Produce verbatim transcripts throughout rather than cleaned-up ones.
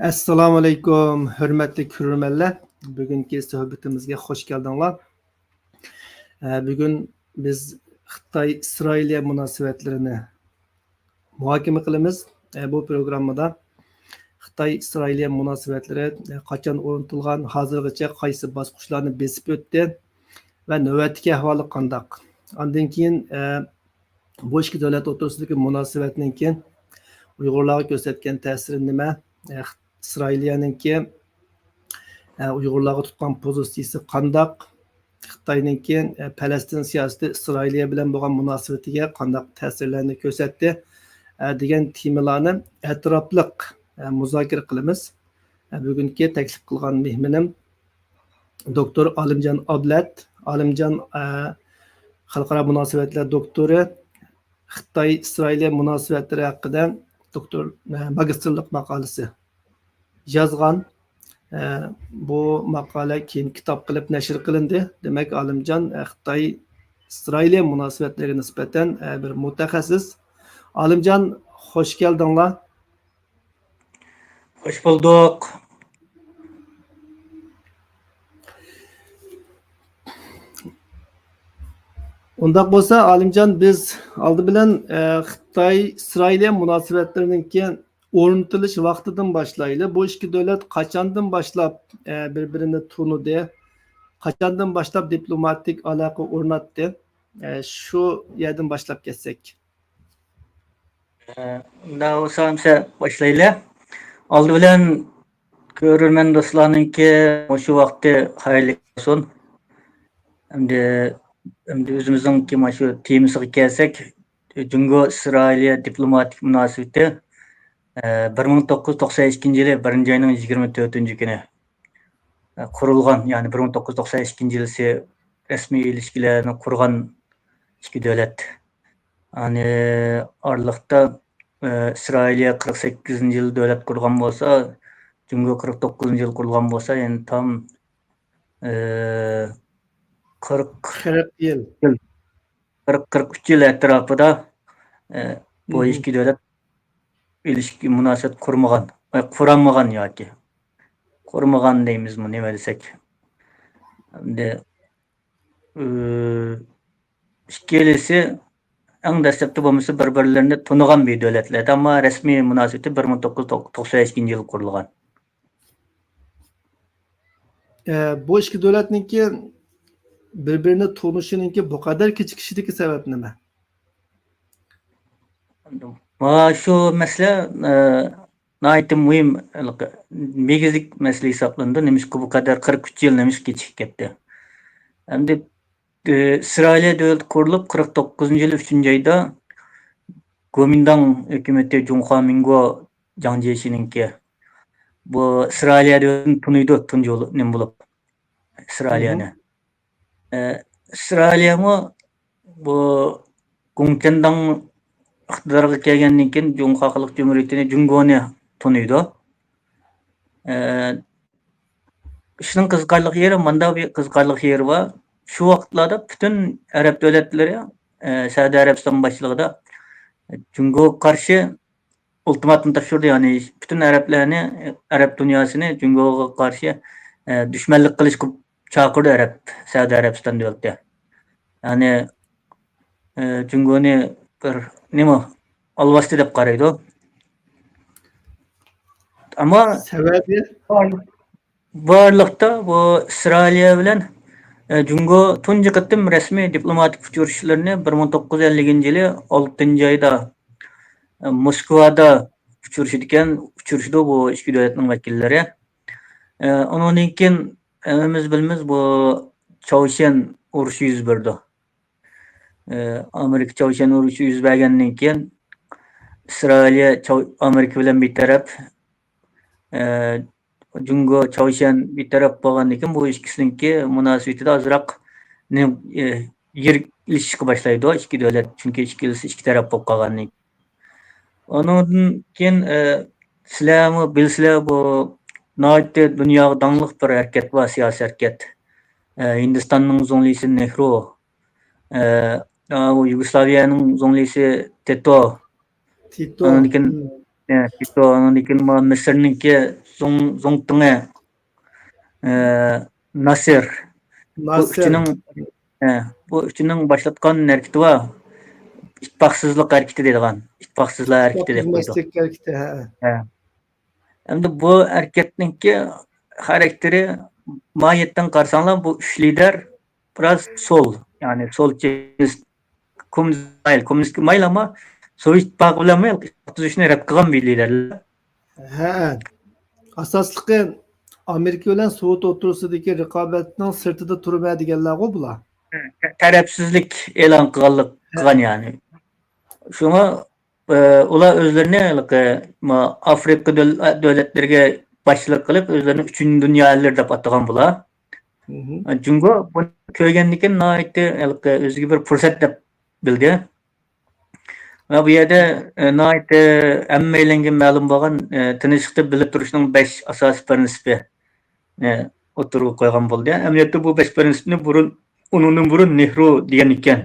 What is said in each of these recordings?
ئەسسالامۇئەلەيكۇم، ھۆرمەتلىك كۆرۈرمەنلەر. بۈگۈنكى سۆھبىتىمىزگە خوش كەلدىڭلار. ئە، بۈگۈن بىز خىتاي-ئىسرائىلىيە مۇناسىۋەتلىرىنى مۇھاكىمە قىلىمىز. ئە، بۇ پروگراممىدا خىتاي-ئىسرائىلىيە مۇناسىۋەتلىرى، ئە، قاچان ئورنىتىلغان، ھازىرغىچە قايسى باسقۇچلارنى بېسىپ ئۆتتى ۋە نۆۋەتتىكى ئەھۋالى قانداق؟ ئاندىن كېيىن، ئە، بۇ ئىككى دۆلەت ئوتتۇرىسىدىكى مۇناسىۋەتنىڭكى ئۇيغۇرلارغا كۆرسەتكەن تەسىرى نېمە؟ ئىسرائىلىيەنىڭكى، ئە، ئۇيغۇرلارغا تۇتقان پوزىتسىيىسى قانداق؟ خىتاينىڭكى، ئە، پەلەستىن سىياسىتى ئىسرائىلىيە بىلەن بولغان مۇناسىۋىتىگە قانداق تەسىرلەرنى كۆرسەتتى؟ ئە، دېگەن تېمىلارنى ئەتراپلىق، ئە، مۇزاكىرە قىلىمىز. ئە، بۈگۈنكى تەكلىپ قىلغان مېھمىنىم دوكتور ئالىمجان ئابلەت. ئالىمجان، ئە، خەلقئارا مۇناسىۋەتلەر دوكتورى، خىتاي-ئىسرائىلىيە مۇناسىۋەتلىرى ھەققىدە دوكتور، ئە، ماگىستىرلىق ماقالىسى يازغان. ئە، بۇ ماقالە كېيىن كىتاب قىلىپ نەشر قىلىندى. دېمەك، ئالىمجان، ئە، خىتاي-ئىسرائىلىيە مۇناسىۋەتلىرىگە نىسبەتەن، ئە، بىر مۇتەخەسسىس. ئالىمجان، خوش كەلدىڭلار. خوش بولدۇق. ئۇنداق بولسا، ئالىمجان، بىز ئالدى بىلەن، ئە، خىتاي-ئىسرائىلىيە مۇناسىۋەتلىرىنىڭكى ئورنىتىلىش ۋاقتىدىن باشلايلى. بۇ ئىككى دۆلەت قاچاندىن باشلاپ، ئە، بىر-بىرىنى تونۇدى؟ قاچاندىن باشلاپ دىپلوماتىك ئالاقە ئورناتتى؟ ئە، شۇ يەردىن باشلاپ كەتسەك. ئە، ئۇنداق بولسا، ئەمسە باشلايلى. ئالدى بىلەن كۆرۈرمەن دوستلارنىڭكى مۇشۇ ۋاقتى خەيرلىك بولسۇن. ئەمدى، ئەمدى ئۆزىمىزنىڭكى مانا شۇ تېمىسىغا كەلسەك، جۇڭگو ئىسرائىلىيە دىپلوماتىك مۇناسىۋىتى، ئە، بىر مىڭ توققۇز يۈز توقسان ئىككىنچى يىلى بىرىنچى ئاينىڭ يىگىرمە تۆتىنچى كۈنى، ئە، قۇرۇلغان، يەنى بىر مىڭ توققۇز يۈز توقسان ئىككىنچى يىلى رەسمىي ئىلىشكىلەرنى قۇرغان ئىككى دۆلەت. يەنى ئارىلىقتا، ئە، ئىسرائىلىيە قىرىق سەككىزىنچى يىلى دۆلەت قۇرغان بولسا، جۇڭگو قىرىق توققۇزىنچى يىلى قۇرۇلغان بولسا، يەنى تام، ئە، قىرىق قىرىق يىل. يىل، قىرىق، قىرىق ئۈچ يىل ئەتراپىدا، ئە، بۇ مم. ئىككى دۆلەت ئىلىشكى مۇناسىۋەت قۇرمىغان، ئە، قۇرالمىغان ياكى قۇرمىغان دەيمىزمۇ، نېمە دېسەك. ئەمدى، ئى، ئىككىلىسى ئەڭ دەسلەپتە بولمىسا بىر-بىرلىرىنى تونۇغان بىر دۆلەتلەر، ئەمما رەسمىي مۇناسىۋىتى بىر مىڭ توققۇز يۈز توقسان ئىككىنچى يىلى قۇرۇلغان. ئە، بۇ ئىككى دۆلەتنىڭكى بىر-بىرىنى تونۇشىنىڭكى بۇ قەدەر كېچىكىشىدىكى سەۋەب نېمە؟ مانا شۇ مەسىلە، ئە، ناھايىتى مۇھىم، ھېلىقى نېگىزلىك مەسىلە ھېسابلىنىدۇ. نېمىشقا بۇ قەدەر قىرىق ئۈچ يىل نېمىشقا كېچىكىپ كەتتى؟ ئەمدى، ئى، ئىسرائىلىيە دۆلىتى قۇرۇلۇپ، قىرىق توققۇزىنچى يىلى ئۈچىنچى ئايدا گومىنداڭ ھۆكۈمىتى جۇڭخۇا مىنگو جاڭ جيېشىنىڭكى بۇ ئىسرائىلىيە دۆلىتىنى تونۇيدۇ، تۇنجى بولۇپ، نېمە بولۇپ، ئىسرائىلىيەنى. ئە، ئىسرائىلىيەمۇ بۇ گۇڭچەنداڭ ئىقتىدارغا كەلگەندىن كېيىن جۇڭخۇا خەلق جۇمھۇرىيىتىنى، جۇڭگونى تونۇيدۇ. ئە، ئىشنىڭ قىزىقارلىق يېرى، ماندا بىر قىزىقارلىق يېرى بار. شۇ ۋاقىتلاردا پۈتۈن ئەرەب دۆلەتلىرى، ئە، سەئۇدى ئەرەبىستان باشچىلىقىدا جۇڭگوغا قارشى ئۇلتىماتوم تاپشۇردى، يەنى پۈتۈن ئەرەبلەرنى، ئەرەب دۇنياسىنى جۇڭگوغا قارشى، ئە، دۈشمەنلىك قىلىشقا چاقىردى ئەرەب، سەئۇدى ئەرەبىستان دۆلىتى. يەنى، ئە، جۇڭگونى بىر نېمە، ئالۋاستى دەپ قارايدۇ. ئەمما سەۋەبى؟ بارلىقتا بۇ ئىسرائىلىيە بىلەن، ئە، جۇڭگو تۇنجى قېتىم رەسمىي دىپلوماتىك ئۇچرىشىشلىرىنى بىر مىڭ توققۇز يۈز ئەللىكىنچى يىلى ئالتىنچى ئايدا، ئە، موسكۋادا ئۇچرىشىدىكەن، ئۇچرىشىدۇ بۇ ئىككى دۆلەتنىڭ ۋەكىللىرى. ئە، ئۇنىڭدىن كېيىن ھەممىمىز بىلىمىز، بۇ چاۋشيەن ئۇرۇشى يۈز بېرىدۇ. ئە، ئامېرىكا چاۋشيەن ئۇرۇشى يۈز بەرگەندىن كېيىن، ئىسرائىلىيە چاۋ-، ئامېرىكا بىلەن بىتەرەپ، ئە، جۇڭگو، چاۋشيەن بىتەرەپ بولغاندىن كېيىن، بۇ ئىككىسىنىڭكى مۇناسىۋىتىدە ئازراق نېمە، ئە، يىرىكلىشىشكە باشلايدۇ ئىككى دۆلەت، چۈنكى ئىككىلىسى ئىككى تەرەپ بولۇپ قالغاندىن كېيىن. ئۇنىڭدىن كېيىن، ئە، سىلەرمۇ بىلىسىلەر، بۇ ناھايىتى دۇنياغا داڭلىق بىر ھەرىكەت بار، سىياسىي ھەرىكەت. ئە، ھىندىستاننىڭ زۇڭلىسى نېھرۇ، ئە، ئا، ئۇ يۇگوسلاۋىيەنىڭ زۇڭلىسى تىتو. تىتو. ئاندىن كېيىن، مم. ئە، تىتو، ئاندىن كېيىن ما-، مىسىرنىڭكى زۇڭ، زۇڭتىڭى، ئە، ناسىر. بۇ ناسىر. ئۈچىنىڭ، ئە، بۇ ئۈچىنىڭ باشلاتقان ھەرىكىتى بار. ئىتتىپاقسىزلىق ھەرىكىتى دەيدىغان. ئىتتىپاقسىزلار ھەرىكىتى دەپ قويىدۇ. ئىتتىپاقسىزلىق ھەرىكىتى، ھە. ھە. ئەمدى بۇ ھەرىكەتنىڭكى خاراكتېرى، ماھىيەتتىن قارىساڭلار، بۇ ئۈچ لىدەر بىراز سول، يەنى سولچىست، كوممۇنىست مايىل، كوممۇنىستقا مايىل، ئەمما سوۋېت ئىتتىپاقى بىلەنمۇ ئىتتىپاق تۈزۈشنى رەت قىلغان بىر لىدەرلەر. ھە. ئاساسلىقى ئامېرىكا بىلەن سوۋېت ئوتتۇرىسىدىكى رىقابەتنىڭ سىرتىدا تۇرىمەن دېگەنلەرغۇ بۇلار. تەرەپسىزلىك ئېلان قىلغانلىق، ھە. قىلغان يەنى. شۇڭا، ئە، ئۇلار ئۆزلىرىنى ھېلىقى، ما، ئافرىقا دۆل-، دۆلەتلىرىگە باشچىلىق قىلىپ، ئۆزلىرىنى ئۈچىنچى دۇنيا ئەللىرى دەپ ئاتىغان بۇلار. مھم. جۇڭگو بۇنى كۆرگەندىن كېيىن ناھايىتى ھېلىقى ئۆزىگە بىر پۇرسەت دەپ بىلدى. ۋە بۇ يەردە، ئە، ناھايىتى ھەممەيلەنگە مەلۇم بولغان، ئە، تىنچلىقتا بىللە تۇرۇشنىڭ بەش ئاساسىي پىرىنسىپى، ئە، ئوتتۇرىغا قويغان بولدى. ئەمەلىيەتتە بۇ بەش پىرىنسىپنى بۇرۇن، ئۇنىڭدىن بۇرۇن نېھرۇ دېگەن ئىكەن.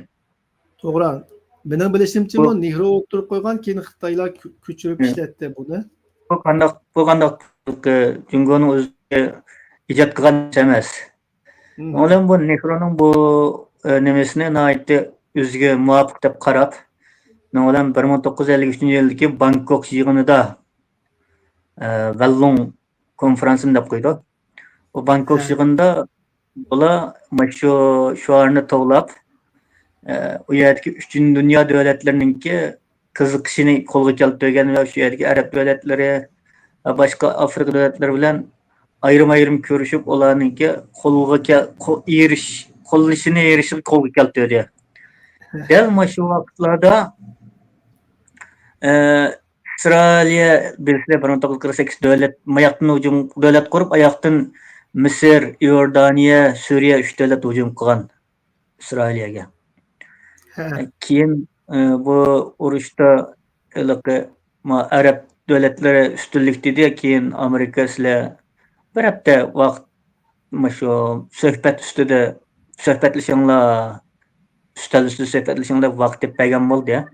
توغرا. مېنىڭ بىلىشىمچە، بۇ، بۇ نېھرۇ ئوتتۇرىغا قويغان، كېيىن خىتايلار كۆ-، كۆچۈرۈپ، مم. ئىشلەتتى بۇنى. بۇ قانداق، بۇ قانداق، ئە، جۇڭگونىڭ ئۆزى ئىجاد قىلغان ئىش ئەمەس. مم. ئۇنىڭ بۇ نېھرۇنىڭ بۇ، ئە، نېمىسىنى ناھايىتى ئۆزىگە مۇۋاپىق دەپ قاراپ، ئۇنىڭ بىلەن بىر مىڭ توققۇز يۈز ئەللىك ئۈچىنچى يىلدىكى بانكوك يىغىنىدا، ئە، ۋەنلۇڭ كونفېرانسىنى دەپ قويىدۇ. ئۇ بانكوك ھە. يىغىنىدا بۇلار مانا شۇ شوئارنى توۋلاپ، ئە، ئۇ يەردىكى ئۈچىنچى دۇنيا دۆلەتلىرىنىڭكى قىزىقىشىنى قولغا كەلتۈرگەن ۋە شۇ يەردىكى ئەرەب دۆلەتلىرى ۋە باشقا ئافرىقا دۆلەتلىرى بىلەن ئايرىم-ئايرىم كۆرۈشۈپ، ئۇلارنىڭكى قولغا كەل-، قو-، ئېرىش-، قوللىشىنى ئېرىشىشقا قولغا كەلتۈردى. دەل مانا شۇ ۋاقىتلاردا، ئە، ئىسرائىلىيە بىلىسىلەر، بىر مىڭ توققۇز يۈز قىرىق سەككىز دۆلەت، ماياقتىن ھۇجۇم، دۆلەت قۇرۇپ، ئاياقتىن مىسىر، ئىئوردانىيە، سۈرىيە ئۈچ دۆلەت ھۇجۇم قىلغان ئىسرائىلىيەگە. ھە. كېيىن، ئە، بۇ ئۇرۇشتا ھېلىقى ما ئەرەب دۆلەتلىرى ئۈستۈنلۈك دېدى، كېيىن ئامېرىكا سىلەر بىر ھەپتە ۋاقىت مۇشۇ سۆھبەت ئۈستىدە، سۆھبەتلىشىڭلار، ئۈستەل ئۈستىدە سۆھبەتلىشىڭلار دەپ ۋاقىت دەپ بەرگەن بولدى.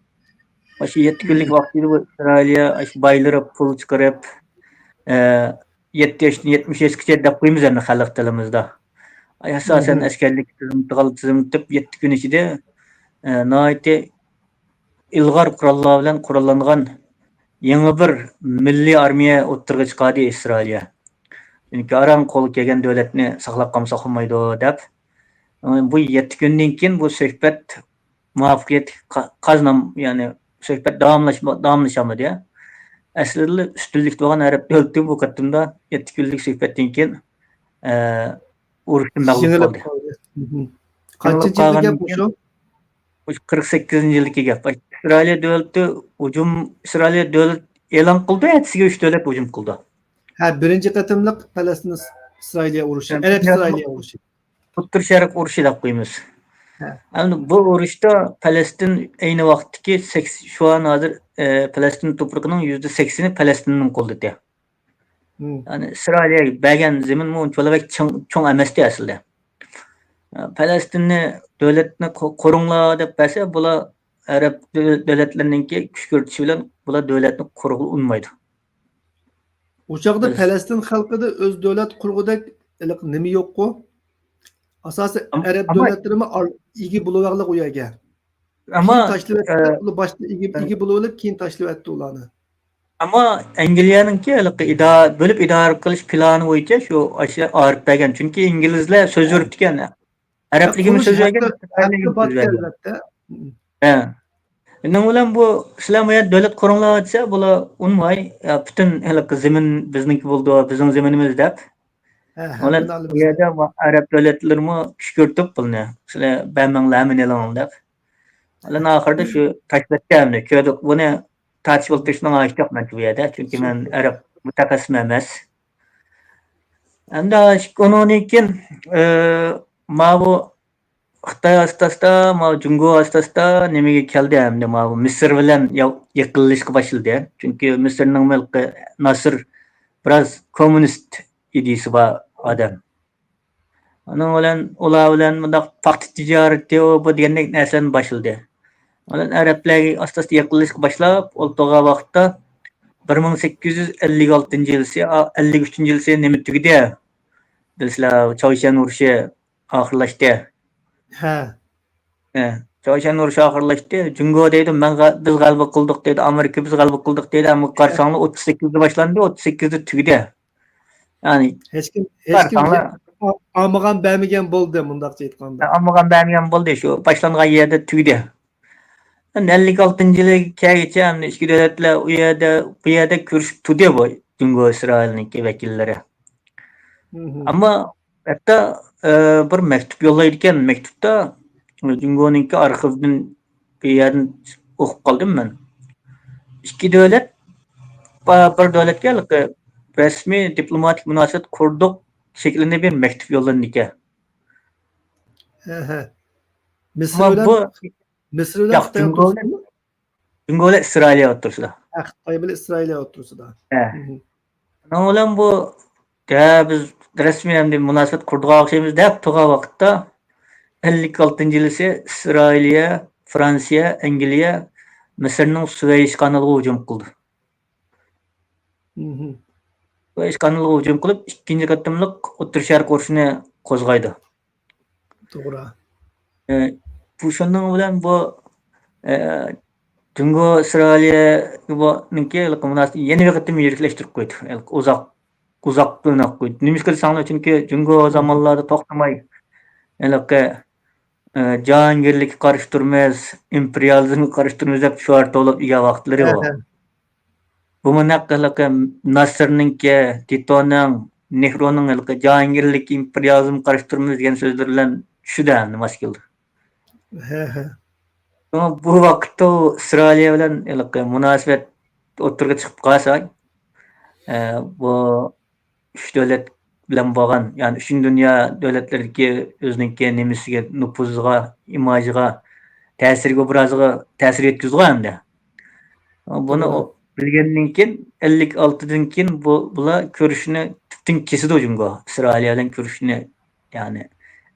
مۇشۇ يەتتە كۈنلۈك ۋاقىتتا بۇ ئىسرائىلىيە ئاشۇ بايلىرى پۇل چىقىرىپ، ئە، يەتتە ياشتىن يەتمىش ياشقىچە دەپ قويىمىز ئەمدى خەلق تىلىمىزدا. ئاساسەن ئەسكەرلىك تىزىملىتىپ، تىزىملىتىپ يەتتە كۈن ئىچىدە، ئە، ناھايىتى ئىلغار قوراللار بىلەن قوراللانغان يېڭى بىر مىللىي ئارمىيە ئوتتۇرىغا چىقاردى ئىسرائىلىيە. چۈنكى ئاران قولغا كەلگەن دۆلەتنى ساقلاپ قالمىساق بولمايدۇ دەپ. بۇ يەتتە كۈندىن كېيىن بۇ سۆھبەت مۇۋەپپەقىيەتلىك قا-، قازىنام-، يەنى سۆھبەت داۋاملاشما-، داۋاملىشالمىدى. ئەسلىدىلا ئۈستۈنلۈكتە بولغان ئەرەب دۆلىتى بۇ قېتىمدا يەتتە كۈنلۈك سۆھبەتتىن كېيىن، ئە، ئۇرۇشتا مەغلۇپ يېڭىلىپ بولدى. قالدى. مھم. يېڭىلىپ قانچىنچى يىلدا قالغاندىن گەپ كېيىن مۇشۇ؟ مۇشۇ قىرىق سەككىزىنچى يىلدىكى گەپ. ئىسرائىلىيە دۆلىتى ھۇجۇم، ئىسرائىلىيە دۆلەت ئېلان قىلدى، ئەتىسىگە ئۈچ دۆلەت ھۇجۇم قىلدى. ھە، بىرىنچى قېتىملىق پەلەستىن ئىسرائىلىيە ئۇرۇشى، ھە، ئەرەب دۇنيانىڭ ئىسرائىلىيە ئۇرۇشى. ئوتتۇرا شەرق ئۇرۇشى دەپ قويىمىز. ھە. ئەمدى بۇ ئۇرۇشتا پەلەستىن ئەينى ۋاقىتتىكى سەكس-، شۇ ئان ھازىر، ئە، پەلەستىن تۇپرىقىنىڭ يۈزدە سەكسىنى پەلەستىننىڭ قولىدا. مم. يەنى ئىسرائىلىيەگە بەرگەن زېمىنمۇ ئۇنچىۋالا بەك چىڭ، چوڭ ئەمەستى ئەسلىدە. پەلەستىننى، دۆلەتنى قۇ-، قۇرۇڭلار دەپ بەرسە، بۇلار ئەرەب دۆ-، دۆلەتلىرىنىڭكى كۈشكۈرتۈشى بىلەن بۇلار دۆلەتنى قۇرغىلى ئۇنىمايدۇ. ئۇ چاغدا بىز پەلەستىن خەلقىدە ئۆز دۆلەت قۇرغۇدەك ھېلىقى نېمە يوققۇ؟ ئاساسەن ئەم-، ئەرەب ئەمما دۆلەتلىرىمۇ ئار-، ئىگە بولۇۋالغانلىق ئۇ يەرگە. ئەمما، كېيىن تاشلىۋەتتى، ئە، ئۇلار باشتا ئىگە، ئە، ئىگە بولۇۋېلىپ، كېيىن تاشلىۋەتتى ئۇلارنى. ئەمما ئەنگلىيەنىڭكى ھېلىقى ئىدا-، بۆلۈپ ئىدارە قىلىش پىلانى بويىچە شۇ ئاشۇ ئارىپ بەرگەن. چۈنكى ئىنگلىزلەر سۆز يۈرۈتكەن. ئەرەپلىكىمۇ سۆز بەرگەن، ئىسرائىللىكىمۇ سۆز بەرگەن. ھە. شۇنىڭ بىلەن بۇ، سىلەر بۇ يەردە دۆلەت قۇرۇڭلار دېسە، بۇلار ئۇنىماي، يا، پۈتۈن ھېلىقى زېمىن بىزنىڭكى بولىدۇ، بىزنىڭ زېمىنىمىز دەپ. ھە، ھە، بۇلار بۇ يەردە ئەرەب دۆلەتلىرىمۇ كۈشكۈرتۈپ بۇنى، سىلەر بەرمەڭلار، ھەممىنى ئېلىڭ دەپ. ئاخىرىدا شۇ تاشلاتتى ئەمدى. كۆردۇق، بۇنى تارتىشىپ ئولتۇرۇشنىڭ ھاجىتى يوق مەنچە بۇ يەردە. چۈنكى مەن ئەرەب مۇتەخەسسىسى ئەمەس. ئەمدى ئۇنىڭدىن كېيىن، ئى، ماۋۇ خىتاي ئاستا-ئاستا، ماۋۇ جۇڭگو ئاستا-ئاستا نېمىگە كەلدى ئەمدى، ماۋۇ مىسىر بىلەن يا-، يېقىنلىشىشقا باشلىدى. چۈنكى مىسىرنىڭ مىلقى ناسىر بىراز كوممۇنىست ئىدىيىسى بار ئادەم. ئۇنىڭ بىلەن، ئۇلار بىلەن مۇنداق پاختا تىجارىتى، ئۇ بۇ دېگەندەك نەرسىلەرنى باشلىدى. ئۇنىڭ بىلەن ئەرەبلەرگە ئاستا-ئاستا يېقىنلىشىشقا باشلاپ ئولتۇرغان ۋاقىتتا، بىر مىڭ سەككىز يۈز ئەللىك ئالتىنچى يىلىسى، ئا، ئەللىك ئۈچىنچى يىلىسى نېمە تۈگىدى؟ بىلىسىلەر، چاۋشيەن ئۇرۇشى ئاخىرلاشتى. ھە. ھە، چاۋشيەن ئۇرۇشى ئاخىرلاشتى. جۇڭگو دەيدۇ، مەن غە-، بىز غەلىبە قىلدۇق دەيدۇ، ئامېرىكا بىز غەلىبە قىلدۇق دەيدۇ، ئەمما قارىساڭلار ئوتتۇز سەككىزدە باشلاندى، ئوتتۇز سەككىزدە تۈگىدى. يەنى ھېچكىم، ھېچكىم قارىساڭلار، ئا-، ئالمىغان بەرمىگەن بولدى، مۇنداقچە ئېيتقاندا. ئالمىغان بەرمىگەن بولدى، شۇ باشلانغان يەردە تۈگىدى. ئەمدى ئەللىك ئالتىنچى يىلىغا كەلگىچە ئەمدى ئىچكى دۆلەتلەر ئۇ يەردە، بۇ يەردە كۆرۈشۈپ تۇردى بۇ جۇڭگو ئىسرائىلنىڭكى ۋەكىللىرى. مم. ئەمما ھەتتا، ئە، بىر مەكتۇپ يوللايدىكەن، مەكتۇپتا جۇڭگونىڭكى ئارخىۋىدىن بىر يەردىن ئوقۇپ قالدىم مەن. ئىككى دۆلەت، بىر دۆلەتكە رەسمىي دىپلوماتىك مۇناسىۋەت قۇردۇق شەكلىدە بىر مەكتۇپ يوللىنىدىكەن. ھە، ھە. مىسىر ئەمما بىلەن، بۇ مىسىر بىلەن ياق، خىتاي جۇڭگو بىلەن، ئوتتۇرىسىدىمۇ؟ جۇڭگو بىلەن ئىسرائىلىيە ئوتتۇرىسىدا. ھە، خىتاي بىلەن ئىسرائىلىيە ئوتتۇرىسىدا. ھە. مم. شۇنىڭ بىلەن بۇ، يا بىز رەسمىي ئەمدى مۇناسىۋەت قۇرىدىغان ئوخشايمىز دەپ تۇرغان ۋاقىتتا، ئەللىك ئالتىنچى يىلىسى ئىسرائىلىيە، فرانسىيە، ئەنگلىيە مىسىرنىڭ سۇۋەيش قانىلىغا ھۇجۇم قىلدى. مم. سۇۋەيش قانىلىغا ھۇجۇم قىلىپ، ئىككىنچى قېتىملىق ئوتتۇرا شەرق ئۇرۇشىنى قوزغايدۇ. توغرا. ئە، بۇ شۇنىڭ بىلەن بۇ، ئە، جۇڭگو ئىسرائىلىيەنىڭكى مۇناسىۋىتىنى يەنە بىر قېتىم يىرىكلەشتۈرۈپ قويدى. ئۇزاق، ئۇزاق ئويناپ قويدى. نېمىشقا دېسەڭلار، چۈنكى جۇڭگو ئۇ زامانلاردا توختىماي، ھېلىقى، ئە، جاھانگىرلىككە قارشى تۇرىمىز، ئىمپېرىيالىزمغا قارشى تۇرىمىز دەپ شوئار توۋلاپ يۈرگەن ۋاقىتلىرى بار. ھە، ھە. بۇمۇ نەق ھېلىقى ناسىرنىڭكى، تىتونىڭ، نېھرۇنىڭ ھېلىقى جاھانگىرلىك ئىمپېرىيالىزمغا قارشى تۇرىمىز دېگەن سۆزلىرى بىلەن چۈشىدۇ ئەمدى ماس كېلىدۇ. ھە، ھە. شۇڭا بۇ ۋاقىتتا ئىسرائىلىيە بىلەن ھېلىقى مۇناسىۋەت ئوتتۇرىغا چىقىپ قالسا، ئە، بۇ ئۈچ دۆلەت بىلەن بولغان، يەنى ئۈچىنچى دۇنيا دۆلەتلىرىدىكى ئۆزىنىڭكى نېمىسىگە، نوپۇزىغا، ئىماژىغا تەسىرگە، ئوبرازىغا تەسىر يەتكۈزىدىغۇ ئەمدى. بۇنى توغرا. بىلگەندىن كېيىن، ئەللىك ئالتىدىن كېيىن بۇ، بۇلار كۆرۈشۈشنى تۈپتىن كېسىدۇ جۇڭگو. ئىسرائىلىيە بىلەن كۆرۈشۈشنى، يەنى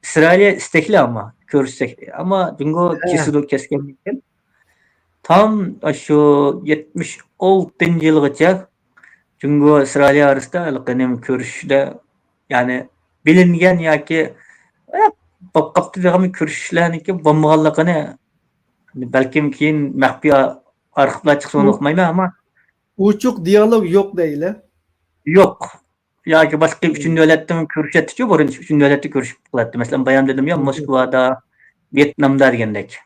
ئىسرائىلىيە ئىستەكلى ئەمما، كۆرۈشسەك. ئەمما جۇڭگو ھە. كېسىدۇ، كەسكەندىن كېيىن تام شۇ يەتمىش ئالتىنچى يىلغىچە جۇڭگو ئىسرائىلىيە ئارىسىدا ھېلىقى نېمە كۆرۈشۈشتە، يەنى بىلىنگەن ياكى، ئە، بولۇپ قاپتۇ دېگەن كۆرۈشۈشلەرنىڭكى بولمىغانلىقىنى، بەلكىم كېيىن مەخپىي ئارخىپلار چىقسا ئۇنى ئۇ-، ئۇقمايمەن، ئەمما ئوچۇق دىيالوگ يوق دەيلى. يوق. ياكى باشقا ئۈچىنچى دۆلەتتىن كۆرۈشەتتىچۇ، بۇرۇن ئۈچىنچى دۆلەتتە كۆرۈشۈپ قالاتتى. مەسىلەن، بايام دېدىم يا، مم. موسكۋادا، ۋيېتنامدا دېگەندەك.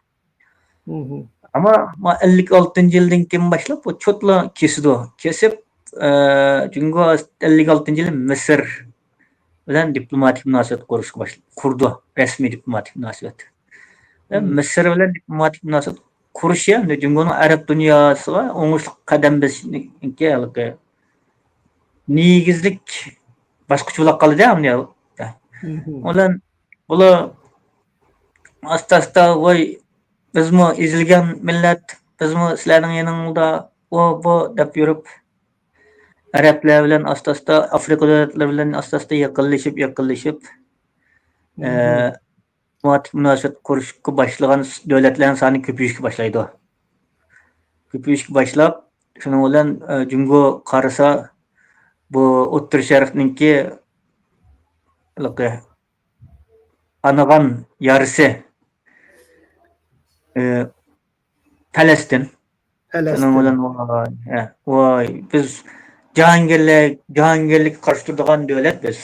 مم. ئەمما، ئەمما ئەللىك ئالتىنچى يىلدىن كېيىن باشلاپ بۇ چوتلا كېسىدۇ. كېسىپ، ئە، جۇڭگو ئەللىك ئالتىنچى يىلى مىسىر بىلەن دىپلوماتىك مۇناسىۋەت قۇرۇشقا باشلا-، قۇردى، رەسمىي دىپلوماتىك مۇناسىۋەت. ۋە مم. مىسىر بىلەن دىپلوماتىك مۇناسىۋەت قۇرۇشى ئەمدى جۇڭگونىڭ ئەرەب دۇنياسىغا ئوڭۇشلۇق قەدەم بېسىشىنىڭكى ھېلىقى نېگىزلىك باسقۇچ بولاپ قالدى ئەمدى. مم. ئۇلار، بۇلار ئاستا-ئاستا، ۋاي، بىزمۇ ئېزىلگەن مىللەت، بىزمۇ سىلەرنىڭ يېنىڭدا، ئۇ، بۇ دەپ يۈرۈپ، ئەرەبلەر بىلەن ئاستا-ئاستا، ئافرىقا دۆلەتلىرى بىلەن ئاستا-ئاستا يېقىنلىشىپ، يېقىنلىشىپ، مم. ئە، دىپلوماتىك مۇناسىۋەت قۇرۇشقا باشلىغان دۆلەتلەرنىڭ سانى كۆپىيىشكە باشلايدۇ. كۆپىيىشكە باشلاپ، شۇنىڭ بىلەن، ئە، جۇڭگو قارىسا، بۇ ئوتتۇرا شەرقنىڭكى ھېلىقى ئانىغان يارىسى، ئە، پەلەستىن. پەلەستىن. شۇنىڭ بىلەن، ۋاي، ھە، ۋاي، بىز جاھانگىرلىك، جاھانگىرلىككە قارشى تۇرىدىغان دۆلەت بىز.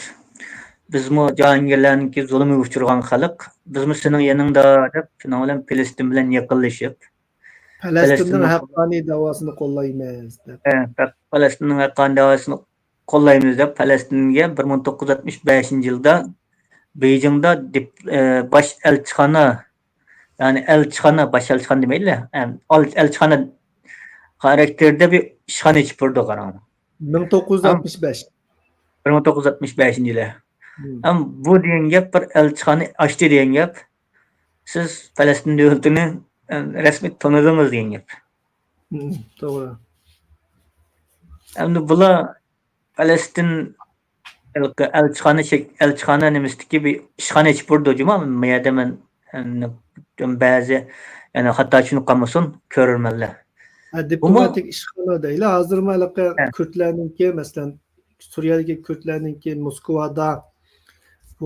بىزمۇ جاھانگىرلەرنىڭكى زۇلۇمىغا ئۇچرىغان خەلق. بىزمۇ سېنىڭ يېنىڭدا دەپ، شۇنىڭ بىلەن پەلەستىن بىلەن يېقىنلىشىپ، پەلەستىننىڭ پەلەستىننىڭ ھەققانىي دەۋاسىنى قوللايمىز دەپ. ھە، پەلەستىننىڭ ھەققانىي دەۋاسىنى قوللايمىز دەپ، پەلەستىنگە بىر مىڭ توققۇز يۈز ئاتمىش بەشىنچى يىلدا بېيجىڭدا دىپ-، ئە، باش ئەلچىخانا، يەنى ئەلچىخانا، باش ئەلچىخانا دېمەيلى، ئەم، ئەل-، ئەلچىخانا خاراكتېرىدە بىر ئىشخانا ئېچىپ بېرىدۇ، قاراڭ. مىڭ توققۇز يۈز ئاتمىش بەش. بىر مىڭ توققۇز يۈز ئاتمىش بەشىنچى يىلى. مم. ئەم، بۇ دېگەن گەپ، بىر ئەلچىخانا ئاچتى دېگەن گەپ. سىز پەلەستىن دۆلىتىنى، ئەم، رەسمىي تونۇدىڭىز دېگەن گەپ. مم، توغرا. ئەمدى بۇلار پەلەستىن ھېلىقى ئەلچىخانا شەك-، ئەلچىخانا نېمىسىدىكى بىر ئىشخانا ئېچىپ بېرىدۇ جۇما. ما يەردە مەن، ئەم، بەزى، يەنى خاتا چۈشىنىپ قالمىسۇن كۆرۈرمەنلەر. ھە، دىپلوماتىك ئىشخانا دەيلى. ھازىرمۇ ھېلىقى كۈردلەرنىڭكى، مەسىلەن، سۈرىيەدىكى كۈردلەرنىڭكى موسكۋادا،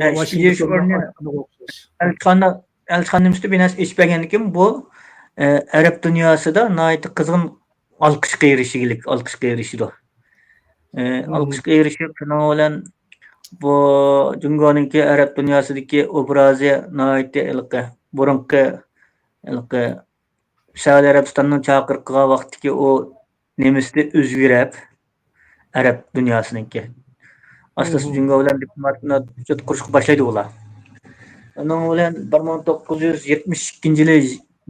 ۋاشىنگتوندا ئاشخانىغا ئوخشاش. ئەلچىخانا، ئەلچىخانىنىڭ ئۈستى بىناسى ئېچىپ بەرگەندىن كېيىن بۇ، ئە، ئەرەب دۇنياسىدا ناھايىتى قىزغىن ئالقىشقا ئېرىشىگلىك، ئالقىشقا ئېرىشىدۇ. ئە، ئالقىشقا ئېرىشىپ، شۇنىڭ بىلەن بۇ جۇڭگونىڭكى ئەرەب دۇنياسىدىكى ئوبرازى ناھايىتى ھېلىقى بۇرۇنقى، ھېلىقى سەئۇدى ئەرەبىستاننىڭ چاقىرىقىغا ۋاقىتتىكى ئۇ نېمىسى ئۆزگىرىپ، ئەرەب دۇنياسىنىڭكى. ئاستا-ئاستا جۇڭگو بىلەن دىپلوماتىك مۇناسىۋەت قۇرۇشقا باشلايدۇ ئۇلار. ئۇنىڭ بىلەن بىر مىڭ توققۇز يۈز يەتمىش ئىككىنچى يىلى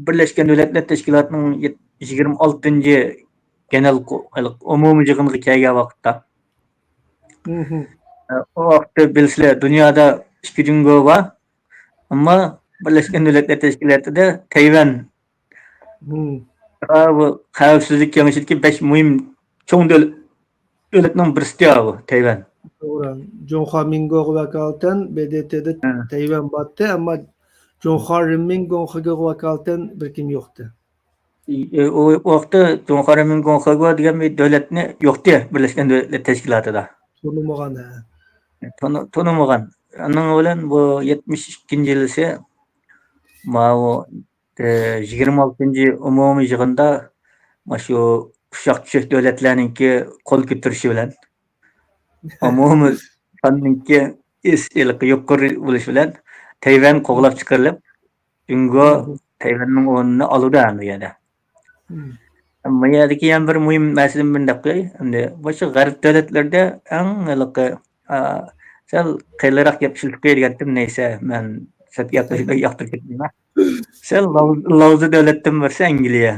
بىرلەشكەن دۆلەتلەر تەشكىلاتىنىڭ يىگىرمە ئالتىنچى گېنېرال ئومۇمىي يىغىنىغا كەلگەن ۋاقىتتا، ئۇ ۋاقىتتا بىلىسىلەر، دۇنيادا ئىككى جۇڭگو بار، ئەمما بىرلەشكەن دۆلەتلەر تەشكىلاتىدا تەيۋەن بۇ خەۋپسىزلىك كېڭىشىدىكى بەش مۇھىم چوڭ دۆل-، دۆلەتنىڭ بىرسى بۇ تەيۋەن. توغرا. جۇڭخۇا مىنگوغا ۋاكالىتەن ب د ت دا تەيۋەن بارتتى، ئەمما جۇڭخۇا رېنمىن گوڭخېگوغا ۋاكالىتەن بىر كىم يوقتى. ئى، ئى، ئۇ، ئۇ ۋاقىتتا جۇڭخۇا رېنمىن گوڭخېگو دېگەن بىر دۆلەتنى يوقتى بىرلەشكەن دۆلەتلەر تەشكىلاتىدا. تونۇمىغان، ھە. تونۇ-، تونۇمىغان. ئۇنىڭ بىلەن بۇ يەتمىش ئىككىنچى يىلىسى ماۋۇ، ئى، يىگىرمە ئالتىنچى ئومۇمىي يىغىندا مانا شۇ ئۇششاق چۈشەك دۆلەتلەرنىڭكى قول كۆتۈرۈشى بىلەن ئومۇمىي ساننىڭكى ئىس-، ھېلىقى يۇقىرى بولۇشى بىلەن تەيۋەن قوغلاپ چىقىرىلىپ، جۇڭگو تەيۋەننىڭ ئورنىنى ئالىدۇ ھەم بۇ يەردە. ئەمما يەردىكى يەنە بىر مۇھىم مەسىلىنى مۇنداق دەپ قوياي. ئەمدى باشقا غەرب دۆلەتلىرىدە ئەڭ ھېلىقى، ئا، سەل قېلىنراق گەپ ئىشلىتىپ قوياي دېگەنتىم، نەيسە، مەن سەت گەپلەشنى ياقتۇرۇپ كەتمەيمەن. سەل لاۋ-، لاۋزا دۆلەتتىن بىرسى ئەنگلىيە.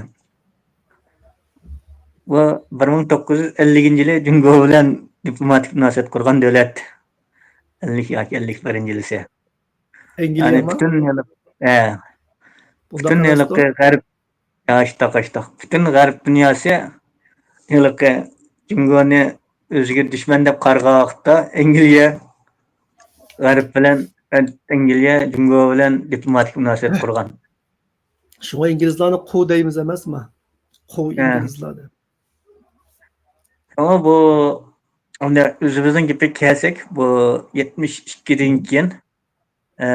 بۇ بىر مىڭ توققۇز يۈز ئەللىكىنچى يىلى جۇڭگو بىلەن دىپلوماتىك مۇناسىۋەت قۇرغان دۆلەت. ئەللىك ياكى ئەللىك بىرىنچى يىلىسى. يەنى پۈتۈن ھېلىقى، ھە، پۈتۈن ھېلىقى غەرب، يا، ئاشتاق، ئاشتاق. پۈتۈن غەرب دۇنياسى ھېلىقى جۇڭگونى ئۆزىگە دۈشمەن دەپ قارىغان ۋاقىتتا ئەنگلىيە غەرب بىلەن، ئەنگلىيە جۇڭگو بىلەن دىپلوماتىك مۇناسىۋەت قۇرغان. شۇڭا ئىنگلىزلارنى قۇ دەيمىز ئەمەسمۇ؟ قۇ ئىنگلىزلار دەپ. شۇڭا بۇ، ئەمدى ئۆزىمىزنىڭ گېپىگە كەلسەك، بۇ يەتمىش ئىككىدىن كېيىن، ئە،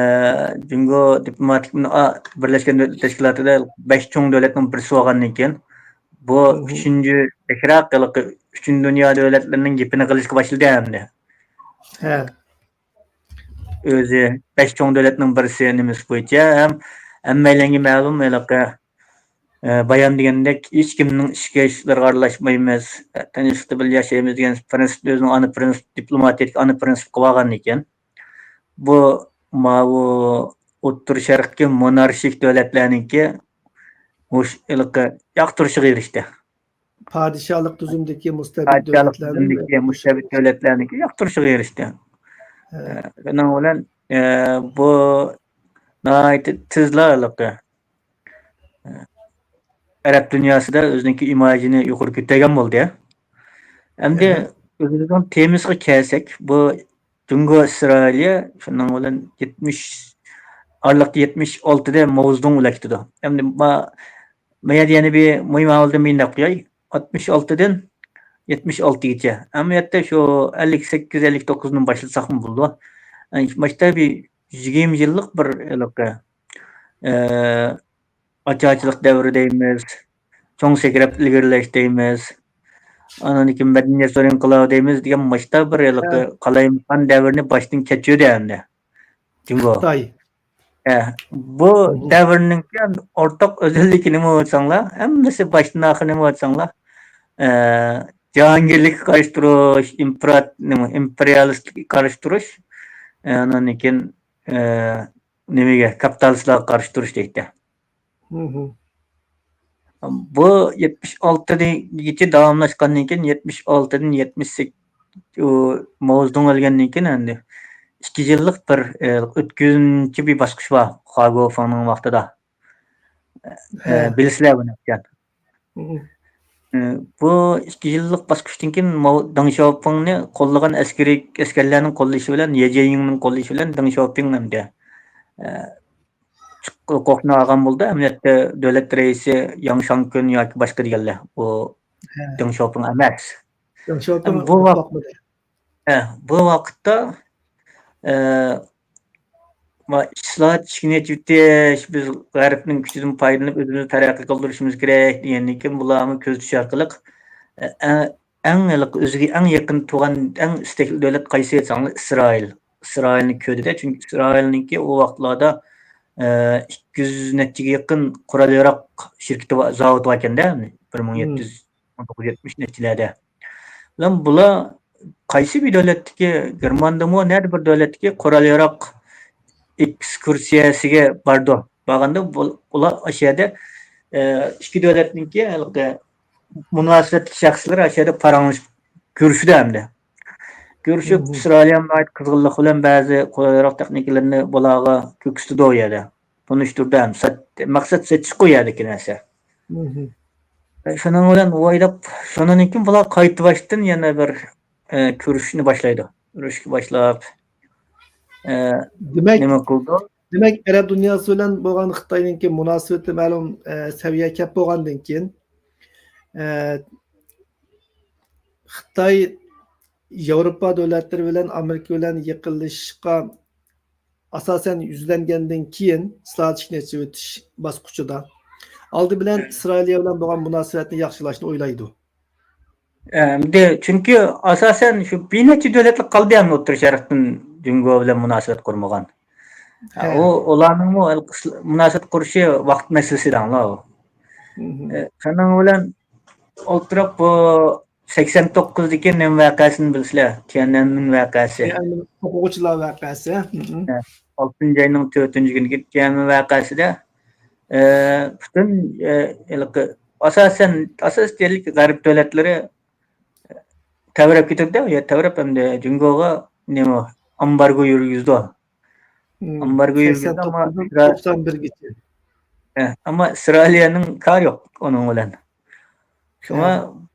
جۇڭگو دىپلوماتىك مۇنا-، بىرلەشكەن دۆلەتلەر تەشكىلاتىدا بەش چوڭ دۆلەتنىڭ بىرسى بولغاندىن كېيىن، بۇ ئۈچىنچى، بەكرەك ھېلىقى ئۈچىنچى دۇنيا دۆلەتلىرىنىڭ گېپىنى قىلىشقا باشلىدى ئەمدى. ھە. ئۆزى بەش چوڭ دۆلەتنىڭ بىرسى نېمىسى بويىچە ھەم ھەممەيلەنگە مەلۇم ھېلىقى، ئە، بايام دېگەندەك، ھېچكىمنىڭ ئىچكى ئىشلىرىغا ئارىلاشمايمىز، تىنچلىقتا بىللە ياشايمىز دېگەن پىرىنسىپ، ئۆزىنىڭ ئانا پىرىنسىپ، دىپلوماتىيەدىكى ئانا پىرىنسىپ قىلىۋالغاندىكىن، بۇ ماۋۇ ئوتتۇرا شەرقتىكى مونارشىك دۆلەتلەرنىڭكى مۇش-، ھېلىقى ياقتۇرۇشىغا ئېرىشتى. پادىشاھلىق تۈزۈمدىكى مۇستەبىت پادىشاھلىق دۆلەتلەرنىڭ تۈزۈمدىكى مۇستەبىت دۆلەتلەرنىڭكى ياقتۇرۇشىغا ئېرىشتى. ھە. ئە، شۇنىڭ بىلەن، ئە، بۇ ناھايىتى تېزلا ھېلىقى، ئە، ئەرەب دۇنياسىدا ئۆزىنىڭكى ئىماجىنى يۇقىرى كۆتۈرگەن بولدى. ئەمدى ئۆزىمىزنىڭ تېمىسىغا كەلسەك، بۇ جۇڭگو ئىسرائىلىيە شۇنىڭ بىلەن يەتمىش، ئارىلىقتا يەتمىش ئالتىدە ماۋزېدۇڭ ئۆلۈپ كېتىدۇ. ئەمدى ما-، ما يەردە يەنە بىر مۇھىم ئەھۋالدىن مۇنداق قوياي. ئاتمىش ئالتىدىن يەتمىش ئالتىگىچە. ئەمەلىيەتتە شۇ ئەللىك سەككىز، ئەللىك توققۇزدىن باشلىساقمۇ بولىدۇ. ئەنە باشتا بىر يىگىرمە يىللىق بىر ھېلىقى، ئە، ئاچارچىلىق دەۋرى دەيمىز، چوڭ سەكرەپ ئىلگىرىلەش دەيمىز، ئاندىن كېيىن مەدەنىيەت زور ئىنقىلابى دەيمىز دېگەن مۇشتا بىر ھېلىقى قالايمىقان دەۋرنى باشتىن كەچۈردى ئەمدى جۇڭگو. خىتاي. ئە، بۇ دەۋرنىڭكى ئورتاق ئۆزەللىكى نېمە دېسەڭلار، ھەممىسى باشتىن ئاخىر نېمە دېسەڭلار، ئە، جاھانگىرلىككە قارشى تۇرۇش، ئىمپېرات-، نېمە، ئىمپېرىيالىستلىققا قارشى تۇرۇش، ئە، ئاندىن كېيىن، ئە، نېمىگە، كاپىتالىستلارغا قارشى تۇرۇش دەيتتى. بۇ يەتمىش ئالتىدىن كېچە داۋاملاشقاندىن كېيىن، يەتمىش ئالتىدىن يەتمىش سەككىز، ئۇ ماۋزېدۇڭ ئۆلگەندىن كېيىن ئەمدى ئىككى يىللىق بىر، ئە، ئۆتكۈزگۈچى بىر باسقۇچ بار، خۇا گوفېڭنىڭ ۋاقتىدا. ئە، بىلىسىلەر بۇنى. ئە، بۇ ئىككى يىللىق باسقۇچتىن كېيىن ماۋ-، دېڭ شياۋپىڭنى قوللىغان ئەسكىرىي، ئەسكەرلەرنىڭ قوللىشى بىلەن، يې جىيىڭنىڭ قوللىشى بىلەن دېڭ شياۋپىڭ ئەمدى، ئە، چىق-، قوقنى ئالغان بولدى. ئەمەلىيەتتە دۆلەت رەئىسى ياڭ شاڭكۈن ياكى باشقا دېگەنلەر. بۇ دېڭ شياۋپىڭ ئەمەس. دېڭ شياۋپىڭ بۇ ۋاق-، ھە، بۇ ۋاقىتتا، ئە، ما-، ئىسلاھات، ئىشىكنى ئېچىۋېتىش، بىز غەربنىڭ كۈچىدىن پايدىلىنىپ ئۆزىمىزنى تەرەققىي قىلدۇرۇشىمىز كېرەك دېگەندىن كېيىن، بۇلارمۇ كۆزىتىش ئارقىلىق، ئە، ئە، ئەڭ ھېلىقى ئۆزىگە ئەڭ يېقىن تۇغان، ئەڭ ئىستەكلىك دۆلەت قايسى دېسەڭلار، ئىسرائىل. ئىسرائىلنى كۆردى-دە، چۈنكى ئىسرائىلنىڭكى ئۇ ۋاقىتلاردا، ئە، ئىككى يۈز نەچچىگە يېقىن قورال ياراغ شىركىتى بار، زاۋۇتى باركەن-دە، بىر مىڭ يەتتە يۈز، مىڭ توققۇز يۈز يەتمىش نەچچىلەردە. بىلەن بۇلار قايسى بىر دۆلەتتىكى، گېرماندىمۇ، نەدە بىر دۆلەتتىكى قورال ياراغ ئېكسكۇرسىيەسىگە بارىدۇ. بارغاندا بۇ-، ئۇلار ئاشۇ يەردە، ئە، ئىككى دۆلەتنىڭكى ھېلىقى مۇناسىۋەتلىك شەخسلەر ئاشۇ يەردە پاراڭلىشىپ كۆرۈشىدۇ ئەمدى. كۆرۈشۈپ، ئىسرائىلىيە ناھايىتى قىزغىنلىق بىلەن بەزى قورال ياراغ تېخنىكىلىرىنى بۇلارغا كۆرسىتىدۇ ئۇ يەردە. تونۇشتۇردى ھەم سات-، مەقسەت سېتىشقۇ يەردىكى نەرسە. شۇنىڭ بىلەن ئويلاپ، شۇنىڭدىن كېيىن بۇلار قايتا باشتىن يەنە بىر، ئە، كۆرۈشۈشنى باشلايدۇ. كۆرۈشۈشكە باشلاپ، ئە، دېمەك، نېمە قىلىدۇ؟ دېمەك، ئەرەب دۇنياسى بىلەن بولغان خىتاينىڭكى مۇناسىۋىتى مەلۇم، ئە، سەۋىيەگە كەپ بولغاندىن كېيىن، ئە، خىتاي ياۋروپا دۆلەتلىرى بىلەن ئامېرىكا بىلەن يېقىنلىشىشقا ئاساسەن يۈزلەنگەندىن كېيىن، ئىسلاھات، ئىشىكنى ئېچىۋېتىش باسقۇچىدا ئالدى بىلەن ئىسرائىلىيە بىلەن بولغان مۇناسىۋەتنى ياخشىلاشنى ئويلايدۇ. ئەمدى چۈنكى ئاساسەن شۇ بىر نەچچە دۆلەتلا قالدى ئەمدى ئوتتۇرا شەرقتىن جۇڭگو بىلەن مۇناسىۋەت قۇرمىغان. ئۇ، ئۇلارنىڭمۇ مۇناسىۋەت قۇرۇشى ۋاقىت مەسىلىسى دەڭلار ئۇ. شۇنىڭ بىلەن ئولتۇرۇپ بۇ سەكسەن توققۇزدىكى نېمە ۋەقەسىنى بىلىسىلەر؟ تيەنئەنمېن ۋەقەسى. تيەنئەنمېن ئوقۇغۇچىلار ۋەقەسى. ئالتىنچى ئاينىڭ تۆتىنچى كۈنىدىكى تيەنئەنمېن ۋەقەسىدە، ئە، پۈتۈن، ئە، ھېلىقى ئاساسەن، ئاساسىي دېيەرلىك غەرب دۆلەتلىرى تەۋرەپ كېتىدۇ-دە، يا تەۋرەپ ئەمدى جۇڭگوغا نېمە، ئامبارگو يۈرگۈزىدۇ. ئامبارگو يۈرگۈزدى، ئەمما توقسان بىرگىچە. ئەمما ئىسرائىلىيەنىڭ كارى يوق ئۇنىڭ بىلەن. شۇڭا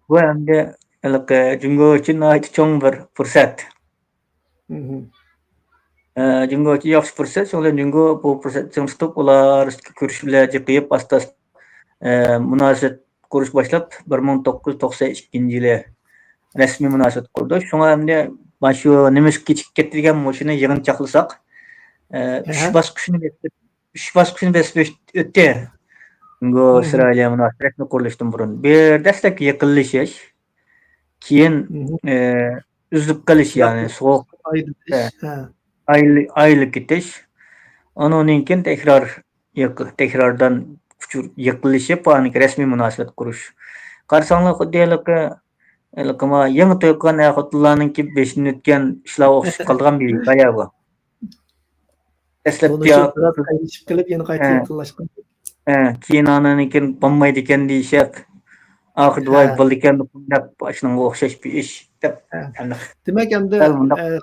بۇ ئەمدى ھېلىقى جۇڭگو ئۈچۈن ناھايىتى چوڭ بىر پۇرسەت. ئە، جۇڭگو ئۈچۈن ياخشى پۇرسەت. شۇنىڭ بىلەن جۇڭگو بۇ پۇرسەتنى چىڭ تۇتۇپ، ئۇلار ئارىسىدىكى كۈرىشى بىلەن جىقىيىپ، ئاستا-ئاستا، ئە، مۇناسىۋەت قۇرۇش باشلاپ، بىر مىڭ توققۇز يۈز توقسەن ئىككىنچى يىلى رەسمىي مۇناسىۋەت قۇردى. شۇڭا ئەمدى مانا شۇ نېمە كېچىكىپ كەتتى دېگەن مۇشۇنى يىغىنچاقلىساق، ئە، ئۈچ باسقۇچنى بېسىپ، ئۈچ باسقۇچنى بېسىپ ئۆت-، ئۆتتى. جۇڭگو ئىسرائىلىيە مۇناسىۋەت رەسمىي قۇرۇلۇشتىن بۇرۇن. بىر دەسلەپكى يېقىنلىشىش، كېيىن، ئە، ئۈزۈلۈپ قېلىش، يەنى سوغۇق، ئايرىلىش، ئە، ئايرىل-، ئايرىلىپ كېتىش. ئانىڭدىن كېيىن تەكرار يېقى-، تەكراردىن ئۇچۇر يېقىنلىشىپ، ئانىڭدىن كېيىن رەسمىي مۇناسىۋەت قۇرۇش. قارىساڭلار، خۇددى ھېلىقى، ھېلىقى ما يېڭى توي قىلغان ئەر-خوتۇنلارنىڭكى بېشىدىن ئۆتكەن ئىشلارغا ئوخشىشىپ قالىدىغان بىر ھېكايە بۇ. دەسلەپتە تونۇشۇپ، بىراز قايرىشىپ قېلىپ، يەنە قايتا يېقىنلاشقان. ھە، كېيىن ئانىڭدىن كېيىن بولمايدىكەن دېيىشىپ، ئاخىرىدا ۋاي، بولىدىكەن، دەپ، شۇنىڭغا ئوخشاش بىر ئىش، دەپ. دېمەك، ئەمدى، دەل مۇنداق. ئە،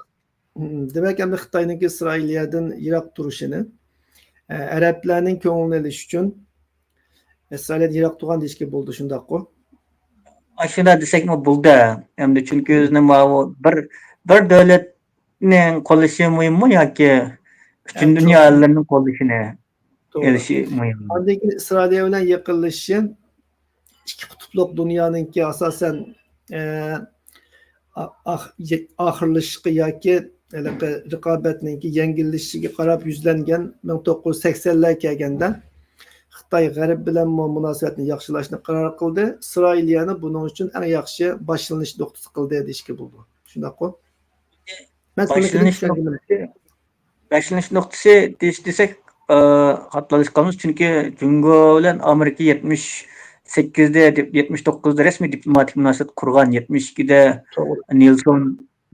دېمەك، ئەمدى خىتاينىڭكى ئىسرائىلىيەدىن يىراق تۇرۇشىنى، ئە، ئەرەبلەرنىڭ كۆڭلىنى ئېلىش ئۈچۈن، ئىسرائىلىيەدىن يىراق تۇرغان دېيىشكە بولىدۇ، شۇنداققۇ؟ ئاشۇنداق دېسەكمۇ بولىدۇ. ئەمدى چۈنكى ئۆزىنى ماۋۇ بىر، بىر دۆلەتنىڭ قوللىشى مۇھىممۇ ياكى پۈتۈن دۇنيا ئەللىرىنىڭ قوللىشىنى ئېلىشى مۇھىم؟ ئاندىن كېيىن ئىسرائىلىيە بىلەن يېقىنلىشىشى، ئىككى قۇتۇپلۇق دۇنيانىڭكى ئاساسەن، ئە، ئا-، ئاخ-، يە-، ئاخىرلىشىشقا ياكى ھېلىقى رىقابەتنىڭكى يەڭگىللىشىشىگە قاراپ يۈزلەنگەن مىڭ توققۇز يۈز سەكسەنلەرگە كەلگەندە، خىتاي غەرب بىلەنمۇ مۇناسىۋەتنى ياخشىلاشنى قارار قىلدى. ئىسرائىلىيەنى بۇنىڭ ئۈچۈن ئەڭ ياخشى باشلىنىش نۇقتىسى قىلدى دېيىشكە بولىدۇ. شۇنداققۇ؟ مەن سېنىڭكىدىن باشلىنىش چۈشەنگىنىم. نۇقتىسى، باشلىنىش نۇقتىسى دېيىش دېسەك، ئە، خاتالىشىپ قالىمىز. چۈنكى جۇڭگو بىلەن ئامېرىكا يەتمىش سەككىزدە، يەتمىش توققۇزدا رەسمىي دىپلوماتىك مۇناسىۋەت قۇرغان. يەتمىش ئىككىدە توغرا. نېلسون،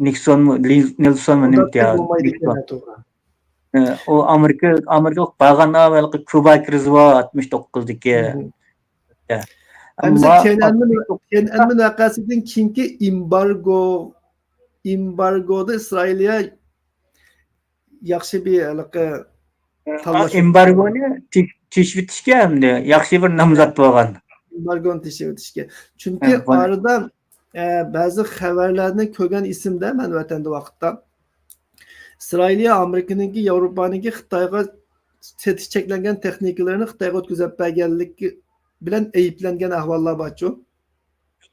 نىكسونمۇ، لىن-، نېلسونمۇ ئۇنداق نېمىتى يا، بولمايدىكەن، نېكسون. توغرا. ئە، ئۇ ئامېرىكا، ئامېرىكا بارغان ۋەلقى كۇبا كىرىزى بار، ئاتمىش توققۇزدىكى. مم. ئە، ئەمدى ئەمما تيەنئەنمېن، ئاتمىش توققۇز تيەنئەنمېن ۋەقەسىدىن كېيىنكى ئېمبارگو، ئېمبارگودا ئىسرائىلىيە ياخشى بىر ھېلىقى ئا، تاللاش. ئېمبارگونى تېش-، تېشىۋېتىشكە ئەمدى ياخشى بىر نامزات بولغان. ئېمبارگونى تېشىۋېتىشكە. چۈنكى ھە، بۇنى ئارىدا، ئە، بەزى خەۋەرلەرنى كۆرگەن ئېسىمدە مەن ۋەتەندە ۋاقىتتا. ئىسرائىلىيە ئامېرىكىنىڭكى، ياۋروپانىڭكى خىتايغا سېتىش چەكلەنگەن تېخنىكىلىرىنى خىتايغا ئۆتكۈزۈپ بەرگەنلىكى بىلەن ئەيىبلەنگەن ئەھۋاللار بارچۇ؟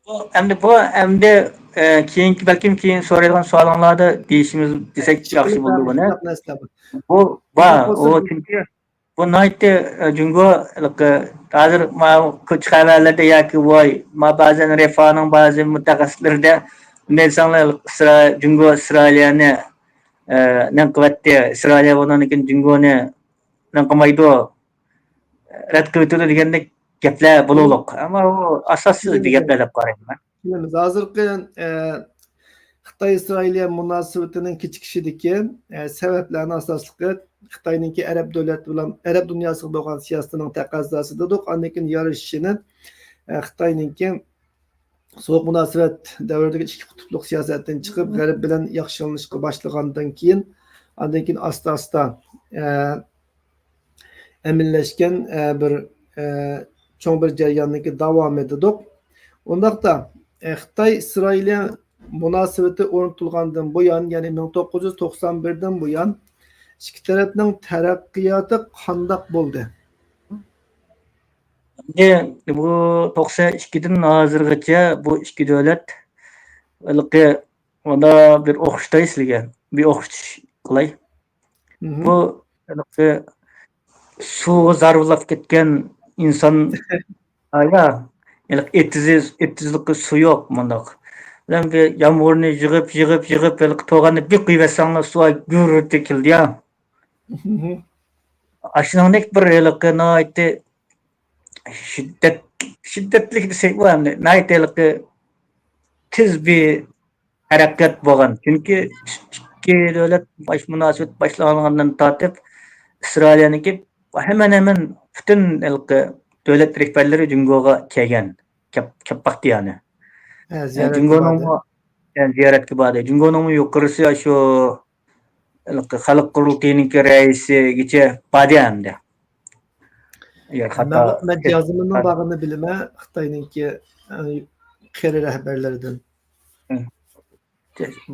بۇ ئەمدى بۇ ئەمدى ئە، كېيىنكى بەلكىم كېيىن سورايدىغان سوئالىڭلاردا دېيىشىمىز دېسەك ياخشى بولىدۇ بۇنى. بۇ بار ئۇ چۈنكى بۇ ناھايىتى جۇڭگو ھازىر كۆچ خەۋەرلەردە ياكى ۋاي ما بەزەن رېفانىڭ بەزى مۇتەخەسسىسلىرىدە بۇنداق دېسەڭلار جۇڭگو ئىسرائىلىيەنى نېمە قىلىۋەتتى، ئىسرائىلىيە بۇنىڭدىن كېيىن جۇڭگونى نېمە قىلمايدۇ، رەت قىلىۋېتىدۇ دېگەندەك گەپلەر بولۇلۇق. ئەمما ئۇ ئاساسسىز گەپلەر دەپ قارايمەن. بىلىمىز. ھازىرقى خىتاي ئىسرائىلىيە مۇناسىۋىتىنىڭ كېچىكىشىدىكى سەۋەبلەرنىڭ ئاساسلىقى خىتاينىڭكى ئەرەب دۆلەت بىلەن ئەرەب دۇنياسىغا بولغان سىياسىتىنىڭ تەقەززاسى دېدۇق. ئاندىن كېيىن يارىشىشىنى خىتاينىڭكى سوغۇق مۇناسىۋەت دەۋرىدىكى ئىككى قۇتۇپلۇق سىياسەتتىن چىقىپ، غەرب بىلەن ياخشىلىنىشقا باشلىغاندىن كېيىن، ئاندىن كېيىن ئاستا ئاستا ئەمەلىيلەشكەن بىر چوڭ بىر جەرياننىڭكى داۋامى دېدۇق. ئۇنداقتا خىتاي ئىسرائىلىيە مۇناسىۋىتى ئورنىتىلغاندىن بۇيان، يەنى مىڭ توققۇز يۈز توقسان بىردىن بۇيان ئىككى تەرەپنىڭ تەرەققىياتى قانداق بولدى؟ ئەمدى بۇ توقسان ئىككىدىن ھازىرغىچە بۇ ئىككى دۆلەت ھېلىقى مانا بىر ئوخشىتاي سىلىگە، بىر ئوخشىتىش قىلاي. بۇ ھېلىقى سۇغا زارۋىلاپ كەتكەن ئىنسان، ھايا، ھېلىقى ئېتىزى، ئېتىزلىقى سۇ يوق مۇنداق. بىلەن بىر يامغۇرنى يىغىپ، يىغىپ، يىغىپ، ھېلىقى توغاننى بىر قۇيۇۋەتسەڭلار سۇ گۈررىتى كېلىدۇ يا. ئاشۇنىڭدەك بىر ھېلىقى ناھايىتى شىددەت، شىددەتلىك دېسەكمۇ ئەمدى ناھايىتى ھېلىقى تېز بىر تەرەققىيات بولغان. چۈنكى ئىككى دۆلەت باش مۇناسىۋەت باشلانغاندىن تارتىپ ئىسرائىلىيەنىڭكى ھەممە ھەممە پۈتۈن ھېلىقى دۆلەت رەھبەرلىرى جۇڭگوغا كەلگەن، كەپ كەپ باقتى يەنى. جۇڭگونىڭمۇ زىيارەتكە باردى. جۇڭگونىڭمۇ يۇقىرىسى شۇ خەلق قۇرۇلتىيىنىڭكى رەئىسىگىچە باردى ئەمدى. مەن يازىمىنىڭ بارغىنىنى بىلىمەن، خىتاينىڭكى قېرى رەھبەرلىرىدىن.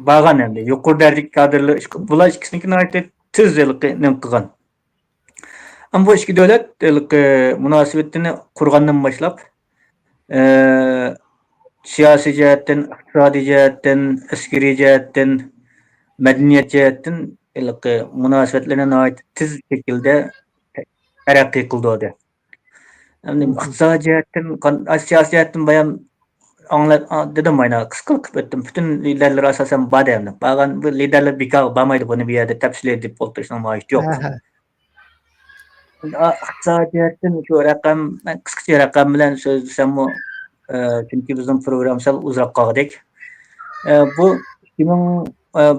بارغان ئەمدى يۇقىرى دەرىجىدىكى كادىرلار، بۇلار ئىككىسىنىڭكى ناھايىتى تېز ھېلىقى نېمە قىلغان. ئەمما بۇ ئىككى دۆلەت ھېلىقى مۇناسىۋىتىنى قۇرغاندىن باشلاپ، ئى، سىياسىي جەھەتتىن، ئىقتىسادىي جەھەتتىن، ئەسكىرىي جەھەتتىن، مەدەنىيەت جەھەتتىن ھېلىقى مۇناسىۋەتلىرىنى ناھايىتى تېز شەكىلدە تەرەققىي قىلدۇردى. ئەمدى ئىقتىسادىي جەھەتتىن، سىياسىي جەھەتتىن بايام ئاڭلاپ دېدىم، مانا قىسقا قىلىپ ئۆتتۈم. پۈتۈن لىدەرلەر ئاساسەن بار دەيمەن. بارغان بۇ لىدەرلەر بىكارغا بارمايدۇ، بۇنى بۇ يەردە تەپسىلىي دەپ ئولتۇرۇشنىڭ ھاجىتى يوق. ئىقتىسادىي جەھەتتىن شۇ رەقەم، مەن قىسقىچە رەقەم بىلەن سۆزلىسەممۇ، چۈنكى بىزنىڭ پروگرامما سەل ئۇزىراق قالغۇدەك. بۇ ئىككى مىڭ،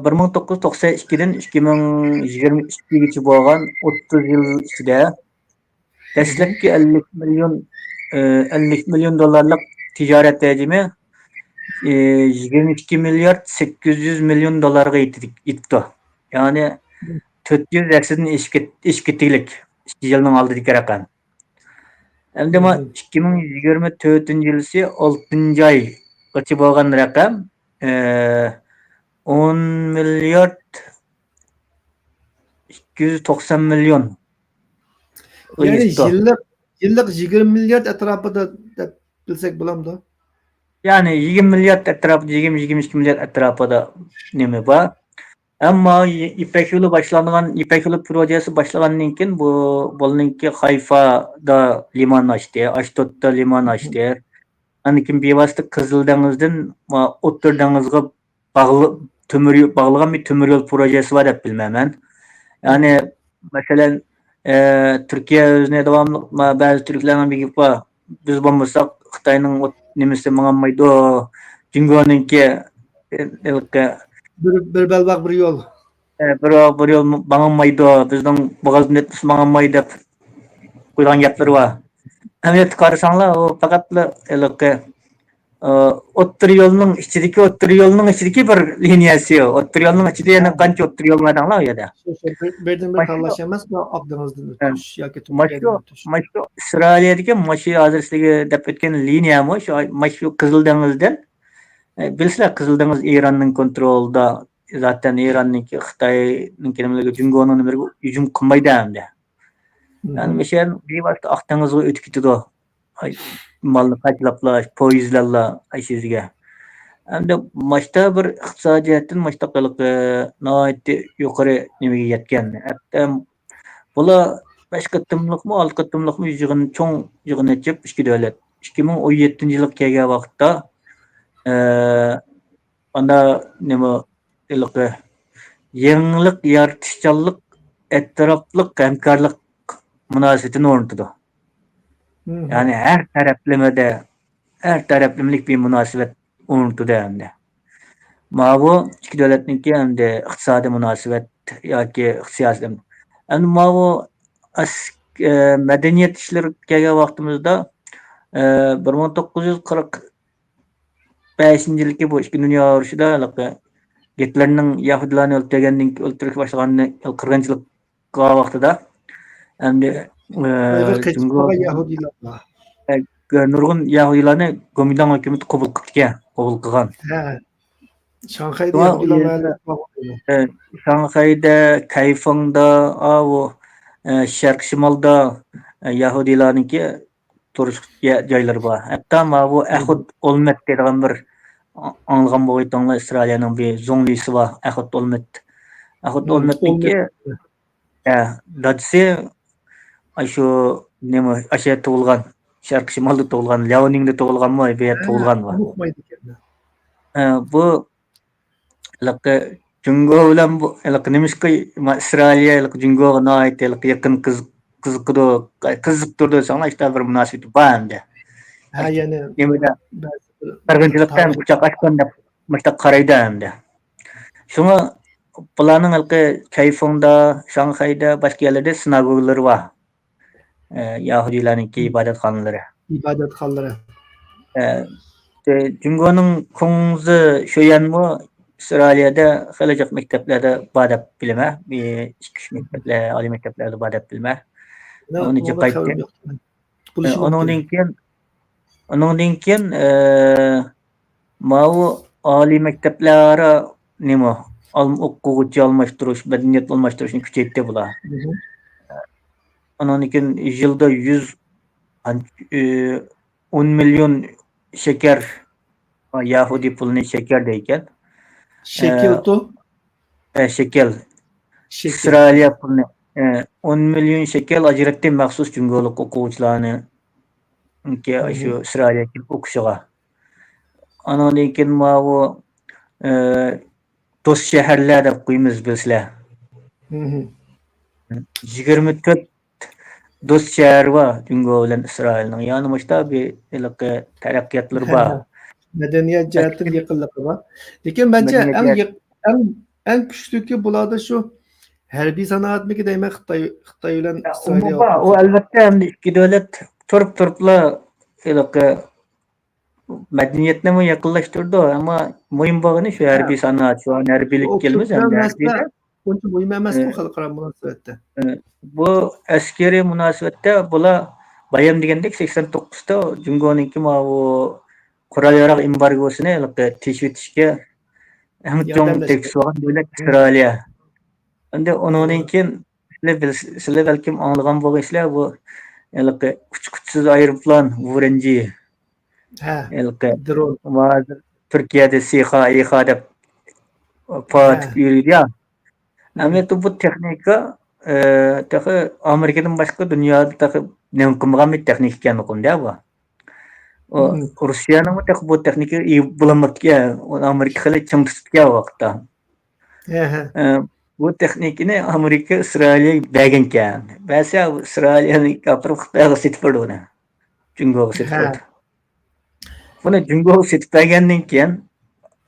بىر مىڭ توققۇز يۈز توقسان ئىككىدىن ئىككى مىڭ يىگىرمە ئىككىگىچە بولغان ئوتتۇز يىل ئىچىدە دەسلەپكى ئەللىك مىليون، ئەللىك مىليون دوللارلىق تىجارەت ھەجمى يىگىرمە ئىككى مىليارد سەككىز يۈز مىليون دوللارغا يېتىپتۇ. يەنى تۆت يۈز ھەسسىدىن ئېشىپ كېتىگلىك ئىككى يىلنىڭ ئالدىدىكى رەقەم. ئەمدى ما ئىككى مىڭ يىگىرمە تۆتىنچى يىلىسى ئالتىنچى ئايغىچە بولغان رەقەم ئون مىليارد ئىككى يۈز توقسان مىليون. يەنى يىللىق، يىللىق يىگىرمە مىليارد ئەتراپىدا دەپ بىلسەك بولامدۇ؟ يەنى يىگىرمە مىليارد ئەتراپىدا، يىگىرمە، يىگىرمە ئىككى مىليارد ئەتراپىدا نېمە بار. ئەمما يىپەك يولى باشلانغان، يىپەك يولى پروژېسى باشلىغاندىن كېيىن بۇ بۇلنىڭكى خايفادا لىمان ئاچتى، ئاشدودتا لىمان ئاچتى. ئاندىن كېيىن بىۋاسىتە قىزىل دېڭىزدىن ئوتتۇرا دېڭىزغا باغلى-، تۆمۈر يول، باغلىغان بىر تۆمۈر يول پروژېسى بار دەپ بىلىمەن مەن. يەنى، مەسىلەن، ئە، تۈركىيە ئۆزىنى داۋاملىق، ما-، بەزى تۈركلەرنىڭ بىر گېپى بار، بىز بولمىساق، خىتاينىڭ نېمىسى ماڭالمايدۇ، جۇڭگونىڭكى، ئە، ھېلىقى بىر، بىر بەلباغ، بىر يول. ئە، بىر، بىر يول ماڭالمايدۇ، بىزنىڭ بوغاز نېفىتىمىز ماڭالمايدۇ دەپ قويغان گەپلىرى بار. ئەمەلىيەتتە قارىساڭلار، ئۇ پەقەتلا ھېلىقى ئوتتۇرا يولنىڭ ئىچىدىكى، ئوتتۇرا يولنىڭ ئىچىدىكى بىر لىنىيەسى. ئوتتۇرا يولنىڭ ئىچىدە يەنە قانچە ئوتتۇرا يول بار دەڭلار ئۇ يەردە. بىردىن بىر تاللاش ئەمەس، ئاق دېڭىزدىن ئۆتۈش ياكى تۈركىيەدىن ئۆتۈش. ماشۇ ئىسرائىلىيەدىكى، ماشۇ ھازىر سىلەرگە دەپ ئۆتكەن لىنىيەمۇ شۇ، ماشۇ قىزىل دېڭىزدىن، بىلىسىلەر، قىزىل دېڭىز ئىراننىڭ كونترولىدا، زاتەن ئىراننىڭكى، خىتاينىڭكى نېمىلىرىگە، جۇڭگونىڭ نېمىلىرىگە ھۇجۇم قىلمايدۇ ئەمدى. يەنى مىشەن بىۋاسىتە ئاق دېڭىزغا ئۆتۈپ كېتىدۇ. مالنى قاچىلاپلا، پويىزلارلا ئاشۇ يەرگە. ئەمدى ماشتا بىر ئىقتىسادىي جەھەتتىن ماشتا قىلىقى ناھايىتى يۇقىرى نېمىگە يەتكەن. ھەتتا بۇلار بەش قېتىملىقمۇ، ئالتە قېتىملىقمۇ يىغىن، چوڭ يىغىن ئېچىپ، ئىككى دۆلەت. ئىككى مىڭ ئون يەتتىنچى يىلغا كەلگەن ۋاقىتتا، ئە، ئاندا نېمە، ھېلىقى يېڭىلىق، يارىتىشچانلىق، ئەتراپلىق ھەمكارلىق مۇناسىۋىتىنى ئورنىتىدۇ. يەنى ھەر تەرەپلىمىدە، ھەر تەرەپلىمىلىك بىر مۇناسىۋەت ئورنىتىدۇ ئەمدى. ماۋۇ ئىككى دۆلەتنىڭكى ئەمدى ئىقتىسادىي مۇناسىۋەت ياكى سىياسىي، ئەمدى ماۋۇ ئەس-، ئە، مەدەنىيەت ئىشلىرىغا كەلگەن ۋاقتىمىزدا، ئە، بىر مىڭ توققۇز يۈز قىرىق بەشىنچى يىلدىكى بۇ ئىككىنچى دۇنيا ئۇرۇشىدا ھېلىقى گىتلېرنىڭ يەھۇدىيلارنى ئۆلتۈرگەندىن كېيىن، ئۆلتۈرۈشكە باشلىغاننى، قىرغىنچىلىق قىلغان ۋاقتىدا، ئەمدى، ئە، خىتايغا قېچىپ جۇڭگو قالغان يەھۇدىيلار بار. ئە، نۇرغۇن يەھۇدىيلارنى گومىنداڭ ھۆكۈمىتى قوبۇل قىپتىكەن، قوبۇل قىلغان. ھە. شاڭخەيدە شۇڭا ئۇ يەھۇدىيلار يەردە مەھەللىسى بار. ئە، شاڭخەيدە، كەيفېڭدا، ئاۋۇ، ئە، شەرقىي شىمالدا، ئە، يەھۇدىيلارنىڭكى تۇرۇش يە-، جايلىرى بار. ھەتتا ماۋۇ ئەخۇت ئولمېرت دەيدىغان بىر، ئا-، ئاڭلىغان بولغىيتىڭلار، ئىسرائىلىيەنىڭ بىر زۇڭلىسى بار، ئەخۇت ئولمېرت. ئەخۇت ئولمېرتنىڭكى، ئولمېرت. ئە، دادىسى ئاشۇ نېمە، ئاشۇ يەردە تۇغۇلغان، شەرقىي شىمالدا تۇغۇلغان، لياۋنىڭدا تۇغۇلغانمۇ، بۇ يەردە تۇغۇلغان بۇ. ئۇنۇقمايدىكەن. ئە، بۇ ھېلىقى جۇڭگو بىلەن بۇ، ھېلىقى نېمىشقا ما-، ئىسرائىلىيە ھېلىقى جۇڭگوغا ناھايىتى ھېلىقى يېقىن قىز-، قىزىقىدۇ، قىزىقتۇرىدۇ دېسەڭلار، ئىشتا بىر مۇناسىۋىتى بار ئەمدى. ھە، يەنى نېمىدە، بەزى بىر قىرغىنچىلىقتا ھەم تارىخ قۇچاق ئاچقان دەپ مۇشتاق قارايدۇ ئەمدى. شۇڭا بۇلارنىڭ ھېلىقى كەيفېڭدا، شاڭخەيدە، باشقا يەرلەردە سىناگوگىلىرى بار. ئە، يەھۇدىيلارنىڭكى ئىبادەتخانىلىرى. ئىبادەتخانىلىرى. ئە، جۇڭگونىڭ كۇڭزى شۆيەنمۇ ئىسرائىلىيەدە خېلى جىق مەكتەپلەردە بار دەپ بىلىمەن. بىر ئىككى، ئۈچ مەكتەپلەر، ئالىي مەكتەپلەردە بار دەپ بىلىمەن. ئۇنى جىق ئېيتتى. ئۇنىڭدىن كېيىن، ئۇنىڭدىن كېيىن، ئە، ماۋۇ ئالىي مەكتەپلەرئارا نېمە، ئال-، ئوقۇغۇچى ئالماشتۇرۇش، مەدەنىيەت ئالماشتۇرۇشنى كۈچەيتتى بۇلار. ئۇنىڭدىن كېيىن يىلدا يۈز، ئە، ئون مىليون شېكەر، يەھۇدىي پۇلىنى شېكەر دەيكەن. شېكىلتۇ؟ ئە، شېكەل. شېكىل. ئىسرائىلىيە پۇلىنى، ئە، ئون مىليون شېكەل ئاجراتتى مەخسۇس جۇڭگولۇق ئوقۇغۇچىلارنىڭكى شۇ ئىسرائىلىيەگە كېلىپ ئوقۇشىغا. ئانىڭدىن كېيىن ماۋۇ، ئە، دوست شەھەرلەر دەپ قويىمىز بىلسىلەر. يىگىرمە تۆت دوست شەھەر بار جۇڭگو بىلەن ئىسرائىلنىڭ. يەنى مۇشتا بىر ھېلىقى تەرەققىياتلىرى بار. مەدەنىيەت جەھەتتىن يېقىنلىقى بار. لېكىن مەنچە مەدەنىيەت ئەڭ جەھەت- يېق-، ئەڭ، ئەڭ كۈچلۈكى بۇلاردا شۇ ھەربىي سانائەتمىكى دەيمەن، خىتاي، خىتاي بىلەن ئىسرائىل. ئۇ ئەلۋەتتە ئەمدى ئىككى دۆلەت تۇرۇپ تۇرۇپلا ھېلىقى مەدەنىيەتنىمۇ يېقىنلاشتۇرىدۇ، ئەمما مۇھىم بولغىنى شۇ ھەربىي سانائەت، شۇ ھەربىيلىك كېلىمىز ئەمدى ھەربىيدە. ئۇنچە مۇھىم ئەمەسمۇ خەلقئارا مۇناسىۋەتتە؟ ئە، بۇ ئەسكىرىي مۇناسىۋەتتە بۇلار بايام دېگەندەك سەكسەن توققۇزدا جۇڭگونىڭكى ماۋۇ قورال ياراغ ئېمبارگوسىنى ھېلىقى تېشىۋېتىشكە ئەڭ چوڭ تېگىشلىك بولغان دۆلەت ئىسرائىلىيە. ئەمدى ئۇنىڭدىن كېيىن سىلەر بىل-، سىلەر بەلكىم ئاڭلىغان بولغىيسىلەر، بۇ ھېلىقى ئۇچقۇچىسىز ئايروپىلان ۋۇرېنجى. ھە، ھېلىقى درون. ھازىر تۈركىيەدە سىخا، ئىخا دەپ پارتىپ يۈرىدۇ يا. ئەمەلىيەتتە بۇ تېخنىكا، ئە، تېخى ئامېرىكىدىن باشقا دۇنيادا تېخى نېمە قىلمىغان بىر تېخنىكا ئىكەن ئۇقۇمدا بۇ. ئۇ، روسىيەنىڭمۇ تېخى بۇ تېخنىكا ئىگە بولالماپتىكەن، ئۇنى ئامېرىكا خېلى چىڭ تۇتۇپتىكەن بۇ ۋاقىتتا. ئە، بۇ تېخنىكىنى ئامېرىكا ئىسرائىلىيەگە بەرگەنىكەن. بەرسە، ئىسرائىلىيەنى ئاپىرىپ خىتايغا سېتىپ بېرىدۇ ئۇنى. جۇڭگوغا سېتىپ بېرىدۇ. بۇنى جۇڭگوغا سېتىپ بەرگەندىن كېيىن،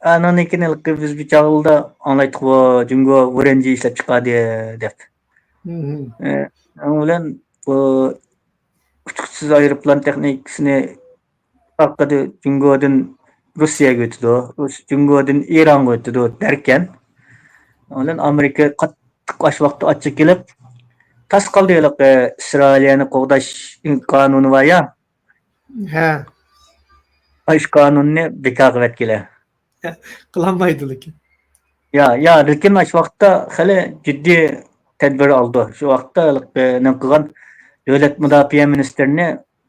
ئانىڭدىن كېيىن ھېلىقى بىز بىر چاغلىدا ئاڭلايتتۇق، جۇڭگو ۋۇرېنجى ئىشلەپ چىقاردى دەپ. ئە، ئۇنىڭ بىلەن بۇ ئۇچقۇچىسىز ئايروپىلان تېخنىكىسىنى ئارقىدا جۇڭگودىن روسىيەگە ئۆتىدۇ، روس-، جۇڭگودىن ئىرانغا ئۆتىدۇ دەركەن. ئۇنىڭ بىلەن ئامېرىكا قاتتىق ئاشۇ ۋاقىتتا ئاچچىقى كېلىپ، تاس قالدى ھېلىقى ئىسرائىلىيەنى قوغداش قانۇنى بار يا. ھە. ئاشۇ قانۇننى بىكار قىلىۋەتكىلى. قىلالمايدۇ لېكىن. يا، يا، لېكىن ئاشۇ ۋاقىتتا خېلى جىددىي تەدبىر ئالىدۇ. شۇ ۋاقىتتا ھېلىقى نېمە قىلغان، دۆلەت مۇداپىئە مىنىستىرىنى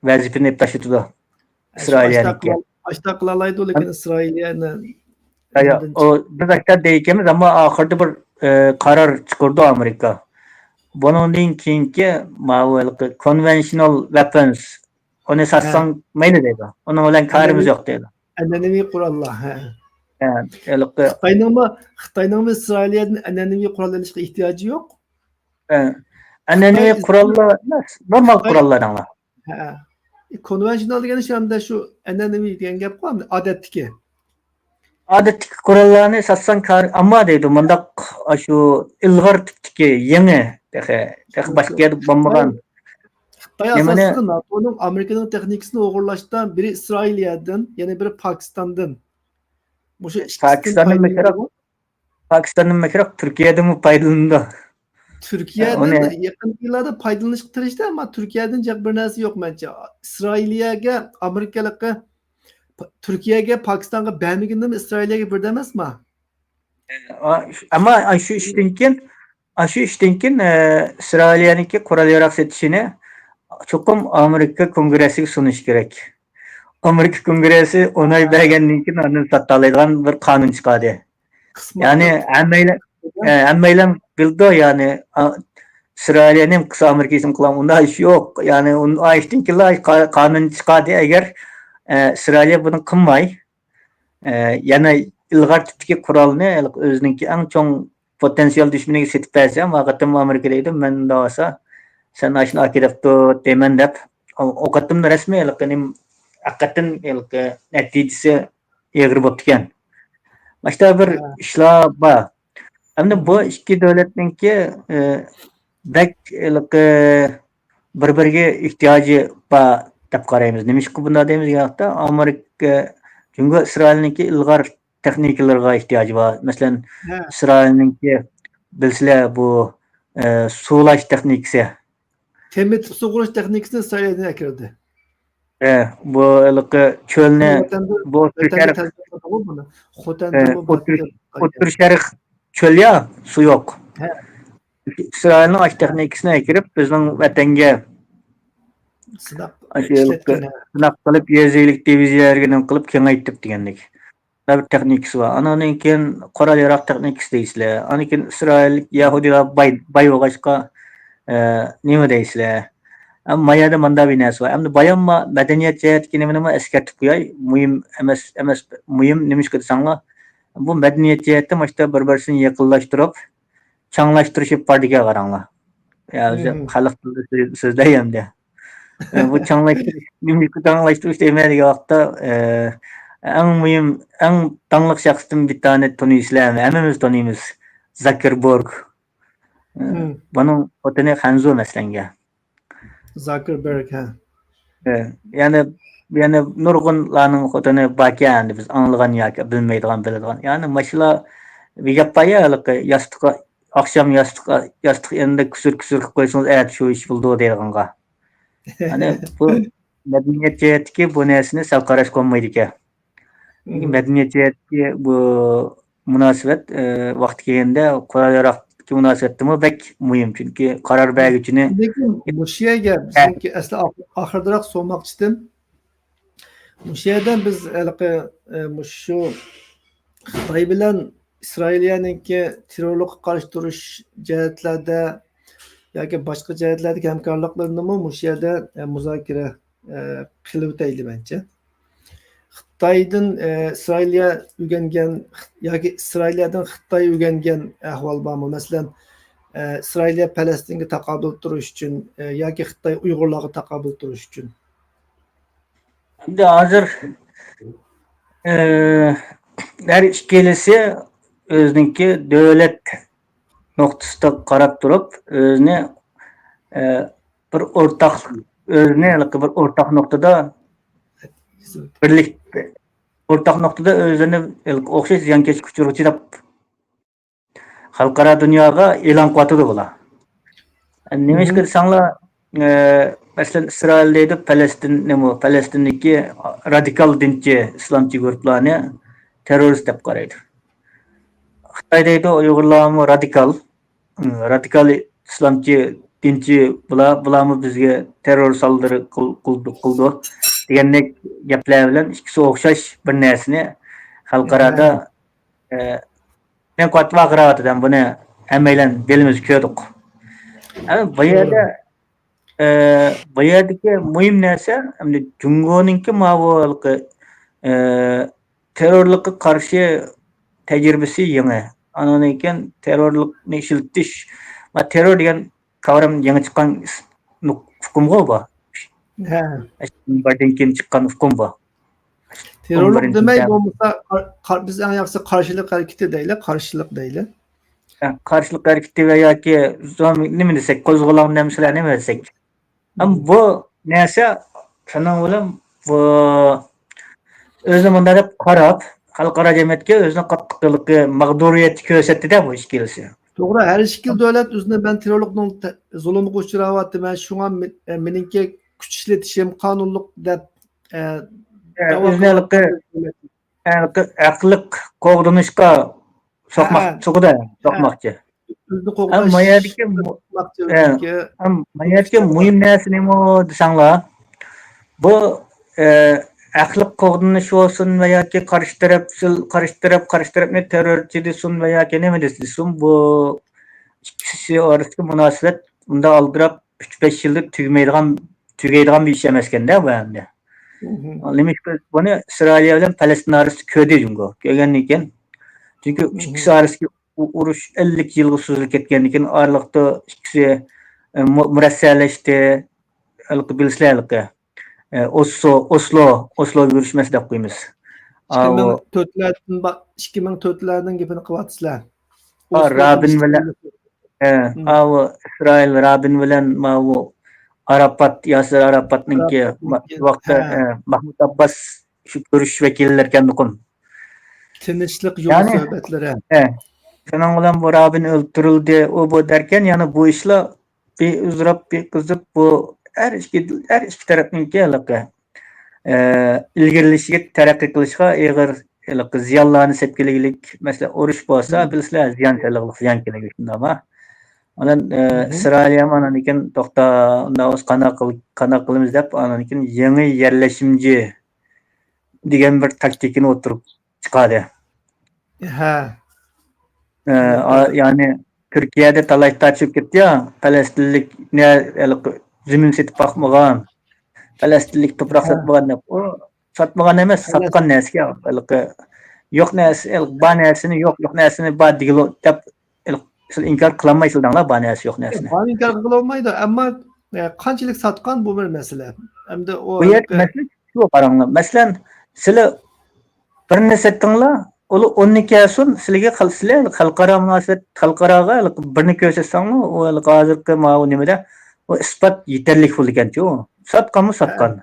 ۋەزىپىنى ئېلىپ تاشلىتىدۇ ئىسرائىلىيەنىڭكى. ئاشتا قىلالايدۇ، لېكىن ئىسرائىلىيەنى يا، يا، ئۇ، بىز ئاشتا دەيكەنمىز، ئەمما ئاخىرىدا بىر، ئە، قارار چىقىرىدۇ ئامېرىكا. بۇنىڭدىن كېيىنكى ماۋۇ ھېلىقى كونۋېنشنال ۋېپنس، ئۇنى ساتساڭ مەيلى دەيدۇ. ئۇنىڭ بىلەن كارىمىز يوق دەيدۇ. ئەنئەنىۋى قوراللار، ھە. ھە، ھېلىقى خىتاينىڭمۇ، خىتاينىڭمۇ ئىسرائىلىيەدىن ئەنئەنىۋى قورال ئېلىشقا ئېھتىياجى يوق. ھە. ئەنئەنىۋى قوراللار ئەمەس، نورمال قوراللار دەڭلار. ھە. كونۋېنشنال دېگەن شۇ ئەمدى شۇ ئەنئەنىۋى دېگەن گەپقۇ، ئەمدى ئادەتتىكى. ئادەتتىكى قوراللارنى ساتساڭ كار، ئەمما دەيدۇ، مۇنداق ئاشۇ ئىلغار تىپتىكى يېڭى، تېخى، تېخى باشقا يەردە بولمىغان. خىتاي ئاساسلىقى ناتونىڭ، ئامېرىكىنىڭ تېخنىكىسىنى ئوغرىلاشتا بىرى ئىسرائىلىيەدىن، يەنە بىرى پاكىستاندىن. مۇشۇ ئىككىسىدىن پاكىستاندىن پايدىلىنىدۇ. پاكىستاندىن بەكرەك تۈركىيەدىنمۇ پايدىلىنىدۇ. تۈركىيەدىن ئۇنى يېقىنقى يىللاردا پايدىلىنىشقا تىرىشتى، ئەمما تۈركىيەدىن جىق بىر نەرسە يوق مەنچە. ئىسرائىلىيەگە ئامېرىكىلىقى پ-، تۈركىيەگە، پاكىستانغا بەرمىگىنىمۇ ئىسرائىلىيەگە بېرىدۇ ئەمەسما؟ ئا، شۇ، ئەمما، ئا، شۇ ئىشتىن كېيىن، ئا، شۇ ئىشتىن كېيىن، ئە، ئىسرائىلىيەنىڭكى قورال ياراغ سېتىشىنى چوقۇم ئامېرىكا كونگرېسسىگە سۇنۇشى كېرەك. ئامېرىكا كونگرېسسى ئوناي بەرگەندىن كېيىن ئاندىن ساتالايدىغان بىر قانۇن چىقاردى. يەنى ھەممەيلەن، ئە، ھەممەيلەن بىلىدۇ، يەنى، ئا، ئىسرائىلىيەنى قىلسا ئامېرىكا ئىشىنى قىلغان ئۇنداق ئىش يوق. يەنى ئۇن-، ئا، ئىشتىن كېيىنلا قا-، قانۇن چىقاردى، ئەگەر، ئە، ئىسرائىلىيە بۇنى قىلماي، ئە، يەنە ئىلغار تىپتىكى قورالنى، ھېلىقى ئۆزىنىڭكى ئەڭ چوڭ پوتېنسىيال دۈشمىنىگە سېتىپ بەرسە، ھەم ۋاقىتتىمۇ ئامېرىكا دەيدۇ، مەن مۇنداق بولسا، سەن ئاشۇنى ئاكىرىپتۇ دەيمەن دەپ، ئۇ، ئۇ قېتىمدا رەسمىي ھېلىقى نېمە، ھەقىقەتەن ھېلىقى نەتىجىسى ئېغىر بوپتىكەن. ماشتا بىر ھە. ئىشلار بار. ئەمدى بۇ ئىككى دۆلەتنىڭكى، ئى، بەك ھېلىقى بىر-بىرىگە ئېھتىياجى بار دەپ قارايمىز. نېمىشقا بۇنداق دەيمىز دېگەن ۋاقىتتا، ئامېرىكا، جۇڭگو ئىسرائىلنىڭكى ئىلغار تېخنىكىلىرىغا ئېھتىياجى بار. مەسىلەن، ھە. ئىسرائىلنىڭكى، بىلسىلەر، بۇ، ئە، سۇلاش تېخنىكىسى. تېمىتىپ سۇغۇرۇش تېخنىكىسىنى ئىسرائىلدىن ئەكىردى. ئە، بۇ ھېلىقى چۆلنى، ۋەتەندە، بۇ ئوتتۇرا ۋەتەندە شەرق، تەجرىبە قىلغان بۇنى. خوتەن ئە، ئوتتۇرا، ئوتتۇرا شەرق چۆل يا، سۇ يوق. ھە. ئىسرائىلنىڭ ئاشۇ تېخنىكىسىنى ئەكىرىپ، بىزنىڭ ۋەتەنگە سىناق ئاشۇ ھېلىقى ئىشلەتكەن، ھە. سىناق قىلىپ، يېزا ئىگىلىك دىۋىزىيەلىرىنى قىلىپ كېڭەيتتۇق دېگەندەك. بىر تېخنىكىسى بار. ئانىڭدىن كېيىن قورال ياراغ تېخنىكىسى دەيسىلەر. ئاندىن كېيىن ئىسرائىل، يەھۇدىيلار باي، باي بولغاچقا، ئە، نېمە دەيسىلەر؟ ئەمما ما يەردە مانداق بىر نەرسە بار. ئەمدى بايانما مەدەنىيەت جەھەتتىكى نېمىنىمۇ ئەسكەرتىپ قوياي. مۇھىم ئەمەس، ئەمەس، مۇھىم نېمىشقا دېسەڭلار، بۇ مەدەنىيەت جەھەتتە مۇشۇنداق بىر-بىرسىنى يېقىنلاشتۇرۇپ، چاڭلاشتۇرۇشۇپ باردىكەن قاراڭلار. يا، ئۆزى خەلق تىلىدا سۆ-، سۆزلەي ئەمدى. ئە، بۇ چاڭلاشتۇرۇش، نېمىشقا چاڭلاشتۇرۇش دەيمەن دېگەن ۋاقىتتا، ئە، ئەڭ مۇھىم، ئەڭ داڭلىق شەخستىن بىر دانە تونۇيسىلەر، ھەممىمىز تونۇيمىز. زاكېربېرگ. ئە، بۇنىڭ خوتۇنى خەنزۇ، مەسىلەنگە. زاكېربېرگ، ھە. ئە، يەنە، يەنە نۇرغۇنلارنىڭ خوتۇنى باركەن، ئەمدى بىز ئاڭلىغان ياكى بىلمەيدىغان، بىلىدىغان. يەنى ماشۇلا بىر گەپ بار يا، ھېلىقى ياستۇققا، ئاخشام ياستۇققا، ياستۇق يېنىدا كۈسۈر-كۈسۈر قىلىپ قويسىڭىز، ئەتە شۇ ئىش بولىدۇ دەيدىغانغا. يەنى بۇ مەدەنىيەت جەھەتتىكى بۇ نەرسىنى سەل قاراشقا بولمايدىكەن. چۈنكى مەدەنىيەت جەھەتتىكى بۇ مۇناسىۋەت، ئە، ۋاقتى كەلگەندە قورال ياراقتىكى مۇناسىۋەتتىمۇ بەك مۇھىم. چۈنكى قارار بەرگۈچىنى لېكىن مۇشۇ يەرگە بىزنىڭكى ئەسلى ئاخ-، ئاخىرىراق سورىماقچىدىم. مۇشۇ يەردە بىز ھېلىقى، ئە، مۇشۇ خىتاي بىلەن ئىسرائىلىيەنىڭكى تېررورلۇققا قارشى تۇرۇش جەھەتلەردە ياكى باشقا جەھەتلەردىكى ھەمكارلىقلىرىنىمۇ مۇشۇ يەردە، ئە، مۇزاكىرە، ئە، قىلىۋېتەيلى مەنچە. خىتايدىن، ئە، ئىسرائىلىيە ئۆگەنگەن ياكى ئىسرائىلىيەدىن خىتاي ئۆگەنگەن ئەھۋال بارمۇ؟ مەسىلەن، ئە، ئىسرائىلىيە پەلەستىنگە تاقابىل تۇرۇش ئۈچۈن، ئە، ياكى خىتاي ئۇيغۇرلارغا تاقابىل تۇرۇش ئۈچۈن. ئەمدى ھازىر، ئە، ھەر ئىككىلىسى ئۆزىنىڭكى دۆلەت نۇقتىسىدا قاراپ تۇرۇپ، ئۆزىنى، ئە، بىر ئورتاق، ئۆزىنى ھېلىقى بىر ئورتاق نۇقتىدا بىرلىك، ئورتاق نۇقتىدا ئۆزىنى ھېلىقى ئوخشاش زىيانكەشلىك ئۇچۇرغۇچى دەپ خەلقئارا دۇنياغا ئېلان قىلىۋاتىدۇ بۇلار. نېمىشقا دېسەڭلار، ئە، مەسىلەن، ئىسرائىل دەيدۇ، پەلەستىن، نېمە، پەلەستىندىكى رادىكال دىنچى ئىسلامچى گۇرۇپپىلارنى تېررورىست دەپ قارايدۇ. خىتاي دەيدۇ، ئۇيغۇرلارمۇ رادىكال، رادىكال ئىسلامچى دىنچى، بۇلار، بۇلارمۇ بىزگە تېررور سالدۇرى قىل-، قىلدى، قىلدى دېگەندەك گەپلەر بىلەن ئىككىسى ئوخشاش بىر نەرسىنى خەلقئارادا، ئە، مەن قاتتىق ۋارقىراۋاتىدۇ. بۇنى ھەممەيلەن بىلىمىز، كۆردۇق. ئەمما بۇ يەردە، ئە، بۇ يەردىكى مۇھىم نەرسە، ئەمدى جۇڭگونىڭكى ماۋۇ ھېلىقى، ئە، تېررورلۇققا قارشى تەجرىبىسى يېڭى. ئاندىن كېيىن تېررورلۇقنى ئىشلىتىش، ما، تېررور دېگەن كاۋرام يېڭى چىققان ئۇقۇمغۇ بۇ. ھە. ئىككىنچى دۇنيا ئۇرۇشىدىن كېيىن چىققان ئۇقۇم بۇ. تېررورلۇق دېمەي، بولمىسا، قار-، قار-، بىز ئەڭ ياخشىسى قارشىلىق ھەرىكىتى دەيلى، قارشىلىق دەيلى. ھە، قارشىلىق ھەرىكىتى ۋە ياكى زوم-، نېمە دېسەك، قوزغىلاڭ نېمىسىلەر نېمە دېسەك. ئەمما بۇ نەرسە شۇنىڭ بىلەن بۇ ئۆزىنى مۇنداق دەپ قاراپ، خەلقئارا جەمئىيەتكە ئۆزىنى قاتتىق ھېلىقى مەغدۇرىيەتتە كۆرسەتتى-دە بۇ ئىككىلىسى. توغرا، ھەر ئىككىلا دۆلەت ئۆزىنى مەن تېررورلۇقنىڭ تە-، زۇلۇمغا ئۇچراۋاتىمەن، شۇڭا مې-، ئە، مېنىڭكى كۈچ ئىشلىتىشىم قانۇنلۇق دەپ، ئە، ئە، دەۋا ئۆزىنى قىلىۋاتقان ھېلىقى، دۆلەت. ھېلىقى ئەقلىق قوغدىنىشقا سوقماق، ھە. سوقىدۇ، ھە. سوقماقچى. ئۆزىنى ھەم قوغداش ما يەردىكى مۇ-، سوقماقچى ھە. ئۆزىنىڭكى ھەم ما يەردىكى مۇھىم نەرسە نېمە دېسەڭلار، بۇ، ئە، ئەقلىق قوغدىنىش بولسۇن ۋە ياكى قارشى تەرەپ، قارشى تەرەپ، قارشى تەرەپنى تېررورچى دېسۇن ۋە ياكى نېمە دېسۇن، بۇ ئىككىسى ئارىسىدىكى مۇناسىۋەت ئۇنداق ئالدىراپ ئۈچ بەش يىلدا تۈگىمەيدىغان، تۈگەيدىغان بىر ئىش ئەمەسكەندە بۇ ئەمدى. مهم. نېمىشقا بۇنى ئىسرائىلىيە بىلەن پەلەستىن ئارىسىدا كۆردى جۇڭگو. كۆرگەندىن كېيىن، چۈنكى مهم. ئىككىسى ئارىسىدىكى ئۇ ئۇرۇش ئەللىك يىلغا سوزۇلۇپ كەتكەندىن كېيىن ئارىلىقتا ئىككىسى، ئە، مۇ-، مۇرەسسەلەشتى. ھېلىقى بىلىسىلەر ھېلىقى، ئە، ئوسلو، ئوسلو، ئوسلو كۆرۈشمەسى دەپ قويىمىز. ئىككى مىڭ تۆتلەردىن با-، ئىككى مىڭ تۆتلەرنىڭ گېپىنى قىلىۋاتىسىلەر. ئا، ئوسلو رابىن بىلەن، ئە، مم. ئاۋۇ ئىسرائىل رابىن بىلەن ماۋۇ ئاراپات، ياسىر ئاراپاتنىڭكى ئاراپاتنىڭكى، ما-، شۇ ۋاقىتتا، ھە. ئە، ماھمۇد ئابباس شۇ كۆرۈشۈش ۋەكىللىرىكەن مۇقىم. تىنچلىق يولى يەنى، سۆھبەتلىرى. ئە، شۇنىڭ بىلەن بۇ رابىن ئۆلتۈرۈلدى، ئۇ بۇ دەركەن، يەنە بۇ ئىشلار بىر ئۇزىراپ، بىر قىزىپ، بۇ ھەر ئىككى، ھەر ئىككى تەرەپنىڭكى ھېلىقى، ئە، ئىلگىرىلىشىگە، تەرەققىي قىلىشىغا ئېغىر ھېلىقى زىيانلارنى سېلىپ كېلىگلىك. مەسىلەن، ئۇرۇش بولسا، مم. بىلىسىلەر، زىيان سېلىقلىق، زىيان كېلىگلىك، شۇنداقما؟ ئاندىن، ئە، مم. ئىسرائىلىيەمۇ ئاندىن كېيىن، توختا، ئۇنداق بولسا قانداق قىل-، قانداق قىلىمىز دەپ، ئاندىن كېيىن يېڭى يەرلەشمىچى دېگەن بىر تاكتىكىنى ئوتتۇرىغا چىقاردى. ھە. ئە، ئا-، يەنى تۈركىيەدە تالاش تارتىش بولۇپ كەتتى يا، پەلەستىنلىك نە-، ھېلىقى زېمىن سېتىپ باقمىغان، پەلەستىنلىك توپراق ھە. ساتمىغان دەپ. ئۇ ساتمىغان ئەمەس، پەلەس- ساتقان نەرسىگە ھېلىقى يوق نەرسە، ھېلىقى بار نەرسىنى يوق، يوق نەرسىنى بار دېگىلى دەپ، ھېلىقى سىز ئىنكار قىلالمايسىلەر، بار نەرسە يوق نەرسىنى. بار ئىنكار قىلالمايدۇ، ئەمما، ئە، قانچىلىك ساتقان بۇ بىر مەسىلە. ئەمدى ئۇ بۇ يەر ھېلىقى مەسىلە شۇ، قاراڭلار. مەسىلەن، سىلەر بىرنى سېتىڭلار، ئۇلار ئوننى كەلسۇن، سىلىگە خەل-، سىلەر خەلقئارا مۇناسىۋەت، خەلقئاراغا بىرنى كۆرسەتسەڭلار، ئۇ ھېلىقى ھازىرقى ماۋۇ نېمىدە، ئۇ ئىسپات يېتەرلىك بولىدىكەنچۇ. ساتقانمۇ ھە. ساتقان.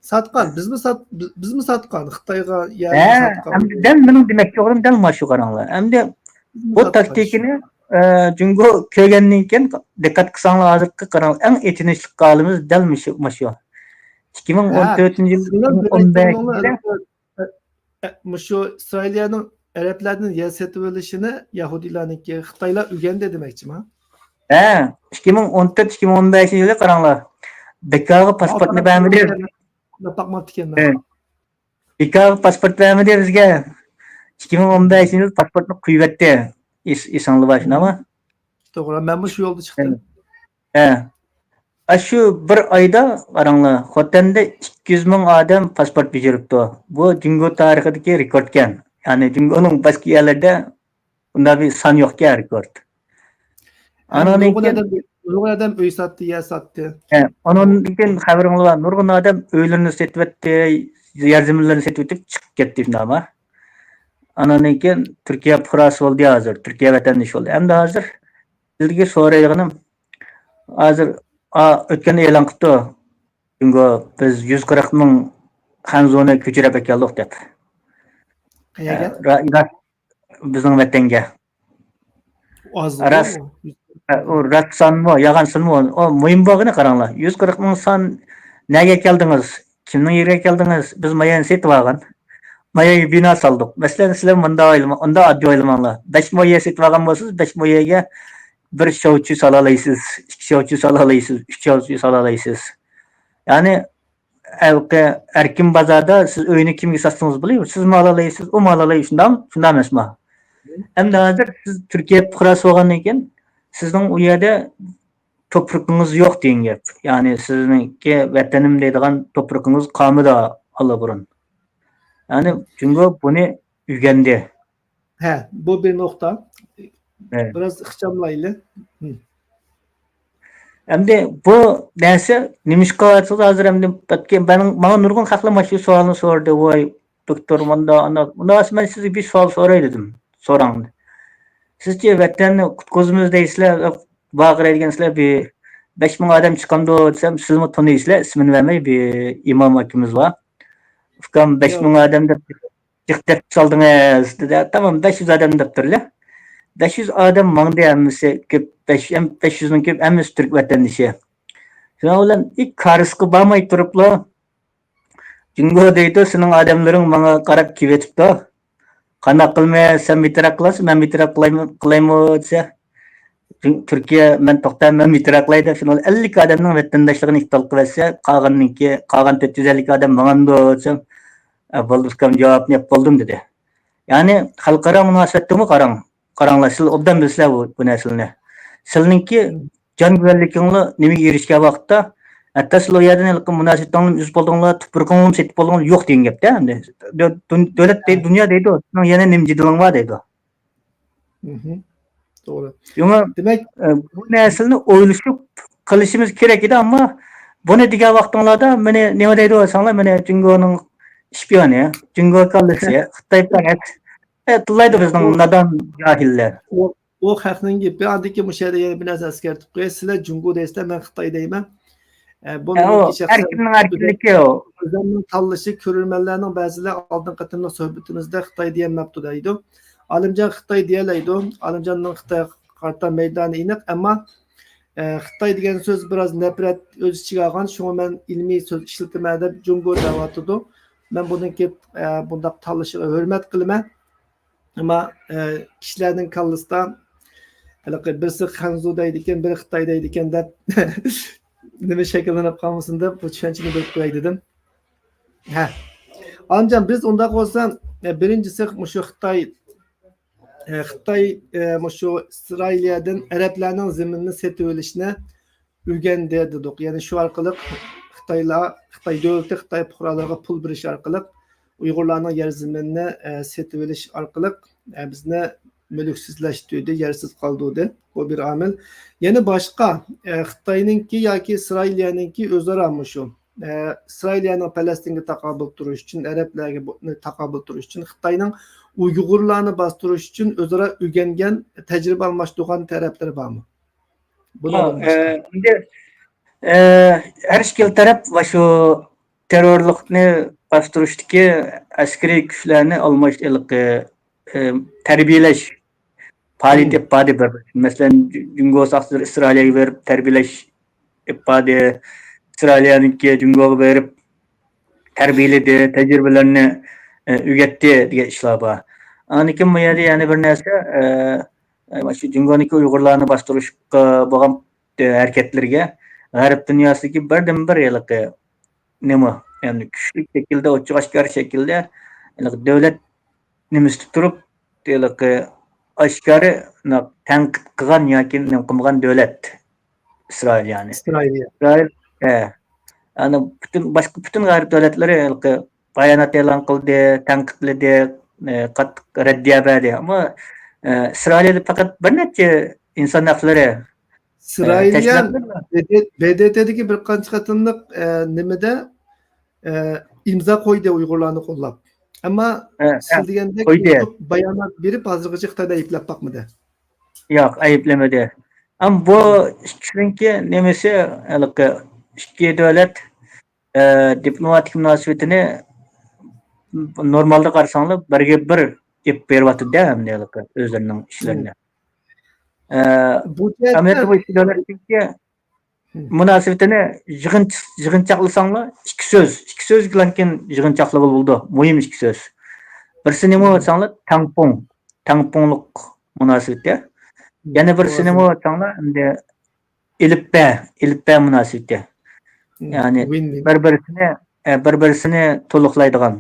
ساتقان، بىزمۇ سات-، بىز-، بىزمۇ ساتقان، خىتايغا يەرنى ھە، ساتقان. ئەمدى دەل مېنىڭ دېمەكچى بولغىنىم دەل مانا شۇ، قاراڭلار. ئەمدى بىزمۇ بۇ ساتقان. تاكتىكىنى، ئە، جۇڭگو كۆرگەندىن كېيىن، دىققەت قىلساڭلار، ھازىرقى قاراڭلار، ئەڭ ئېچىنىشلىق ھالىمىز دەل مۇشۇ، مۇشۇ. ھە. ئىككى مىڭ ئون تۆتىنچى يىل، سىلەر ئىككى مىڭ ئون بەشىنچى يىلدا ئە، مۇشۇ ئىسرائىلىيەنىڭ ئەرەبلەردىن يەر سېتىۋېلىشىنى يەھۇدىيلارنىڭكى، خىتايلار ئۆگەندى دېمەكچىما؟ ھە، ئىككى مىڭ ئون تۆت، ئىككى مىڭ ئون بەشىنچى يىلى قاراڭلار. بېكاغا پاسپورتنى بەرمىدى. باقماپتىكەن. ھە. بېكاغا پاسپورت بەرمىدى بىزگە. ئىككى مىڭ ئون بەشىنچى يىلى پاسپورتنى قويۇۋەتتى. ئېس-، ئېسىڭلار بار شۇنداقمۇ؟ توغرا، مەنمۇ شۇ يولدا چىقتىم. ھە. ئاشۇ بىر ئايدا قاراڭلار، خوتەندە ئىككى يۈز مىڭ ئادەم پاسپورت بېجىرىپتۇ. بۇ جۇڭگو تارىخىدىكى رېكورتكەن. يەنى جۇڭگونىڭ باشقا يەرلىرىدە بۇنداق بىر سان يوقكەن، رېكورت. ئاندىن نۇرغۇن كېيىن ئادەم، نۇرغۇن ئادەم ئۆي ساتتى، يەر ساتتى. ھە، ئاندىن كېيىن خەۋىرىڭلار بار، نۇرغۇن ئادەم ئۆيلىرىنى سېتىۋەتتى، يەر زېمىنلىرىنى سېتىۋېتىپ چىقىپ كەتتى شۇنداقما. ئاندىن كېيىن تۈركىيە پۇقراسى بولدى ھازىر، تۈركىيە ۋەتەندىشى بولدى. ئەمدى ھازىر سىلەرگە سورايدىغىنىم، ھازىر، ئا، ئۆتكەندە ئېلان قىپتۇ، جۇڭگو، بىز يۈز قىرىق مىڭ خەنزۇنى كۆچۈرۈپ ئەكەلدۇق دەپ. قەيەرگە؟ ئە، را-، را-، بىزنىڭ ۋەتەنگە. ئازغۇ. راست، ئە، ئۇ راست سانمۇ، يالغان سانمۇ، ئۇ مۇھىم بولغىنى قاراڭلار. يۈز قىرىق مىڭ سان نەگە ئەكەلدىڭىز؟ كىمنىڭ يېرىگە ئەكەلدىڭىز؟ بىز ما يەرنى سېتىۋالغان. ما يەرگە بىنا سالدۇق. مەسىلەن، سىلەر مۇنداق ئويلىما-، ئۇنداق ئاددىي ئويلىماڭلار. بەش مو يەر سېتىۋالغان بولسىڭىز، بەش مو يەرگە بىر شاۋچۇ سالالايسىز، ئىككى شاۋچۇ سالالايسىز، ئۈچ شاۋچۇ سالالايسىز. يەنى ھېلىقى ئەركىن بازاردا سىز ئۆينى كىمگە ساتسىڭىز بولىدۇ، سىزمۇ ئالالايسىز، ئۇمۇ ئالالايدۇ، شۇنداقمۇ؟ شۇنداق ئەمەسمۇ؟ ئەمدى ھازىر سىز تۈركىيە پۇقراسى بولغاندىن كېيىن سىزنىڭ ئۇ يەردە توپرىقىڭىز يوق دېگەن گەپ. يەنى سىزنىڭكى ۋەتىنىم دەيدىغان توپرىقىڭىز قالمىدى ئاللىبۇرۇن. يەنى جۇڭگو بۇنى ئۆگەندى. ھە، بۇ بىر نۇقتا. ھە. بىراز ئىخچاملايلى. ھە. ئەمدى بۇ نەرسە نېمىشقا ھازىر ئەمدى بەلكى ماڭا نۇرغۇن خەقلەر مانا شۇ سوئالنى سورىدى. ۋاي، دوكتور، مۇندا، ئانا، ئۇنداق مەن سىزگە بىر سوئال سوراي دېدىم. سوراڭ. سىزچە ۋەتەننى قۇتقۇزىمىز دەيسىلەر، ۋارقىرايدىكەنسىلەر، بىر بەش مىڭ ئادەم چىقامدۇ دېسەم، سىزمۇ تونۇيسىلەر، ئىسمىنى بەرمەي، بىر ئىمام ئاكىمىز بار. ئۇكام، بەش مىڭ ئادەم دەپ جىق دەپ سالدىڭىز دېدى. تامام، بەش يۈز ئادەم دەپتۇرلە. بەش يۈز ئادەم ماڭدى، ھەممىسى كۆپ، بەش، بەش يۈزنىڭ كۆپ، ھەممىسى تۈرك ۋەتەندىشى. شۇنىڭ بىلەن ئىك كارىسقا بارماي تۇرۇپلا، جۇڭگو دەيدۇ، سېنىڭ ئادەملىرىڭ ماڭا قاراپ كېلىۋېتىپتۇ. قانداق قىلىمىز، سەن بىتەرەپ قىلارسەن، مەن بىتەرەپ قىلايمۇ-، قىلايمۇ دېسە، تۈركىيە، مەن توختايمەن، مەن بىتەرەپ قىلاي دەپ، شۇنىڭ ئەللىك ئادەمنىڭ ۋەتەنداشلىقىنى ئىپتال قىلىۋەتسە، قالغىنىنىڭكى، قالغان تۆت يۈز ئەللىك ئادەم ماڭامدۇ دېسەم، ئە، بولدى ئۇكام، جاۋابنى ئېلىپ بولدۇم دېدى. يەنى خەلقئارا مۇناسىۋەتتىمۇ قاراڭ، قاراڭلار، سىلەر ئوبدان بىلىسىلەر بۇ، بۇ نەرسىلەرنى. سىلىنىڭكى جان گۈۋەنلىكىڭلار نېمىگە ئېرىشكەن ۋاقىتتا، ھەتتا سىلەر ئۇ يەردىن ھېلىقى مۇناسىۋىتىڭلارنى ئۈزۈپ بولدۇڭلار، تۇپرىقىڭلارنى سېتىپ بولدۇڭلار، يوق دېگەن گەپتە ئەمدى. دۆ-، دۇن-، دۆلەت دەيدۇ، دۇنيا دەيدۇ، سېنىڭ يەنە نېمە جېدىلىڭ بار دەيدۇ. مھم. توغرا. شۇڭا، دېمەك، ئە، بۇ نەرسىلەرنى ئويلىشىپ قىلىشىمىز كېرەك ئىدى، ئەمما بۇنى دېگەن ۋاقتىڭلاردا مېنى نېمە دەيدۇ دېسەڭلار، مېنى جۇڭگونىڭ شپىيونى، جۇڭگو كاللىسى، خىتاي پەقەت، ئە، تىللايدۇ بىزنىڭ ئۇ، نادان جاھىللار. ئۇ، ئۇ خەقنىڭ گېپى، ئاندىن كېيىن مۇشۇ يەردە يەنە بىر نەرسە ئەسكەرتىپ قوياي. سىلەر جۇڭگو دەيسىلەر، مەن خىتاي دەيمەن. ئە، بۇ ھە، ئۇ مېنىڭكى شەخسەن ئەركىننىڭ ئەركىنلىكى ئۇ. ئۆزۈمنىڭ تاللىشى، كۆرۈرمەنلەرنىڭ بەزىلەر ئالدىنقى قېتىملىق سۆھبىتىمىزدە خىتاي دېيەلمەپتۇ دەيدۇ. ئالىمجان خىتاي دېيەلەيدۇ. ئالىمجاننىڭ خىتايغا قارىتا مەيدانى ئېنىق، ئەمما، ئە، خىتاي دېگەن سۆز بىراز نەپرەت ئۆز ئىچىگە ئالغان، شۇڭا مەن ئىلمىي سۆز ئىشلىتىمەن دەپ جۇڭگو دەۋاتىدۇ. مەن بۇنىڭكى، ئە، بۇنداق تاللىشىغا ھۆرمەت قىلىمەن. ئەمما، ئە، كىشىلەرنىڭ كاللىسىدا ھېلىقى بىرسى خەنزۇ دەيدىكەن، بىرى خىتاي دەيدىكەن دەپ نېمە شەكىللىنىپ قالمىسۇن دەپ بۇ چۈشەنچىنى بېرىپ قوياي دېدىم. ھە. ئالىمجان، بىز ئۇنداق بولسا، ئە، بىرىنچىسى مۇشۇ خىتاي، ئە، خىتاي، ئە، مۇشۇ ئىسرائىلىيەدىن ئەرەبلەرنىڭ زېمىنىنى سېتىۋېلىشنى ئۆگەندى دېدۇق. يەنى شۇ ئارقىلىق خىتايلار، خىتاي دۆلىتى خىتاي پۇقرالىرىغا پۇل بېرىش ئارقىلىق ئۇيغۇرلارنىڭ يەر زېمىنىنى، ئە، سېتىۋېلىش ئارقىلىق، ئە، بىزنى مۈلۈكسىزلەشتۈردى، يەرسىز قالدۇردى. بۇ بىر ئامىل. يەنە باشقا، ئە، خىتاينىڭكى ياكى ئىسرائىلىيەنىڭكى ئۆزئارا مۇشۇ، ئە، ئىسرائىلىيەنىڭ پەلەستىنگە تاقابىل تۇرۇش ئۈچۈن، ئەرەبلەرگە بۇ، تاقابىل تۇرۇش ئۈچۈن خىتاينىڭ ئۇيغۇرلارنى باستۇرۇش ئۈچۈن ئۆزئارا ئۆگەنگەن، تەجرىبە ئالماشتۇرغان تەرەپلىرى بارمۇ؟ ھا، ئە، ئەمدى، ئە، ھەر ئىككىلا تەرەپ مۇشۇ تېررورلۇقنى باستۇرۇشتىكى ئەسكىرىي كۈچلەرنى ئالماش-، ھېلىقى، ئە، تەربىيەلەش پائالىيىتى ئېلىپ باردى بىر. مەسىلەن، جۇ-، جۇڭگو ساقچىلىرى ئىسرائىلىيەگە بېرىپ تەربىيەلەش ئېلىپ باردى. ئىسرائىلىيەنىڭكى جۇڭگوغا بېرىپ تەربىيەلىدى، تەجرىبىلەرنى، ئە، ئۆگەتتى دېگەن ئىشلار بار. ئاندىن كېيىن بۇ يەردە يەنە بىر نەرسە، ئە، ئە، شۇ جۇڭگونىڭكى ئۇيغۇرلارنى باستۇرۇشقا بولغان، ئە، ھەرىكەتلىرىگە غەرب دۇنياسىدىكى بىردىنبىر ھېلىقى نېمە، يەنى كۈچلۈك شەكىلدە، ئوچۇق ئاشكارا شەكىلدە ھېلىقى دۆلەت نېمىسىدە تۇرۇپ، ھېلىقى ئاشكارا تەنقىد قىلغان ياكى نېمە قىلمىغان دۆلەت ئىسرائىل، يەنى. ئىسرائىل، يا. ئىسرائىل، ھە. يەنى پۈتۈن، باشقا پۈتۈن غەرب دۆلەتلىرى ھېلىقى بايانات ئېلان قىلدى، تەنقىدلىدى، ئە، قاتتىق رەددىيە بەردى. ئەمما، ئە، ئىسرائىلىيەدە پەقەت بىر نەچچە ئىنسان ھەقلىرى، ئە، ئىسرائىلىيە تەشكىلاتلىرى، بې دې، بې دې تېدىكى بىر قانچە قېتىملىق، ئە، نېمىدە، ئە، ئىمزا قويدى ئۇيغۇرلارنى قوللاپ. ئەمما ئە، سىز ئە، دېگەندەك قويدى. بايانات بېرىپ، ھازىرغىچە خىتاينى ئەيىبلەپ باقمىدى. ياق، ئەيىبلىمىدى. ئەمما بۇ ئىككىسىنىڭكى نېمىسى، ھېلىقى ئىككى دۆلەت، ئە، دىپلوماتىك مۇناسىۋىتىنى نورمالدا قارىساڭلار، بىرگە بىر ئېلىپ بېرىۋاتىدۇ-دە، ئەمدى ھېلىقى ئۆزلىرىنىڭ ئىشلىرىنى. ئە، بۇ جەھەتتە ئەمەلىيەتتە بۇ ئىككى دۆلەتنىڭكى مۇناسىۋىتىنى يىغىن-، يىغىنچاقلىساڭلار، ئىككى سۆز، ئىككى سۆزگىلەنكىن يىغىنچاقلىغىلى بولىدۇ، مۇھىم ئىككى سۆز. بىرسى نېمە دېسەڭلار، تەڭپۇڭ، تەڭپۇڭلۇق مۇناسىۋىتى. يەنە بىرسىنىمۇ ئاڭلا، ئەمدى ئېلىپبە، ئېلىپبە مۇناسىۋىتى. يەنى بىر-بىرسىنى، ئە، بىر-بىرسىنى تولۇقلايدىغان.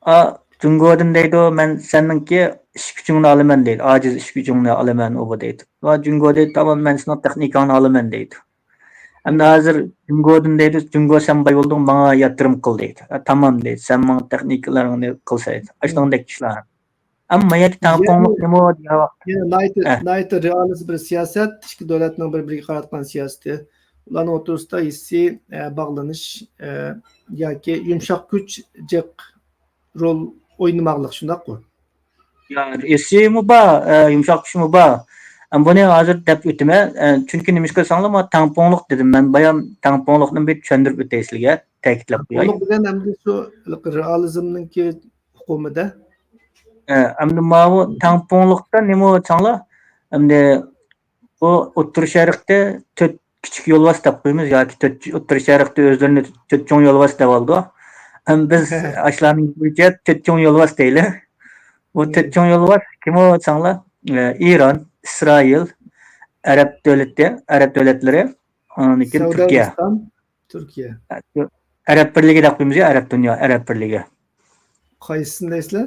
ئا، جۇڭگودىن دەيدۇ، مەن سەننىڭكى ئىش كۈچۈڭنى ئالىمەن دەيدۇ، ئاجىز ئىش كۈچۈڭنى ئالىمەن ئۇ دەيدۇ. ۋە جۇڭگو دەيدۇ، تامام مەن سېنىڭ تېخنىكاڭنى ئالىمەن دەيدۇ. ئەمدى ھازىر جۇڭگودىن دەيدۇ، جۇڭگو سەن باي بولدۇڭ، ماڭا ياتۇرۇم قىل دەيدۇ. ئە، تامام دەيدۇ، سەن ماڭا تېخنىكىلىرىڭنى قىلسا دەيدۇ. ئاشۇنىڭدەك ئىشلار. ئەمما ياكى تەڭپۇڭلۇق نېمە دېگەن ۋاقىت. يەنە ناھايىتى، ناھايىتى رېئالىست بىر سىياسەت، ئىككى دۆلەتنىڭ بىر-بىرىگە قاراتقان سىياسىتى. ئۇلارنىڭ ئوتتۇرىسىدا ھېسسىي، ئە، باغلىنىش، ئە، ياكى يۇمشاق كۈچ جىق رول ئوينىماقلىق، شۇنداققۇ؟ يا، ھېسسىيمۇ بار، ئە، يۇمشاق كۈچمۇ بار. ئەمما بۇنى ھازىر دەپ ئۆتىمەن، ئە، چۈنكى نېمىشقا دېسەڭلار، ما تەڭپۇڭلۇق دېدىم. مەن بايام تەڭپۇڭلۇقنى بىر چۈشەندۈرۈپ ئۆتەي سىلىگە، تەكىتلەپ قوياي. تەڭپۇڭلۇق دېگەن ئەمدى شۇ رېئالىزمنىڭكى ئۇقۇمىدا. ئە، ئەمدى ماۋۇ تەڭپۇڭلۇقتا نېمە دېسەڭلار، ئەمدى بۇ ئوتتۇرا شەرقتە تۆت كىچىك يولۋاس دەپ قويىمىز ياكى تۆت، ئوتتۇرا شەرقتە ئۆزلىرىنى تۆت چوڭ يولۋاس دەۋالىدۇ. ھەم بىز ئاشۇلارنىڭ بويىچە تۆت چوڭ يولۋاس دەيلى. بۇ تۆت چوڭ يولۋاس كىمۇ دېسەڭلار، ئە، ئىران، ئىسرائىل، ئەرەب دۆلىتى، ئەرەب دۆلەتلىرى، ئاندىن كېيىن سەئۇدى تۈركىيە. ئەرەبىستان، تۈركىيە. ئەرەب بىرلىكى دەپ قويىمىز يا، ئەرەب دۇنيا، ئەرەب بىرلىكى. قايسىسىنى دەيسىلەر؟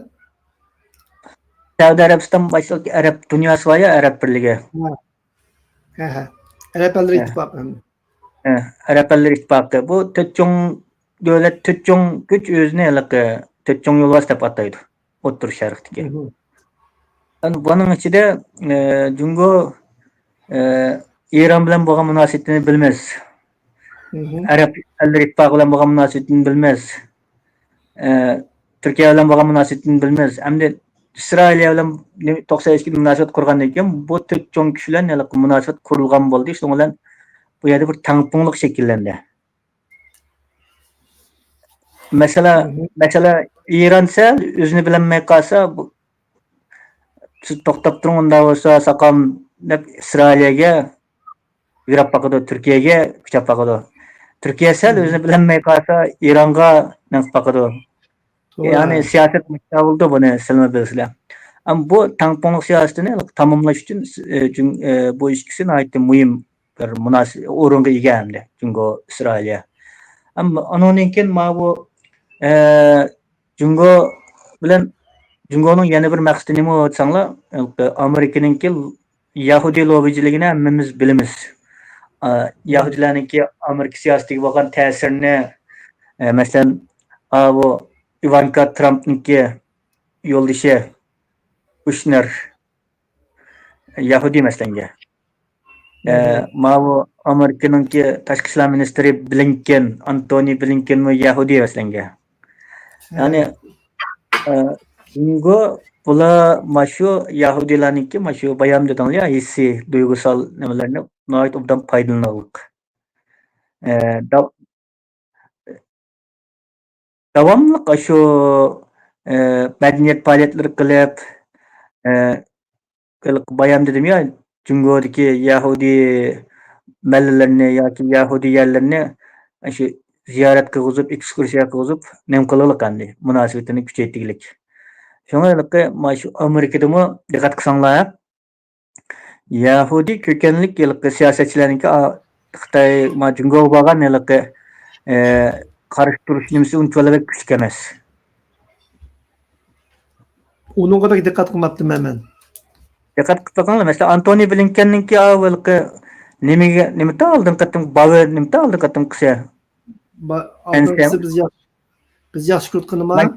سەئۇدى ئەرەبىستان باشلىق ئەرەب دۇنياسى بار يا، ئەرەب بىرلىكى. ھە. ھە، ھە. ئەرەب ئەللىرى ئىتتىپاقى. ھە، ئەرەب ئەللىرى ئىتتىپاقى. بۇ تۆت چوڭ دۆلەت، تۆت چوڭ كۈچ ئۆزىنى ھېلىقى تۆت چوڭ يولۋاس دەپ ئاتايدۇ. ئوتتۇرا شەرقتىكى. مھم. ئەنە بۇنىڭ ئىچىدە، ئە، جۇڭگو، ئە، ئىران بىلەن بولغان مۇناسىۋىتىنى بىلىمىز. مھم. ئەرەب ئەللىرى ئىتتىپاقى بىلەن بولغان مۇناسىۋىتىنى بىلىمىز. ئە، تۈركىيە بىلەن بولغان مۇناسىۋىتىنى بىلىمىز. ئەمدى ئىسرائىلىيە بىلەن نېمە، توقسان ئىككىدە مۇناسىۋەت قۇرغاندىن كېيىن، بۇ تۆت چوڭ كۈچ بىلەن ھېلىقى مۇناسىۋەت قۇرۇلغان بولدى. شۇنىڭ بىلەن بۇ يەردە بىر تەڭپۇڭلۇق شەكىللەندى. مەسىلە، مھم. مەسىلە، ئىران سەل ئۆزىنى بىلەلمەي قالسا، بۇ، سىز توختاپ تۇرۇڭ، ئۇنداق بولسا ساقام دەپ ئىسرائىلىيەگە يۆلەپ باقىدۇ، تۈركىيەگە كۈچەپ باقىدۇ. تۈركىيە سەل مھم. ئۆزىنى بىلەلمەي قالسا، ئىرانغا نېمە قىلىپ باقىدۇ. توغرا. يەنى سىياسەت مۇشۇنداق بولىدۇ، بۇنى سىلمۇ بىلىسىلەر. ئەمما بۇ تەڭپۇڭلۇق سىياسىتىنى تاماملاش ئۈچۈن، ئى، جۇڭ-، ئى، بۇ ئىككىسى ناھايىتى مۇھىم بىر مۇناسىۋەت ئورۇنغا ئىگە ئەمدى جۇڭگو، ئىسرائىلىيە. ئەمما ئۇنىڭدىن كېيىن ماۋۇ، ئە، جۇڭگو بىلەن، جۇڭگونىڭ يەنە بىر مەقسىتى نېمە دېسەڭلار، ئامېرىكىنىڭكى يەھۇدىي لوببىچىلىكىنى ھەممىمىز بىلىمىز. ئا، يەھۇدىيلارنىڭكى ئامېرىكا سىياسىتىگە بولغان تەسىرىنى، ئە، مەسىلەن، ئاۋۇ ئىۋانكا ترامپنىڭكى يولدىشى كۇشنېر، يەھۇدىي مەسىلەنگە. ئە، ماۋۇ ئامېرىكىنىڭكى تاشقى ئىشلار مىنىستىرى بلىنكېن، ئانتونى بلىنكېنمۇ يەھۇدىي مەسىلەنگە. يەنى، ئە، جۇڭگو بۇلار ماشۇ يەھۇدىيلارنىڭكى ماشۇ بايام دېدىڭلار يا، ھېسسىي، دۇيغۇسال نېمىلەرنى ناھايىتى ئوبدان پايدىلىنىدىغانلىق. ئە، دا-، داۋاملىق ئاشۇ، ئە، مەدەنىيەت پائالىيەتلىرى قىلىپ، ئە، ھېلىقى بايام دېدىم يا، جۇڭگودىكى يەھۇدىي مەھەللىلىرىنى ياكى يەھۇدىي يەرلىرىنى ئاشۇ زىيارەت قىلغۇزۇپ، ئېكسكۇرسىيە قىلغۇزۇپ، نېمە قىلغىلىق ئەمدى، مۇناسىۋىتىنى كۈچەيتكۈلۈك. شۇڭا ھېلىقى مانا شۇ ئامېرىكىدىمۇ دىققەت قىلساڭلار، يەھۇدىي كۆكەنلىك ھېلىقى سىياسەتچىلەرنىڭكى، ئا، خىتاي، ما، جۇڭگوغا بارغان ھېلىقى، ئە، قارشى تۇرۇش نېمىسى ئۇنچىۋالا بەك كۈچلۈك ئەمەس. ئۇنىڭغا بەك دىققەت قىلماپتىمەن مەن. دىققەت قىلىپ بېقىڭلار، مەسىلەن، ئانتونى بلىنكېننىڭكى، ئا، ھېلىقى نېمىگە، نېمىتى ئالدىنقى قېتىم، باۋېر نېمىتى ئالدىنقى قېتىمقىسى؟ با-، ئالدىنقىسى بىز ياخشى، بىز ياخشى كۆرۈپ قېنىما؟ مايك،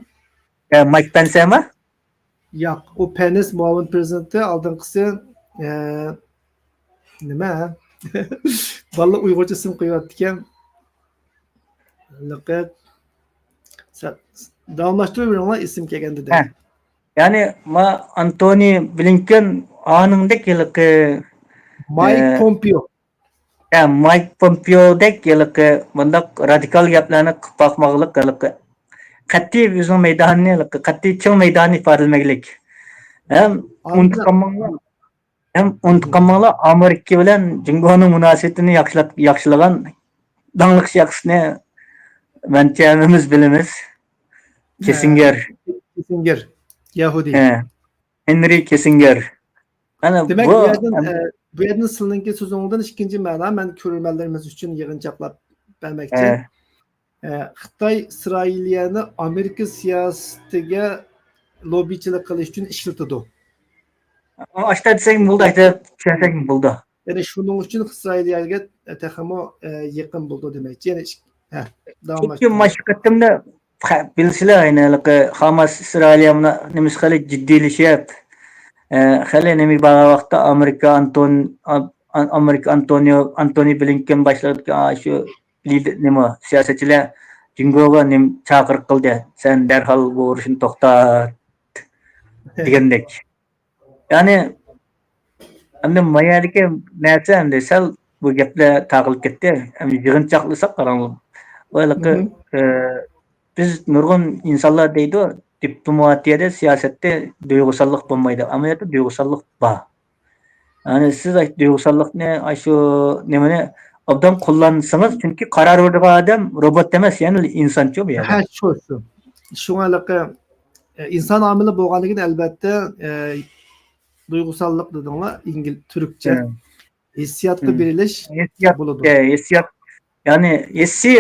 ئە، مايك پەنسەما؟ ياق، ئۇ پەنس مۇئاۋىن پىرېزىدېنتى، ئالدىنقىسى، ئە، نېمە؟ بالىلار ئۇيغۇرچە ئىسىم قويۇۋەپتىكەن. لىقىت. سە-، داۋاملاشتۇرۇۋېرىڭلار، ئېسىم كەلگەندە دەي. ھە. يەنى ما ئانتونى بلىنكېن ئانىڭدەك ھېلىقى، مايك ئە، پومپېئو. ھە، مايك پومپېئودەك ھېلىقى مۇنداق رادىكال گەپلەرنى قىلىپ باقماغلىق، ھېلىقى قەتئىي ئۆزىنىڭ مەيدانىنى، ھېلىقى قەتئىي چىڭ مەيدانىنى ئىپادىلىمەكلىك. ھەم ئۇنتۇپ قالماڭلار، ھەم ئۇنتۇپ قالماڭلار، ئامېرىكا بىلەن جۇڭگونىڭ مۇناسىۋىتىنى ياخشىلاپ، ياخشىلىغان داڭلىق شەخسنى مەنچە ھەممىمىز بىلىمىز. ھە. كىسسىنگېر. كىسسىنگېر. يەھۇدىي. ھە. ھېنرى كىسسىنگېر. ئەنە دېمەك، بۇ بۇ يەردىن، ئە، بۇ يەردىن سىلىنىڭكى سۆزىڭىزدىن ئىككىنچى مەنا، مەن كۆرۈرمەنلىرىمىز ئۈچۈن يىغىنچاقلاپ بەرمەكچى. ئە، ئە، خىتاي ئىسرائىلىيەنى ئامېرىكا سىياسىتىگە لوببىچىلىك قىلىش ئۈچۈن ئىشلىتىدۇ. ئاشتا دېسەك بولدى، ئاشتا چۈشەنسەك بولدى. يەنى شۇنىڭ ئۈچۈن ئىسرائىلىيەگە تېخىمۇ، ئە، يېقىن بولىدۇ دېمەكچى. يەنى ئىش-، ھە، داۋاملاشتۇرىمىز. چۈنكى مانا شۇ قېتىمدا، بىلىسىلەر، ئەينى ھېلىقى خاماس ئىسرائىلىيە بۇنا نېمىسى خېلى جىددىيلىشىپ، ئە، خېلى نېمە بارغان ۋاقىتتا ئامېرىكا ئانتون-، ئا-، ئا-، ئامېرىكا ئانتونىيو، ئانتونى بلىنكېن باشلىقىدىكى، ئا، شۇ لىدېر، نېمە، سىياسەتچىلەر جۇڭگوغا نېمە چاقىرىق قىلدى، سەن دەرھال بۇ ئۇرۇشنى توختات دېگەندەك. يەنى، ئەمدى ما يەردىكى نەرسە ئەمدى سەل بۇ گەپلەر تاقىلىپ كەتتى. ئەمدى يىغىنچاقلىساق قاراڭلار. بۇ ھېلىقى، ئە، بىز نۇرغۇن ئىنسانلار دەيدۇ، دىپلوماتىيەدە، سىياسەتتە تۇيغۇساللىق بولمايدۇ. ئەمەلىيەتتە تۇيغۇساللىق بار. يەنى سىز تۇيغۇساللىقنى، ئاشۇ نېمىنى ئوبدان قوللانسىڭىز، چۈنكى قارار بېرىدىغان ئادەم روبوت ئەمەس، يەنى ئىنسانچۇ بۇ يەردە. ھە، شۇ، شۇ. شۇڭا ھېلىقى، ئە، ئىنسان ئامىلى بولغاندىن كېيىن، ئەلۋەتتە، ئە، تۇيغۇساللىق دېدىڭلار، ئىنگل-، تۈركچە. ھە. ھېسسىياتقا ھە. بېرىلىش ھېسسىيات، بولىدۇ. ھە، ھېسسىيات، يەنى ھېسسىي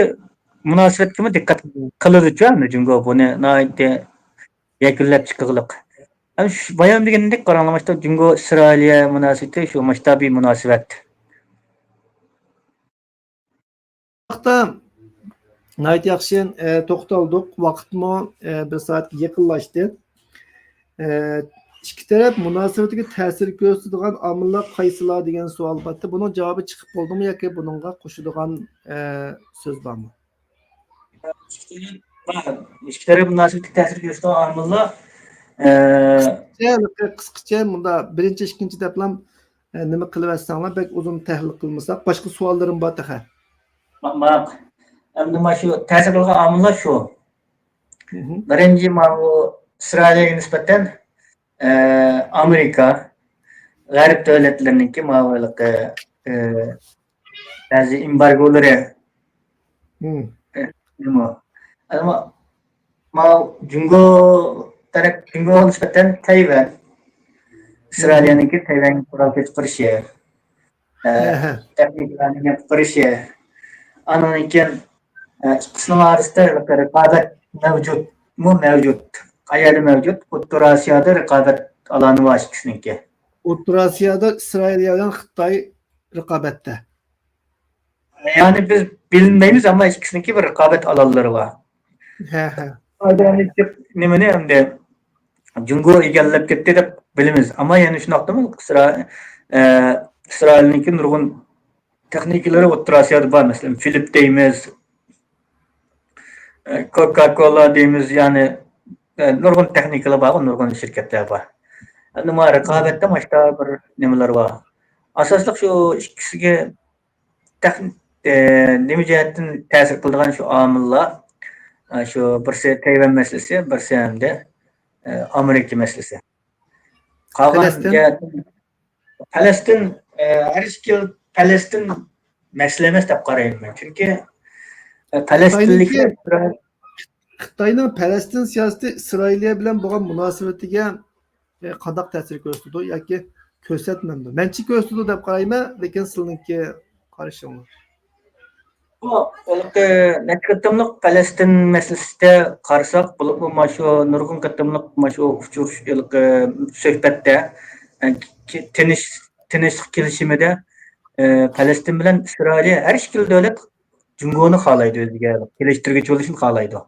مۇناسىۋەتكىمۇ دىققەت قىلىدۇچۇ، ئەمدى جۇڭگو بۇنى ناھايىتى يەكۈنلەپ چىقىرغلىق. ئەمدى شۇ بايام دېگەندەك قاراڭلار، ماشتا جۇڭگو ئىسرائىلىيە مۇناسىۋىتى شۇ ماشتابىي مۇناسىۋەت. ۋاقىتتا ناھايىتى ياخشى، ئە، توختالدۇق. ۋاقىتمۇ، ئە، بىر سائەتكە يېقىنلاشتى. ئە، ئىككى تەرەپ مۇناسىۋىتىگە تەسىر كۆرسىتىدىغان ئامىللار قايسىلار دېگەن سوئال بارتى. بۇنىڭ جاۋابى چىقىپ بولدىمۇ ياكى بۇنىڭغا قوشىدىغان، ئە، سۆز بارمۇ؟ ئىككى تەرەپ مۇناسىۋىتىگە تەسىر كۆرسىتىدىغان ئامىللار، ئە، قىسقىچە، قىسقىچە مۇندا بىرىنچى، ئىككىنچى دەپلا، ئە، نېمە قىلىۋەتسەڭلار، بەك ئۇزۇن تەھلىل قىلمىساق. باشقا سوئاللىرىم بار تېخى. ما-، ماق. ئەمدى مانا شۇ تەسىر قىلغان ئامىللار شۇ. مھم. بىرىنچى، ماۋۇ ئىسرائىلىيەگە نىسبەتەن، ئە، ئامېرىكا، غەرب دۆلەتلىرىنىڭكى ماۋۇ ھېلىقى، ئە، بەزى ئېمبارگولىرى. مم. ئە، نېمە؟ ئەمما ماۋۇ جۇڭگو تەرەپ، جۇڭگوغا نىسبەتەن تەيۋەن، ئىسرائىلىيەنىڭكى تەيۋەنگە قورال كۆتۈرۈشى، ئە، ئەھە. تېخنىكىلارنى يەپ قىلىشى. ئانىڭدىن كېيىن، ئە، ئىككىسىنىڭ ئارىسىدا رىقابەت مەۋجۇتمۇ مەۋجۇت. قەيەردە مەۋجۇت؟ ئوتتۇرا ئاسىيادا رىقابەت ئالانى بار ئىككىسىنىڭكى. ئوتتۇرا ئاسىيادا ئىسرائىلىيە بىلەن خىتاي رىقابەتتە. يەنى بىز بىلمەيمىز، ئەمما ئىككىسىنىڭكى بىر رىقابەت ئالانلىرى بار. ھە، ھە. نېمىنى ئەمدى جۇڭگو ئىگىلەپ كەتتى دەپ بىلىمىز. ئەمما يەنە شۇنداقتىمۇ ئىسرا-، ئە، ئىسرائىلنىڭكى نۇرغۇن تېخنىكىلىرى ئوتتۇرا ئاسىيادا بار. مەسىلەن، فىلىپ دەيمىز، ئە، كوكا كولا دەيمىز، يەنى، ئە، نۇرغۇن تېخنىكىلار بارغۇ، نۇرغۇن شىركەتلەر بار. ئەمدى مانا رىقابەتتە ماشتا بىر نېمىلەر بار. ئاساسلىق شۇ ئىككىسىگە تەخ-، ئە، نېمە جەھەتتىن تەسىر قىلىدىغان شۇ ئامىللار، ئە، شۇ بىرسى تەيۋەن مەسىلىسى، بىرسى ئەمدى، ئە، ئامېرىكا مەسىلىسى. قالغان پەلەستىن؟ جەھەتتىن، پەلەستىن، ئە، ھەر ئىككى پەلەستىن مەسىلە ئەمەس دەپ قارايمەن مەن. چۈنكى، ئە، پەلەستىنلىكلەر خىتاينىڭكى، خىتاينىڭ پەلەستىن سىياسىتى ئىسرائىلىيە بىلەن بولغان مۇناسىۋىتىگە، ئە، قانداق تەسىر كۆرسىتىدۇ ياكى كۆرسەتمەمدۇ؟ مەنچە كۆرسىتىدۇ دەپ قارايمەن، لېكىن سىلىنىڭكى قارىشىڭلار. بۇ ھېلىقى نەچچە قېتىملىق پەلەستىن مەسىلىسىدە قارىساق، بولۇپمۇ مانا شۇ نۇرغۇن قېتىملىق مانا شۇ ئۇچرىشىش، ھېلىقى سۆھبەتتە، ئە، كې-، تىنچ-، تىنچلىق كېلىشىمىدە، ئە، پەلەستىن بىلەن ئىسرائىلىيە ھەر ئىككىلا دۆلەت جۇڭگونى خالايدۇ، ئۆزىگە كېلىشتۈرگۈچى بولۇشنى خالايدۇ.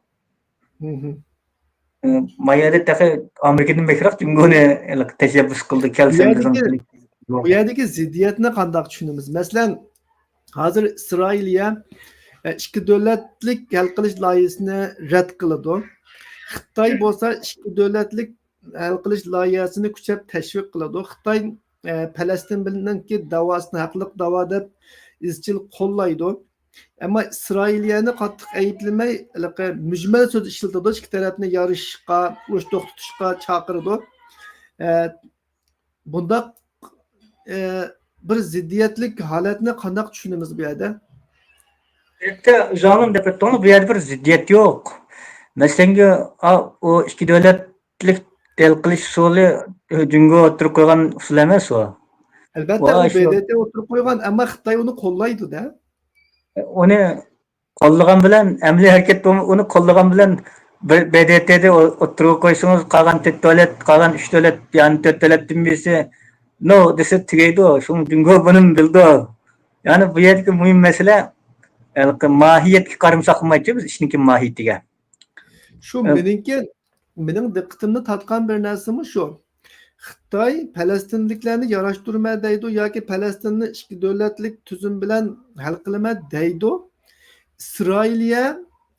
مھم. ئە، ما يەردە تېخى ئامېرىكىدىن بەكرەك جۇڭگونى ھېلىقى تەشەببۇس قىلدى، كەلسەم بىزنىڭ بۇ يەردىكى زىددىيەتنى قانداق چۈشىنىمىز؟ مەسىلەن، ھازىر ئىسرائىلىيە، ئە، ئىككى دۆلەتلىك ھەل قىلىش لايىھىسىنى رەت قىلىدۇ. خىتاي بولسا ئىككى دۆلەتلىك ھەل قىلىش لايىھەسىنى كۈچەپ تەشۋىق قىلىدۇ. خىتاي، ئە، پەلەستىن بىلەنكى داۋاسىنى ھەقلىق داۋا دەپ ئىزچىل قوللايدۇ. ئەمما ئىسرائىلىيەنى قاتتىق ئەيىبلىمەي، ھېلىقى مۈجمەل سۆز ئىشلىتىدۇ، ئىككى تەرەپنى يارىشىشقا، ئۇرۇش توختىتىشقا چاقىرىدۇ. ئە، بۇنداق، ئە، بىر زىددىيەتلىك ھالەتنى قانداق چۈشىنىمىز بۇ يەردە؟ ئۆزۈڭلار دەپ ئۆتتۈڭلار، بۇ يەردە بىر زىددىيەت يوق. مەسىلەنگە، ئا، ئۇ ئىككى دۆلەتلىك ھەل قىلىش ئۇسۇلى جۇڭگو ئوتتۇرىغا قويغان ئۇسۇل ئەمەس ئۇ. ئەلۋەتتە، ئۇ ۋە شۇ بې دې تې ئوتتۇرىغا قويغان، ئەمما خىتاي ئۇنى قوللايدۇ-دە. ئۇنى قوللىغان بىلەن، ئەمەلىي ھەرىكەت بولماي، ئۇنى قوللىغان بىلەن بىر بې دې تېنى ئو-، ئوتتۇرىغا قويسىڭىز، قالغان تۆت دۆلەت، قالغان ئۈچ دۆلەت، يەنى تۆت دۆلەتتىن بىرسى «نو» دېسە تۈگەيدۇ. شۇڭا جۇڭگو بۇنىمۇ بىلىدۇ. يەنى بۇ يەردىكى مۇھىم مەسىلە، ھېلىقى ماھىيەتكە قارىمىساق بولمايدۇ، بىز ئىشنىڭكى ماھىيىتىگە. شۇ ئە، مېنىڭكى، مېنىڭ دىققىتىمنى تارتقان بىر نەرسىمۇ شۇ. خىتاي پەلەستىنلىكلەرنى ياراشتۇرىمەن دەيدۇ ياكى پەلەستىننى ئىككى دۆلەتلىك تۈزۈم بىلەن ھەل قىلىمەن دەيدۇ. ئىسرائىلىيە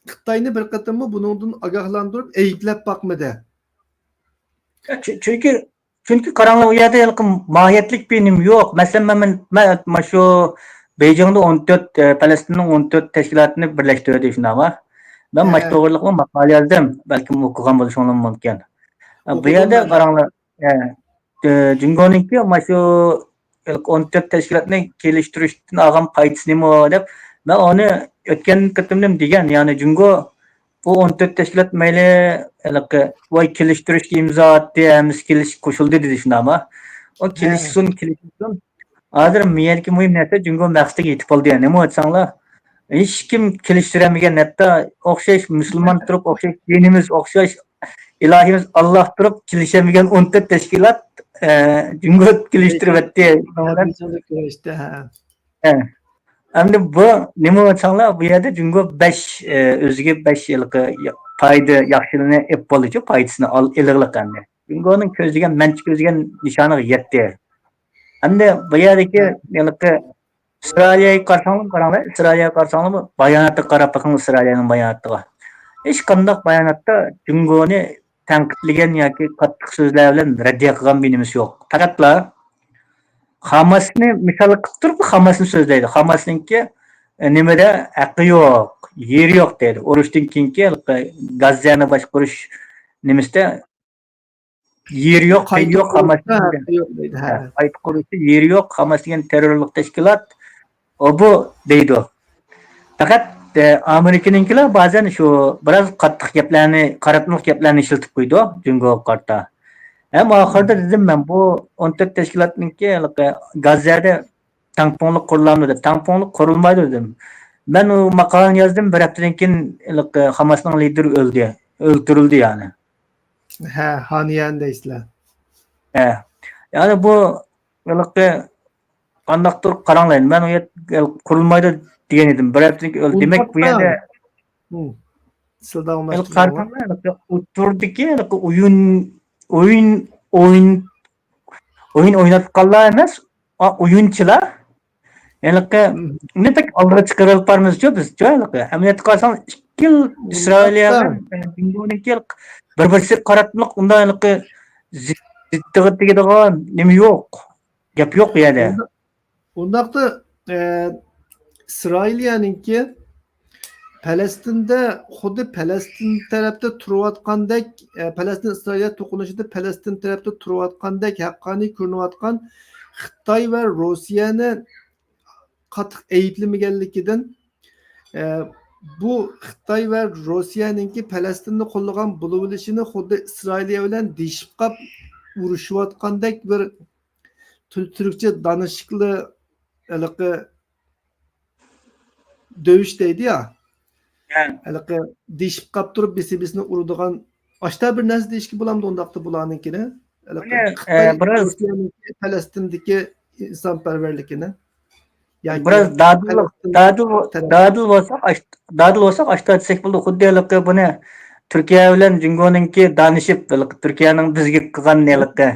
خىتاينى بىر قېتىممۇ بۇنىڭدىن ئاگاھلاندۇرۇپ ئەيىبلەپ باقمىدى. چۈ-، چۈنكى، چۈنكى قاراڭلار، ئۇ يەردە ھېلىقى ماھىيەتلىك بىر نېمە يوق. مەسىلەن، مەن، مەن، مەن مانا شۇ بېيجىڭدا ئون تۆت، ئە، پەلەستىننىڭ ئون تۆت تەشكىلاتىنى بىرلەشتۈردى، شۇنداقمۇ؟ مەن مانا شۇ توغرىلىقمۇ ماقالە يازدىم. بەلكىم ئوقۇغان بولۇشۇڭلار مۇمكىن. ئە، بۇ يەردە قاراڭلار، ئە، ئە، جۇڭگونىڭكى مانا شۇ ئون تۆت تەشكىلاتنى كېلىشتۈرۈشتىن ئالغان پايدىسى نېمە دەپ، مەن ئۇنى ئۆتكەن قېتىمدىن دېگەن، يەنى جۇڭگو بۇ ئون تۆت تەشكىلات مەيلى، ھېلىقى، ۋاي، كېلىشتۈرۈشكە ئىمزا ئاتتى، ھەممىسى كېلىشىپ قوشۇلدى دېدى، شۇنداقمۇ؟ ئۇ ھە. كېلىشسۇن، كېلىشسۇن. ھازىر مۇ يەردىكى مۇھىم نەرسە جۇڭگو مەقسىتىگە يېتىپ بولدى، يەنى نېمە دېسەڭلار، ھېچكىم كېلىشتۈرەلمىگەن، ھەتتا ئوخشاش مۇسۇلمان تۇرۇپ، ئوخشاش دىنىمىز، ئوخشاش ئىلاھىمىز ئاللاھ تۇرۇپ كېلىشەلمىگەن ئون تۆت تەشكىلات، ئە، جۇڭگو كېلىشتۈرۈۋەتتى. ھە. ھە. ئەمدى بۇ نېمە دېسەڭلار، بۇ يەردە جۇڭگو بەش، ئە، ئۆزىگە بەش ھېلىقى پايدا، ياخشىلىقنى ئېلىپ بولدىچۇ، پايدىسىنى ئال-، ئېلىغلىق ئەمدى. جۇڭگونىڭ كۆزلىگەن، مەنچە كۆزلىگەن نىشانىغا يەتتى. ئەمدى بۇ يەردىكى ھېلىقى ئىسرائىلىيەگە قارىساڭلار، قاراڭلار، ئىسرائىلىيەگە قارىساڭلارمۇ، باياناتقا قاراپ بېقىڭ، ئىسرائىلىيەنىڭ باياناتىغا. ھېچقانداق باياناتتا جۇڭگونى تەنقىدلىگەن ياكى قاتتىق سۆزلەر بىلەن رەددىيە قىلغان بىر نېمىسى يوق. پەقەتلا خاماسنى مىسال قىلىپ تۇرۇپ، خاماسنى سۆزلەيدۇ. خاماسنىڭكى، ئە، نېمىدە ھەققى يوق، يېرى يوق دەيدۇ. ئۇرۇشتىن كېيىنكى ھېلىقى گاززەنى باشقۇرۇش نېمىسىدە يېرى يوق، پېيى قايتا يوق، قۇرۇشتا ھاماس دېگەن، ھەققى يوق دەيدۇ، ھە، ھە. قايتا قۇرۇشتا يېرى يوق، ھاماس دېگەن تېررورلۇق تەشكىلات، ئۇ بۇ دەيدۇ. پەقەت، ئە، ئامېرىكىنىڭكىلەر بەزەن شۇ بىراز قاتتىق گەپلەرنى، قاراتمىلىق گەپلەرنى ئىشلىتىپ قويىدۇ جۇڭگوغا قارىتا. ھەم ئاخىرىدا دېدىم مەن، بۇ ئون تۆت تەشكىلاتنىڭكى ھېلىقى گاززەدە تەڭپۇڭلۇق قۇرۇلامدۇ دەپ. تەڭپۇڭلۇق قۇرۇلمايدۇ دېدىم. مەن ئۇ ماقالىنى يازدىم، بىر ھەپتىدىن كېيىن ھېلىقى خاماسنىڭ لىدىرى ئۆلدى، ئۆلتۈرۈلدى يەنى. ھە، ھانىيەنى دەيسىلەر. ھە. يەنى بۇ ھېلىقى قانداقتۇر قاراڭلايدۇ. مەن ئۇ يەر قۇرۇلمايدۇ دېگەن ئىدىم. بىر ھەپتىدىن كېيىن ئۆلدى. دېمەك، بۇ يەردە ھىم. سىز داۋاملاشتۇرۇڭ. ھېلىقى قارىساڭلار، ھېلىقى ئوتتۇرىدىكى ھېلىقى ئويۇن، ئويۇن، ئويۇن، ئويۇن ئويناتقانلار ئەمەس، ئا، ئويۇنچىلار. ھېلىقى، مم. ئۇنى بەك ئالدىغا چىقىرىپ بارمىزچۇ بىزچۇ ھېلىقى. ئەمەلىيەتتە قارىساڭ، ئىككى يىل ئىسرائىلىيە بىلەن جۇڭگونىڭكى بىر-بىرسىگە قاراتمىلىق ئۇنداق ھېلىقى زىتتىغا تېگىدىغان نېمە يوق. گەپ يوق بۇ يەردە. ئۇنداق، ئۇنداقتا، ئە، ئىسرائىلىيەنىڭكى پەلەستىندە خۇددى پەلەستىن تەرەپتە تۇرۇۋاتقاندەك، ئە، پەلەستىن ئىسرائىلىيە توقۇنۇشىدا پەلەستىن تەرەپتە تۇرۇۋاتقاندەك ھەققانىي كۆرۈنۈۋاتقان خىتاي ۋە روسىيەنى قاتتىق ئەيىبلىمىگەنلىكىدىن، ئە، بۇ خىتاي ۋە روسىيەنىڭكى پەلەستىننى قوللىغان بولۇۋېلىشىنى خۇددى ئىسرائىلىيە بىلەن دېيىشىپ قاپ ئۇرۇشۇۋاتقاندەك بىر تۈر-، تۈركچە دانىشىقلى ھېلىقى دۆۋۈش دەيدۇ يا. ھە. ھېلىقى دېيىشىپ قاپ تۇرۇپ، بىسى بىسىنى ئۇرىدىغان، ئاشتا بىر نەرسە دېيىشكە بولامدۇ ئۇنداقتا بۇلارنىڭكىنى؟ ھېلىقى مانا، خىتاي، ئە، بىراز روسىيەنىڭكى پەلەستىندىكى ئىنسانپەرۋەرلىكىنى. ياكى بىراز دادىل، پەلەستىن دادىل، تەرەپ دادىل بولساق، ئاش-، دادىل بولساق، ئاشتا دېسەك بولىدۇ. خۇددى ھېلىقى بۇنى تۈركىيە بىلەن جۇڭگونىڭكى دانىشىپ، ھېلىقى تۈركىيەنىڭ بىزگە قىلغان ھېلىقى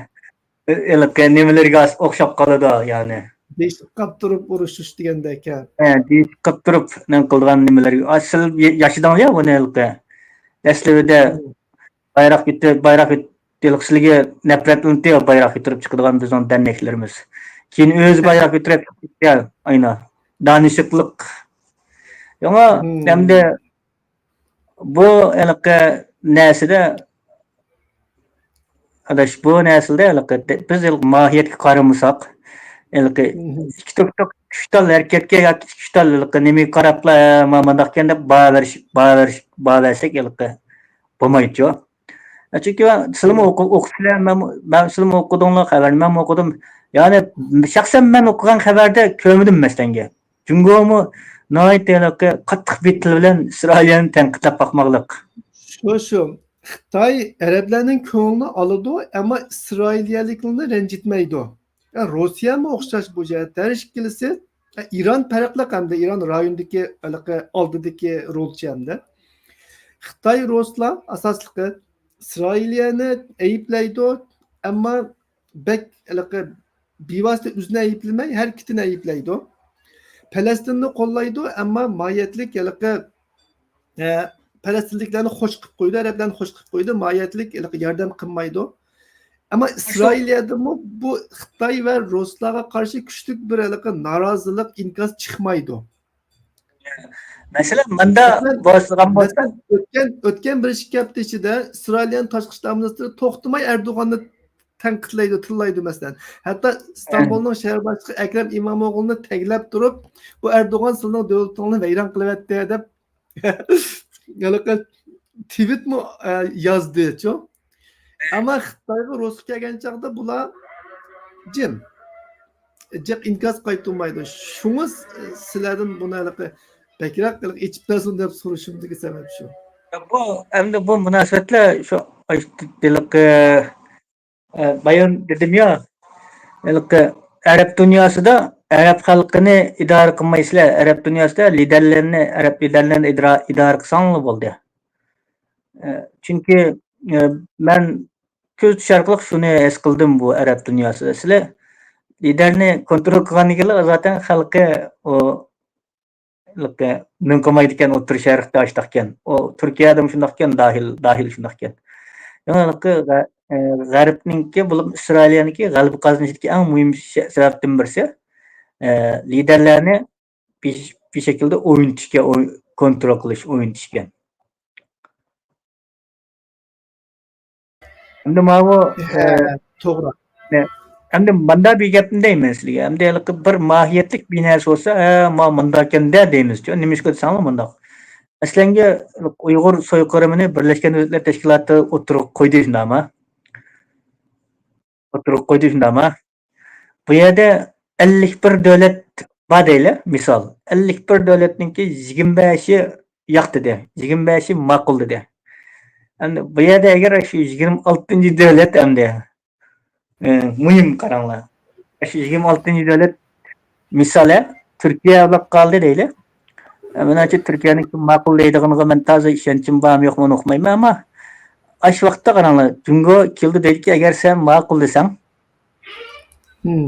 ھېلىقى نېمىلىرىگە ئوخشاپ قالىدۇ، يەنى. دېيىشىپ قاپ تۇرۇپ ئۇرۇشۇش دېگەندەك، ھە. ھە، دېيىشىپ قاپ تۇرۇپ نېمە قىلىدىغان نېمىلىرى. ئا، سىز يا-، ياشىدىڭىز يا بۇنى ھېلىقى. دەسلىپىدە مم. بايراق كۆتۈرۈپ، بايراق كۆت-، ھېلىقى سىلىگە نەپرەتلىنىدۇ، بايراق كۆتۈرۈپ چىقىدىغان بىزنىڭ دەرنەكلىرىمىز. كېيىن ئۆزى بايراق كۆتۈرۈپ چىقىپتۇ، ئاينا. دانىشىقلىق. شۇڭا مم. ئەمدى بۇ ھېلىقى نەرسىدە، ئاداش، بۇ نەرسىدە ھېلىقى بىز ھېلىقى ماھىيەتكە قارىمىساق، ھېلىقى مم. ئىككى توك توك ئۈچ تال ھەرىكەتكە ياكى ئىككى ئۈچ تال ھېلىقى نېمىگە قاراپلا، ھە، ما-، مانداقكەن دەپ باھا بېرىش، باھا بېرىش، باھا بەرسەك ھېلىقى بولمايدۇ. چۈنكى مەن، سىلىمۇ ئوقۇ-، ئوقۇپسىلەر، مەنمۇ، مەن، سىلىمۇ ئوقۇدۇڭلار خەۋەرنى، مەنمۇ ئوقۇدۇم. يەنى شەخسەن مەن ئوقۇغان خەۋەردە كۆرمىدىم مەسىلەنگە. جۇڭگومۇ ناھايىتى ھېلىقى قاتتىق بىر تىل بىلەن ئىسرائىلىيەنى تەنقىدلەپ باقماقلىق. شۇ، شۇ. خىتاي ئەرەبلەرنىڭ كۆڭلىنى ئالىدۇ، ئەمما ئىسرائىلىيەلىكلەرنى رەنجىتمەيدۇ. يا، روسىيەمۇ ئوخشاش بۇ جەھەتتە. ھەر ئىككىلىسى، يا، ئىران پەرقلىق ھەمدە ئىران رايوندىكى ھېلىقى ئالدىدىكى رولچى ھەمدە. خىتاي، رۇسلار ئاساسلىقى ئىسرائىلىيەنى ئەيىبلەيدۇ، ئەمما بەك ھېلىقى بىۋاسىتە ئۆزىنى ئەيىبلىمەي، ھەرىكىتىنى ئەيىبلەيدۇ. پەلەستىننى قوللايدۇ، ئەمما ماھىيەتلىك ھېلىقى، ئە، پەلەستىنلىكلەرنى خوش قىلىپ قويىدۇ، ئەرەبلەرنى خوش قىلىپ قويىدۇ، ماھىيەتلىك ھېلىقى ياردەم قىلمايدۇ. ئەمما ئىسرائىلىيەدىمۇ بۇ خىتاي ۋە رۇسلارغا قارشى كۈچلۈك بىر ھېلىقى نارازىلىق ئىنكاس چىقمايدۇ. مەسىلەن، ماندا مەسىلەن، بولسىغان بولسا، مەسىلەن، ئۆتكەن، ئۆتكەن بىر ئىككى ھەپتە ئىچىدە ئىسرائىلىيەنىڭ تاشقى ئىشلار مىنىستىرى توختىماي ئەردوغاننى تەنقىدلەيدۇ، تىللايدۇ، مەسىلەن. ھەتتا ئىستانبۇلنىڭ شەھەر باشلىقى ئەكرەم ئىمامئوغلۇنى تەگلەپ تۇرۇپ، «بۇ ئەردوغان سىلىنىڭ دۆلىتىڭىزنى ۋەيران قىلىۋەتتى» دەپ، ھېلىقى تىۋىتمۇ، ئە، يازدىچۇ. ئەمما خىتايغا رۇسقا كەلگەن چاغدا بۇلار جىم. جىق ئىنكاس قايتۇرمايدۇ. شۇڭا س-، سىلەردىن بۇنى ھېلىقى بەكرەك ھېلىقى ئېچىپ بەرسۇن دەپ سورىشىمدىكى سەۋەب شۇ. بۇ، ئەمدى بۇ مۇناسىۋەتلەر شۇ، ھېلىقى، ئە، بايام دېدىميا، ھېلىقى ئەرەب دۇنياسىدا ئەرەب خەلقىنى ئىدارە قىلمايسىلەر، ئەرەب دۇنياسىدا لىدەرلەرنى، ئەرەب لىدەرلەرنى ئىدارە، ئىدارە قىلساڭلا بولدى. ئە، چۈنكى، ئە، مەن كۆز تۇتۇش ئارقىلىق شۇنى ھېس قىلدىم، بۇ ئەرەب دۇنياسىدا سىلەر لىدەرنى كونترول قىلغاندىن كېيىنلا زاتەن خەلقى ئۇ مىڭ قىلمايدىكەن، ئوتتۇرا شەرقتە ئاشتاقكەن. ئۇ تۈركىيەدىمۇ شۇنداقكەن، داھىل، داھىل شۇنداقكەن. يەنى ھېلىقى غە-، ئە، غەربنىڭكى، بولۇپ ئىسرائىلىيەنىڭكى غەلىبە قازىنىشىدىكى ئەڭ مۇھىم شە-، سەۋەبتىن بىرسى، ئە، لىدەرلەرنى بىر، بىر شەكىلدە ئوينىتىشكە، ئوي-، كونترول قىلىش، ئوينىتىشكەن. ئەمدى ماۋۇ، ھە، ئە، توغرا. ئەمدى ماندا بىر گەپنى دەيمەن سىلىگە. ئەمدى ھېلىقى بىر ماھىيەتلىك بىر نەرسە بولسا، ھە، ما-، مانداكەن-دە دەيمىزچۇ. نېمىشقا دېسەڭلار مانداق. مەسىلەنگە، ئۇيغۇر سويقىرىمىنى بىرلەشكەن دۆلەتلەر تەشكىلاتى ئوتتۇرىغا قويدى، شۇنداقما؟ ئوتتۇرىغا قويدى، شۇنداقما؟ بۇ يەردە ئەللىك بىر دۆلەت بار دەيلى، مىسال. ئەللىك بىر دۆلەتنىڭكى يىگىرمە بەشى ياق دېدى، يىگىرمە بەشى ماقۇل دېدى. ئەمدى بۇ يەردە ئەگەر شۇ يىگىرمە ئالتىنچى دۆلەت ئەمدى، ئى، مۇھىم قاراڭلار. شۇ يىگىرمە ئالتىنچى دۆلەت مىسال، ھە، تۈركىيە بولۇپ قالدى دەيلى. ئە، مېنىڭچە تۈركىيەنىڭ كىم ماقۇل دەيدىغىنىغا مەن تازا ئىشەنچىم بارمۇ يوقمۇ ئۇقمايمەن، ئەمما ئاشۇ ۋاقىتتا قاراڭلار، جۇڭگو كېلىدۇ دەيدىكى، ئەگەر سەن ماقۇل دېسەڭ، مم.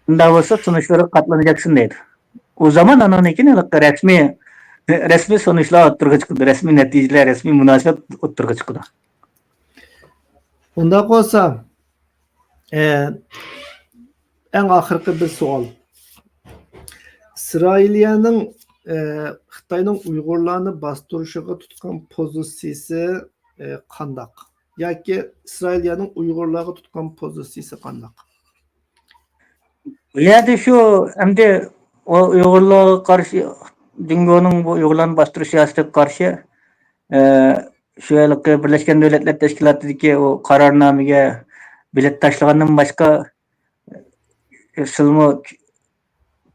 ئۇنداق بولسا تونۇشلىرىغا قاتلىنىجاكسەن دەيدۇ. ئۇ زامان ئانىڭدىن كېيىن ھېلىقى رەسمىي، رەسمىي سونۇشلار ئوتتۇرىغا چىقىدۇ، رەسمىي نەتىجىلەر، رەسمىي مۇناسىۋەت ئوتتۇرىغا چىقىدۇ. ئۇنداق بولسا، ئە، ئەڭ ئاخىرقى بىر سوئال. ئىسرائىلىيەنىڭ، ئە، خىتاينىڭ ئۇيغۇرلارنى باستۇرۇشىغا تۇتقان پوزىتسىيىسى، ئە، قانداق؟ ياكى ئىسرائىلىيەنىڭ ئۇيغۇرلارغا تۇتقان پوزىتسىيىسى قانداق؟ بۇ يەردە شۇ ئەمدى ئۇ ئۇيغۇرلارغا قارشى، جۇڭگونىڭ بۇ ئۇيغۇرلارنى باستۇرۇش سىياسىتىگە قارشى، ئە، شۇ ھېلىقى بىرلەشكەن دۆلەتلەر تەشكىلاتىدىكى ئۇ قارارنامىگە بېلەت تاشلىغاندىن باشقا، ئە، سىلمۇ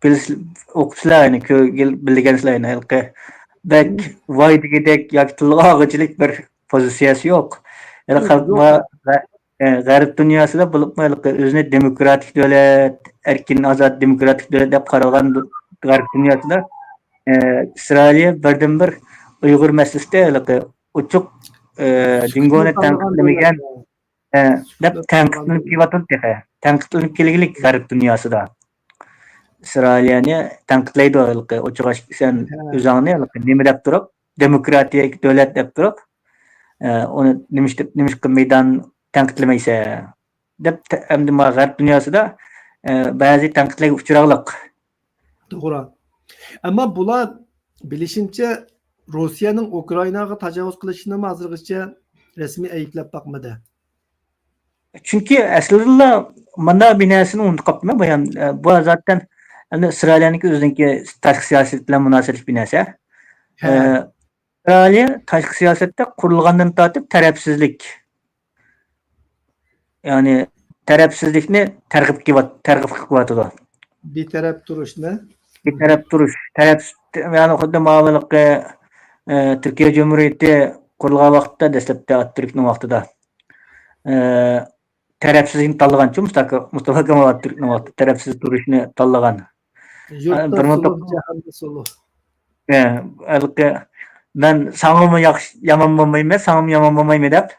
بىلىس-، ئوقۇپسىلەر، يەنى كۆرگىلى، بىلگەنسىلەر، يەنى ھېلىقى بەك ۋاي دېگۈدەك ياكى تىلغا ئالغۇچىلىك بىر پوزىتسىيەسى يوق. يەنى يوق، خەلق يوق. ۋە، ۋە، ئە، غەرب دۇنياسىدا، بولۇپمۇ ھېلىقى ئۆزىنى دېموكراتىك دۆلەت، ئەركىن، ئازاد، دېموكراتىك دۆلەت دەپ قارىغان دۇ-، غەرب دۇنياسىدا، ئە، ئىسرائىلىيە بىردىنبىر ئۇيغۇر مەسىلىسىدە ھېلىقى ئوچۇق، ئە، جۇڭگونى تەنقىدلىمىگەن، ئە، دەپ تەنقىدلىنىپ كېلىۋاتىدۇ تېخى. تەنقىدلىنىپ كېلگۈلۈك غەرب دۇنياسىدا. ئىسرائىلىيەنى تەنقىدلەيدۇ ھېلىقى ئوچۇق ئاچىق، سەن ھە. ئۆزۈڭنى ھېلىقى نېمە دەپ تۇرۇپ، دېموكراتىيە دۆلەت دەپ تۇرۇپ، ئە، ئۇنى نېمىش دەپ، نېمىشقا مەيدان تەنقىدلىمەيسەن؟ دەپ تە-، ئەمدى ما غەرب دۇنياسىدا، ئە، بەزى تەنقىدلەرگە ئۇچراغلىق. توغرا. ئەمما بۇلار بىلىشىمچە، روسىيەنىڭ ئۇكرائىناغا تاجاۋۇز قىلىشىنىمۇ ھازىرغىچە رەسمىي ئەيىبلەپ باقمىدى. چۈنكى ئەسلىدىلا مانا بىر نەرسىنى ئۇنتۇپ قاپتىمەن بايام. ئە، بۇ زاتەن ئەمدى ئىسرائىلىيەنىڭكى ئۆزىنىڭكى تاشقى سىياسىتى بىلەن مۇناسىۋەتلىك بىر نەرسە. ھە. ئە، ئىسرائىلىيە تاشقى سىياسەتتە قۇرۇلغاندىن تارتىپ تەرەپسىزلىك، يەنى تەرەپسىزلىكنى تەرغىب قىلىۋات-، تەرغىب قىلىۋاتىدۇ. بىتەرەپ تۇرۇشنى. بىتەرەپ تۇرۇش. تەرەپ، يەنى خۇددى ماۋۇ ھېلىقى، ئە، تۈركىيە جۇمھۇرىيىتى قۇرۇلغان ۋاقىتتا، دەسلەپتە ئاتاتۈركنىڭ ۋاقتىدا، ئە، تەرەپسىزلىكنى تاللىغانچۇ، مۇستاقىل، مۇستافا كامال ئاتاتۈركنىڭ ۋاقتىدا تەرەپسىز تۇرۇشنى تاللىغان. يۇرتتا بىر مىڭ توققۇز يۈز سولۇ، جاھاندا سولۇ. ئە، ھېلىقى، مەن ساڭىمۇ ياخشى، يامان بولمايمەن، ساڭىمۇ يامان بولمايمەن دەپ.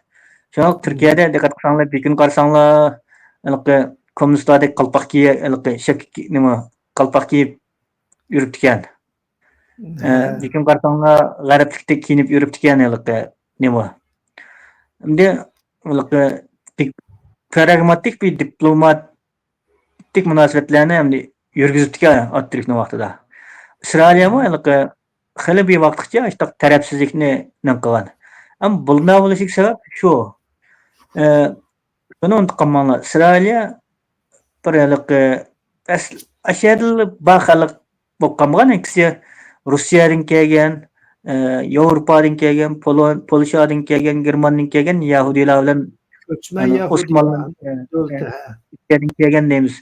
شۇڭا تۈركىيەدە دىققەت قىلساڭلار، بىر كۈن قارىساڭلار، ھېلىقى كوممۇنىستلاردەك قالپاق كىيە-، ھېلىقى شەپكە، نېمە، قالپاق كىيىپ يۈرۈپتىكەن. ئە، ھە. بىر كۈن قارىساڭلار، غەربلىكتەك كىيىنىپ يۈرۈپتىكەن، ھېلىقى نېمە. ئەمدى ھېلىقى دىك-، پراگماتىك بىر دىپلوماتىك مۇناسىۋەتلەرنى ئەمدى يۈرگۈزۈپتىكەن ئاتاتۈركنىڭ ۋاقتىدا. ئىسرائىلىيەمۇ ھېلىقى خېلى بىر ۋاقىتقىچە ئاشۇنداق تەرەپسىزلىكنى نېمە قىلغان. ئەمما بۇنداق بولۇشىدىكى سەۋەب شۇ. ئە، بۇنى ئۇنتۇپ قالماڭلار. ئىسرائىلىيە بىر ھېلىقى ئەسل-، ئەشەدىل بار خەلق بولۇپ قالمىغان، ئىككىسى روسىيەدىن كەلگەن، ئە، ياۋروپادىن كەلگەن، پولون-، پولشادىن كەلگەن، گېرماندىن كەلگەن يەھۇدىيلار بىلەن، كۆچمەن يەنى يەھۇدىيلار ئوسمانلى، ئە، دۆلىتى، ئە، ھە. تۈركىيەدىن كەلگەن دەيمىز.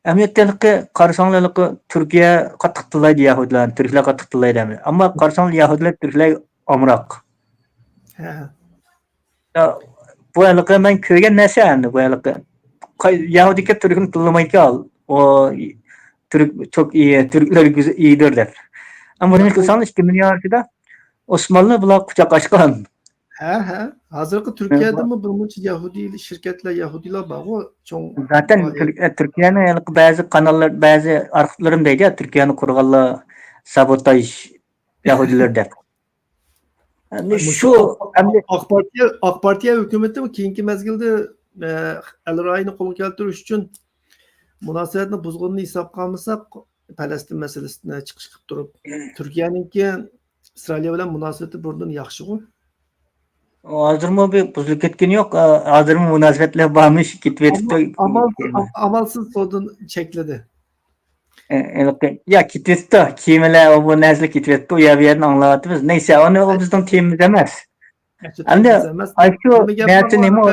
ئەمەلىيەتتە ھېلىقى قارىساڭلار، ھېلىقى تۈركىيە قاتتىق تىللايدۇ يەھۇدىيلارنى، تۈركلەر قاتتىق تىللايدۇ ئەمدى. ئەمما قارىساڭلار يەھۇدىيلار تۈركلەرگە ئامراق. ھە. يا، بۇ ھېلىقى مەن كۆرگەن نەرسە ئەمدى بۇ ھېلىقى. قاي-، يەھۇدىيكى تۈركنى تىللىمايدىكەن، ئۇ تۈرك چوك ئىيى، تۈركلەر گۈز-، ئىيىدۇر دەپ. ئەمما بۇنى قىلساڭلار ئىككى مىليار ئىچىدە ئوسمانلى بۇلار قۇچاق ئاچقان. ھە، ھە. ھازىرقى تۈركىيەدىمۇ بىر مۇنچە يەھۇدىي شىركەتلەر، يەھۇدىيلار بارغۇ، چوڭ زاتەن پائالىيەت. تۈر-، ئە، تۈركىيەنىڭ ھېلىقى بەزى قاناللار، بەزى ئارخىپلىرىم دەيدۇ، تۈركىيەنى قۇرغانلار سابوتاژ يەھۇدىيلار دەپ. ئەمدى مۇشۇ شۇ، ئاق، ئەمدى ئاق پارتىيە، ئاق پارتىيە ھۆكۈمىتىمۇ كېيىنكى مەزگىلدە، ئە، ئەل رايىنى قولغا كەلتۈرۈش ئۈچۈن مۇناسىۋەتنى بۇزغىنىنى ھېسابقا ئالمىساق، پەلەستىن مەسىلىسىنى چىقىش قىلىپ تۇرۇپ، تۈركىيەنىڭكى ئىسرائىلىيە بىلەن مۇناسىۋىتى بۇرۇندىن ياخشىغۇ. ھازىرمۇ بىر بۇزۇلۇپ كەتكىنى يوق. ھازىرمۇ مۇناسىۋەتلەر بارمىش، كېتىۋېتىپتۇ. ئامال، ئامال، ئامالسىز سودىن چەكلىدى. ئە، ھېلىقى، يا، كېتىۋېتىپتۇ. كېمىلەر، ئۇ بۇ نەرسىلەر كېتىۋېتىپتۇ. ئۇ يەر بۇ يەردىن ئاڭلاۋاتىمىز. نەيسە، ئۇنى، ئۇ بىزنىڭ تېمىمىز ئەمەس. ئەمدى ئاشۇ نەرسە نېمە؟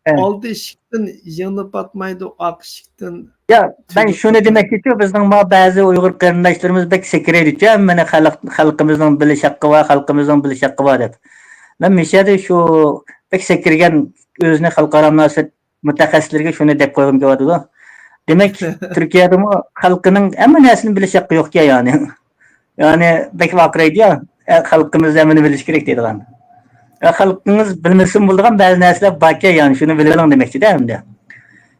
ئە. ئالدى ئىشىكتىن يېڭىنى پاتمايدۇ، ئارقا ئىشىكتىن يا، مەن شۇنى دېمەكچىچۇ، بىزنىڭ ما بەزى ئۇيغۇر قېرىنداشلىرىمىز بەك سەكرەيدىچۇ، مانا خەلق، خەلقىمىزنىڭ بىلىش ھەققى بار، خەلقىمىزنىڭ بىلىش ھەققى بار دەپ. مەن مىشەدە شۇ بەك سەكرىگەن ئۆزىنى خەلقئارا مۇناسىۋەت مۇتەخەسسىسلىرىگە شۇنى دەپ قويغۇم كېلىۋاتىدۇ. دېمەك، تۈركىيەدىمۇ خەلقىنىڭ ھەممە نەرسىنى بىلىش ھەققى يوقكەن، يەنى. يەنى بەك ۋارقىرايدۇ يا، ئە، خەلقىمىز ھەممىنى بىلىشى كېرەك دەيدىغان. ئە، خەلقىڭىز بىلمىسىمۇ بولىدىغان بەزى نەرسىلەر باركەن، يەنى شۇنى بىلىۋېلىڭ دېمەكچىدە ئەمدى.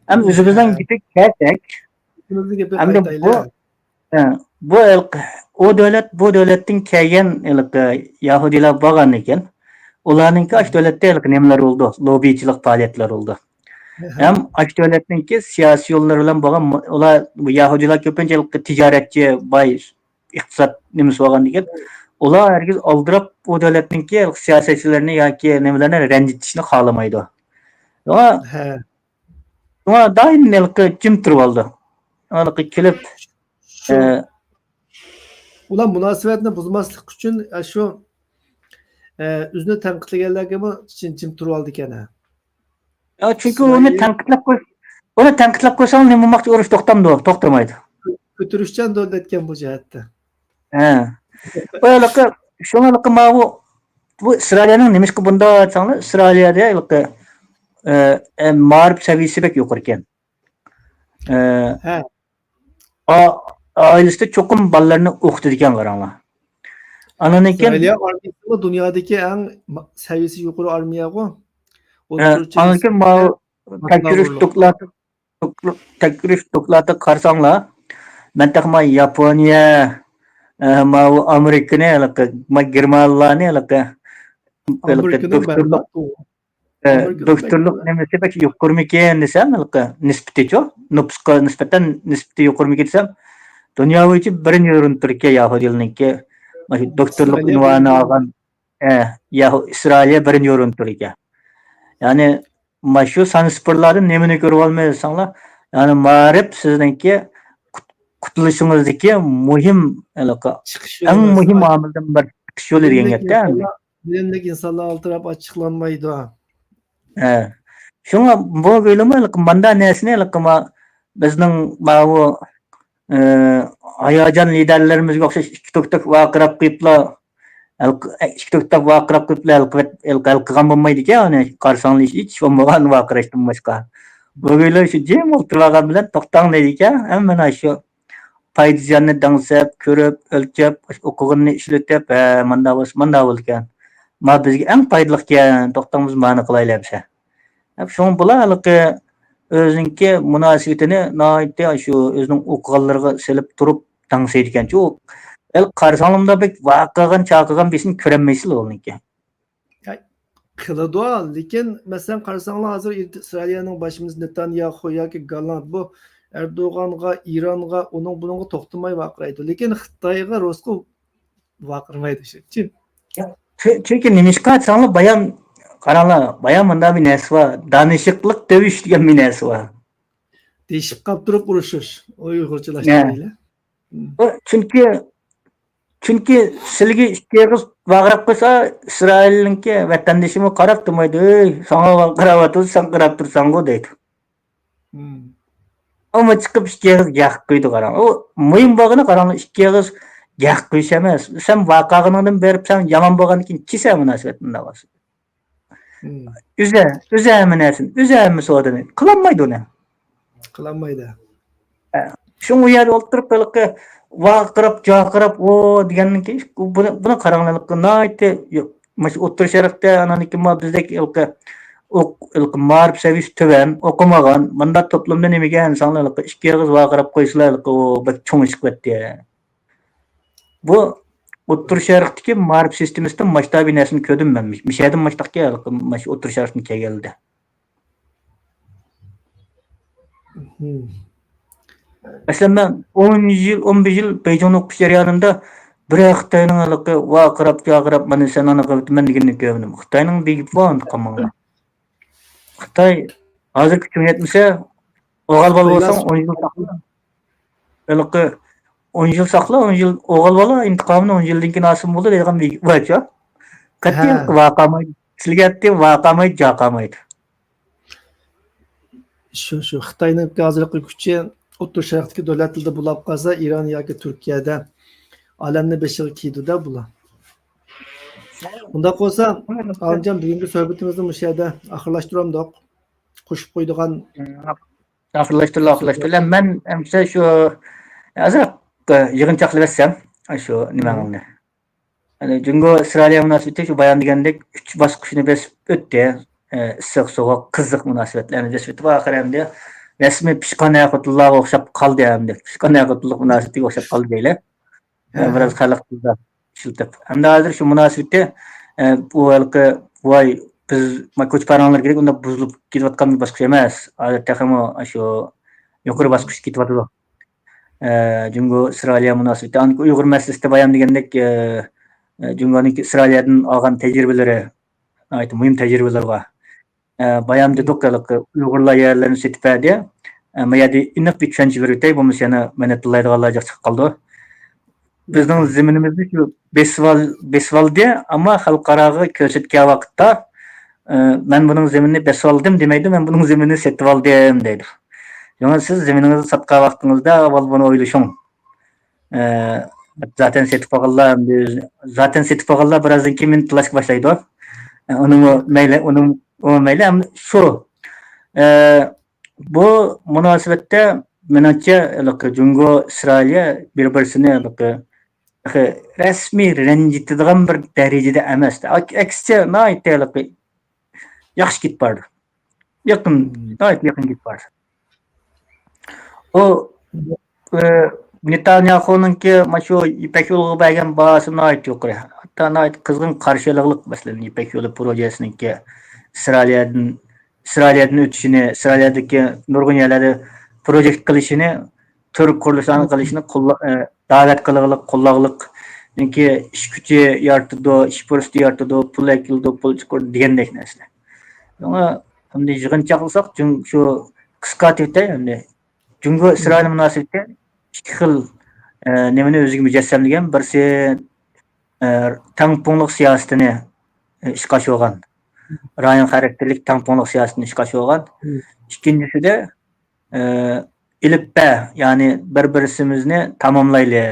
ئەمدى ئۆزىمىزنىڭ گېپىگە كەلسەك، ئۆزىمىزنىڭ گېپىگە ئەمدى قايتايلى. بۇ، ئە، بۇ ھېلىقى، ئۇ دۆلەت، بۇ دۆلەتتىن كەلگەن ھېلىقى يەھۇدىيلار بولغاندىن كېيىن، ئۇلارنىڭكى ئاشۇ دۆلەتتە ھېلىقى نېمىلەر بولىدۇ، لوببىچىلىق پائالىيەتلەر بولىدۇ. ھەم ئاشۇ دۆلەتنىڭكى سىياسىي يوللىرى بىلەن بولغان، ئۇلار، بۇ يەھۇدىيلار كۆپىنچە ھېلىقى تىجارەتچى، باي، ئىقتىساد نېمىسى بولغاندىكىن، ئۇلار ھەرگىز ئالدىراپ ئۇ دۆلەتنىڭكى سىياسەتچىلىرىنى ياكى نېمىلەرنى رەنجىتىشنى خالىمايدۇ. شۇڭا، ھە. شۇڭا دائىم ھېلىقى جىم تۇرۇۋالىدۇ. ھېلىقى كېلىپ، شۇ، ئە، ئۇلار مۇناسىۋەتنى بۇزماسلىق ئۈچۈن، ئە، شۇ، ئە، ئۆزىنى تەنقىدلىگەنلەرگىمۇ جىم، جىم تۇرۇۋالىدىكەن، ھە. يا، چۈنكى ئۇنى ئىسرائىل تەنقىدلەپ قوي-، ئۇنى تەنقىدلەپ قويساڭ، نېمە بولماقچى، ئۇرۇش توختامدۇ؟ توختىمايدۇ. كۆتۈرۈشچان دۆلەتكەن بۇ جەھەتتە. ھە. بۇ ھېلىقى، شۇڭا ھېلىقى ماۋۇ، بۇ ئىسرائىلىيەنىڭ نېمىشقا بۇنداق دېسەڭلار، ئىسرائىلىيەدە ھېلىقى، ئە، ئە، مائارىپ سەۋىيىسى بەك يۇقىرىكەن. ئە، ھە. ئا-، ئائىلىسىدە چوقۇم بالىلىرىنى ئوقۇتىدىكەن، قاراڭلار. ئاندىن كېيىن ئىسرائىلىيە ئارمىيىسىمۇ دۇنيادىكى ئەڭ ما-، سەۋىيەسى يۇقىرى ئارمىيەغۇ. ھە، ئوتتۇرىچە ئاندىن كېيىن ماۋۇ تەكشۈرۈش دوكلاتى، تەكشۈرۈش دوكلاتىغا قارىساڭلار، مەن تېخىمۇ ياپونىيە، ئە، ماۋۇ ئامېرىكىنى ھېلىقى، ما-، گېرمانلارنى ھېلىقى، ھېلىقى ئامېرىكىنىڭ دوكتورلۇق، بەربات ئۇ. ئە، ئامېرىكىنىڭ دوكتورلۇق بەك نېمىسى بەك يۇقىرىمىكىن دېسەم، ھېلىقى نىسبىتىچۇ، نوپۇسقا نىسبەتەن نىسبىتى يۇقىرىمىكىن دېسەم، دۇنيا بويىچە بىرىنچى ئورۇندا تۇرىدىكەن يەھۇدىيلارنىڭكى. مانا شۇ دوكتورلۇق ئۇنۋانى ئالغان، ئە، يەھۇ-، ئىسرائىلىيە بىرىنچى ئورۇندا تۇرىدىكەن. يەنى، مانا شۇ سان سىفىرلاردىن نېمىنى كۆرۈۋالمايسىڭلار؟ يەنى مائارىپ سىزنىڭكى قۇت-، قۇتۇلۇشىڭىزدىكى مۇھىم، ھېلىقى، چىقىش ئەڭ يولى مۇھىم ئامىلدىن بىر، چىقىش يولى دېگەن گەپتە. بىلىملىك ئىنسانلار ئالدىراپ ئاچچىقلانمايدۇ. ھە. شۇڭا بۇ ھېلىمۇ ھېلىقى ماندا نەرسىنى ھېلىقى ما-، بىزنىڭ ماۋۇ، ئى، ھاياجان لىدەرلىرىمىزگە ئوخشاش ئىككى توك-توك ۋارقىراپ قويۇپلا، ھېلىقى، ئىككى توك-توك ۋارقىراپ قويۇپلا ھېلىقى، ھېلىقى، ھېلىقى قىلغان بولمايدىكەن، ئۇنى قارىساڭلار ھېچ، ھېچ بولمىغان ۋارقىراشتىن باشقا. بۇ ھېلى شۇ جىم ئولتۇرۇۋالغان بىلەن توختاڭ دەيدىكەن، ھەممە مانا شۇ پايدا زىياننى دەڭسەپ، كۆرۈپ، ئۆلچەپ، ئوقۇغىنىنى ئىشلىتىپ، ھە، ماندا بولسا، ماندا بولىدىكەن. ما بىزگە ئەڭ پايدىلىقكەن، توختاڭ بىز مانى قىلايلى دېسە. شۇڭا بۇلار ھېلىقى ئۆزىنىڭكى مۇناسىۋىتىنى ناھايىتى شۇ ئۆزىنىڭ ئوقۇغانلىرىغا سېلىپ تۇرۇپ دەڭسەيدىكەنچۇ. ئەل قارىساڭلار بەك ۋارقىرىغان، چارقىغان بىرسىنى كۆرەلمەيسىلەر ئۇنىڭكى. يا، قىلىدۇ، لېكىن مەسىلەن قارىساڭلار، ھازىر ئىسرائىلىيەنىڭ باش مىنىستىرى نېتانياخۇ ياكى گاللاند بۇ ئەردوغانغا، ئىرانغا، ئۇنىڭ بۇنىڭغا توختىماي ۋارقىرايدۇ. لېكىن خىتايغا، رۇسقا ۋارقىرىمايدۇ شۇ. چۈ-، چۈنكى نېمىشقا دېسەڭلار، بايام، قاراڭلار، بايام مۇنداق بىر نەرسە بار، دانىشىقلىق دۆۋۈش دېگەن بىر نەرسە بار. دېيىشىپ قاپ تۇرۇپ ئۇرۇشۇش، ئۇيغۇرچىلاشتۇرمايلى. ئۇ چۈنكى، چۈنكى سىلىگە ئىككى ئېغىز ۋارقىراپ قويسا، ئىسرائىلنىڭكى ۋەتەندىشىمۇ قاراپ تۇرمايدۇ، ئۆي، ساڭا ۋارقىراۋاتىدۇ، سەن قاراپ تۇرساڭغۇ دەيدۇ. ئۇمۇ چىقىپ ئىككى ئېغىز گەق قۇيىدۇ، قاراڭ. ئۇ مۇھىم بولغىنى، قاراڭلار، ئىككى ئېغىز گەق قۇيۇش ئەمەس. سەن ۋارقىرىغىنىڭدىن بېرىپ، سەن يامان بولغاندىن كېيىن كېسە مۇناسىۋەت مۇنداق بولسا. ئۈزە، ئۈزە ھەممە نەرسىنى، ئۈزە ھەممە سودىنى. قىلالمايدۇ ئۇنى. قىلالمايدۇ. ھە. شۇڭا ئۇ يەردە ئولتۇرۇپ، ھېلىقى ۋارقىراپ، جارقىراپ، ۋو دېگەندىن كېيىن، بۇنى، بۇنى قاراڭلار، ناھايىتى يو-، مۇشۇ ئوتتۇرا شەرقتە، ئانان كېيىن ما بىزدەك ھېلىقى ئوق-، ھېلىقى مائارىپ سەۋىيەسى تۆۋەن، ئوقۇمىغان، مۇنداق توپلۇمدا نېمىگە ئىنسانلار ھېلىقى ئىككى ئېغىز ۋارقىراپ قويسىلا، ھېلىقى ئۇ بەك چوڭ ئىش قىلاتتى. بۇ ئوتتۇرا شەرقتىكى مائارىپ سىستېمىسىدىن ماشتا بىر نەرسىنى كۆردۈم مەن. مىشەدىن ماشتاقكەن ھېلىقى ماش-، ئوتتۇرا شەرقتىن كەلگەنلەردە. مەسىلەن، مەن ئون يىل، ئون بىر يىل بېيجىڭدا ئوقۇش جەريانىمدا بىرەر خىتاينىڭ ھېلىقى ۋارقىراپ، جارقىراپ، مانا سەن ئانا قىلىۋېتىمەن دېگىنىنى كۆرمىدىم. خىتاينىڭ بېگى بار، قالماڭلار. خىتاي ھازىر كۈچۈڭ يەتمىسە، ئوغال بالا بولساڭ، ئون يىل ساقلا. ھېلىقى ئون يىل ساقلا، ئون يىل ئوغال بالا، ئىنتىقامىنى ئون يىلدىن كېيىن ئالسىمۇ بولىدۇ دەيدىغان بىر بارچۇ. قەتئىي ھە. ۋارقىرىمايدۇ. سىلىگە ئەتتى ۋارقىرىمايدۇ، جارقىرىمايدۇ. شۇ، شۇ. خىتاينىڭ ھازىرقى كۈچى ئوتتۇرا شەرقتىكى دۆلەتلەردە بولۇپ قالسا، ئىران ياكى تۈركىيەدە ئالەمنى بېشىغا كىيىدۇ-دە بۇلار. ئۇنداق بولسا، ئالىمجان، بۈگۈنكى سۆھبىتىمىزنى مۇشۇ يەردە ئاخىرلاشتۇرامدۇق؟ قوشۇپ قويىدىغان. ئاخىرلاشتۇرلا، ئاخىرلاشتۇرلا. مەن ئەمسە شۇ ئازراق يىغىنچاقلىۋەتسەم، شۇ نېمەڭنى. يەنى جۇڭگو ئىسرائىلىيە مۇناسىۋىتى شۇ بايام دېگەندەك ئۈچ باسقۇچنى بېسىپ ئۆتتى. ئىسسىق، سوغۇق، قىزىق مۇناسىۋەتلەرنى بېسىپ ئۆتۈپ، ئاخىرى ئەمدى رەسمىي پىشقان ئەر-خوتۇنلارغا ئوخشاپ قالدى ئەمدى. پىشقان ئەر-خوتۇنلۇق مۇناسىۋىتىگە ئوخشاپ قالدى دەيلى. ھە، بىراز خەلق تىلىدا ئىشلىتىپ. ئەمدى ھازىر شۇ مۇناسىۋىتى، ئە، بۇ ھېلىقى، ۋاي، بىز ما-، كوچا پاراڭلىرى كېرەك، ئۇنداق بۇزۇلۇپ كېتىۋاتقان بىر باسقۇچ ئەمەس. ھازىر تېخىمۇ شۇ يۇقىرى باسقۇچقا كېتىۋاتىدۇ. ئە، جۇڭگو ئىسرائىلىيە مۇناسىۋىتى. ئاندىن ئۇيغۇر مەسىلىسىدە بايام دېگەندەك، ئە، ئە، جۇڭگونىڭكى ئىسرائىلىيەدىن ئالغان تەجرىبىلىرى، ناھايىتى مۇھىم تەجرىبىلىرى بار. ئە، بايام دېدۇق، ھېلىقى ئۇيغۇرلار يەرلىرىنى سېتىپ بەردى. ئە، ما يەردە ئېنىق بىر چۈشەنچە بېرىۋېتەي، بولمىسا يەنە مەنە تىللايدىغانلار جىق چىقىپ قالىدۇ. بىزنىڭ زېمىنىمىزنى شۇ بېسىۋال-، بېسىۋالدى، ئەمما خەلقئاراغا كۆرسەتكەن ۋاقىتتا، ئە، مەن بۇنىڭ زېمىنىنى بېسىۋالدىم دېمەيدۇ، مەن بۇنىڭ زېمىنىنى سېتىۋالدىم دەيدۇ. شۇڭا سىز زېمىنىڭىزنى ساتقان ۋاقتىڭىزدا ئاۋۋال بۇنى ئويلىشىڭ. ئە، زاتەن سېتىپ ئالغانلار، زاتەن سېتىپ ئالغانلار بىرازدىن كېيىن مېنى تىللاشقا باشلايدۇ. ئە، ئۇنىمۇ مەيلى، ئۇنىمۇ مەيلى، ئەمما شۇ، ئە، بۇ مۇناسىۋەتتە مېنىڭچە، ھېلىقى جۇڭگو، ئىسرائىلىيە بىر-بىرسىنى ھېلىقى تېخى رەسمىي رەنجىتىدىغان بىر دەرىجىدە ئەمەس. ئەك-، ئەكسىچە ناھايىتى ھېلىقى ياخشى كېتىپ بارىدۇ. يېقىن، ناھايىتى يېقىن كېتىپ بارىدۇ. ئۇ، ئى، نېتانياخۇنىڭكى مانا شۇ يىپەك يولىغا بەرگەن باھاسى ناھايىتى يۇقىرى. ھەتتا ناھايىتى قىزغىن قارشى ئېلىنغانلىق، مەسىلەن، يىپەك يولى پروژېسىنىڭكى ئىسرائىلىيەدىن، ئىسرائىلىيەدىن ئۆتۈشىنى، ئىسرائىلىيەدىكى نۇرغۇن يەرلەردە پروجېكت قىلىشىنى، تۈر قۇرۇلۇشلارنى قىلىشنى قوللا-، ئى، دەۋەت قىلغانلىق، قوللىغانلىق. چۈنكى ئىش كۈچى يارىتىدۇ، ئىش پۇرسىتى يارىتىدۇ، پۇل ئەكېلىدۇ، پۇل چىقىرىدۇ دېگەندەك نەرسىلەر. شۇڭا ئەمدى يىغىنچاقلىساق، جۇڭ-، شۇ قىسقارتىۋېتەي ئەمدى. جۇڭگو ئىسرائىل مۇناسىۋىتى ئىككى خىل، ئە، نېمىنى ئۆزىگە مۇجەسسەملىگەن. بىرسى، ئە، تەڭپۇڭلۇق سىياسىتىنى، ئە، ئىشقا ئاشۇرغان. رايون خاراكتېرلىك تەڭپۇڭلۇق سىياسىتىنى ئىشقا ئاشۇرغان. ئىككىنچىسىدە، ئە، ئېلىپبە، يەنى بىر-بىرسىمىزنى تاماملايلى.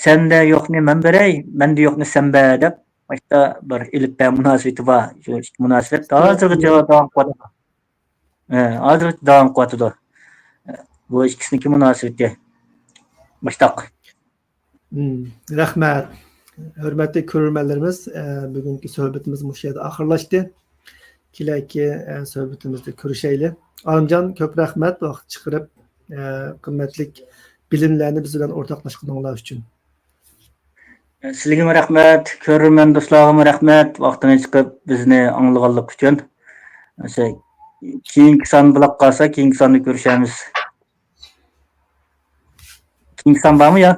سەندە يوقنى مەن بېرەي، مەندە يوقنى سەن بەر دەپ، مۇشۇنداق بىر ئېلىپبە مۇناسىۋىتى بار. شۇ ئىككى مۇناسىۋەت ھازىرغىچە داۋام قىلىۋاتىدۇ. ئە، ھازىرغىچە داۋام قىلىۋاتىدۇ. بۇ ئىككىسىنىڭكى مۇناسىۋىتى مۇشۇنداق. مم، رەھمەت. ھۆرمەتلىك كۆرۈرمەنلىرىمىز، ئە، بۈگۈنكى سۆھبىتىمىز مۇشۇ يەردە ئاخىرلاشتى. كېلەركى، ئە، سۆھبىتىمىزدە كۆرۈشەيلى. ئالىمجان، كۆپ رەھمەت ۋاقىت چىقىرىپ، ئە، قىممەتلىك بىلىملەرنى بىز بىلەن ئورتاقلاشقىنىڭلار ئۈچۈن. سىلىگىمۇ رەھمەت، كۆرۈرمەن دوستلارغىمۇ رەھمەت، ۋاقتىنى چىقىپ بىزنى ئاڭلىغانلىقى ئۈچۈن. ئەسە، كېيىنكى سان بولاپ قالسا، كېيىنكى ساندا كۆرۈشەرمىز. كېيىنكى سان بارمۇ يا؟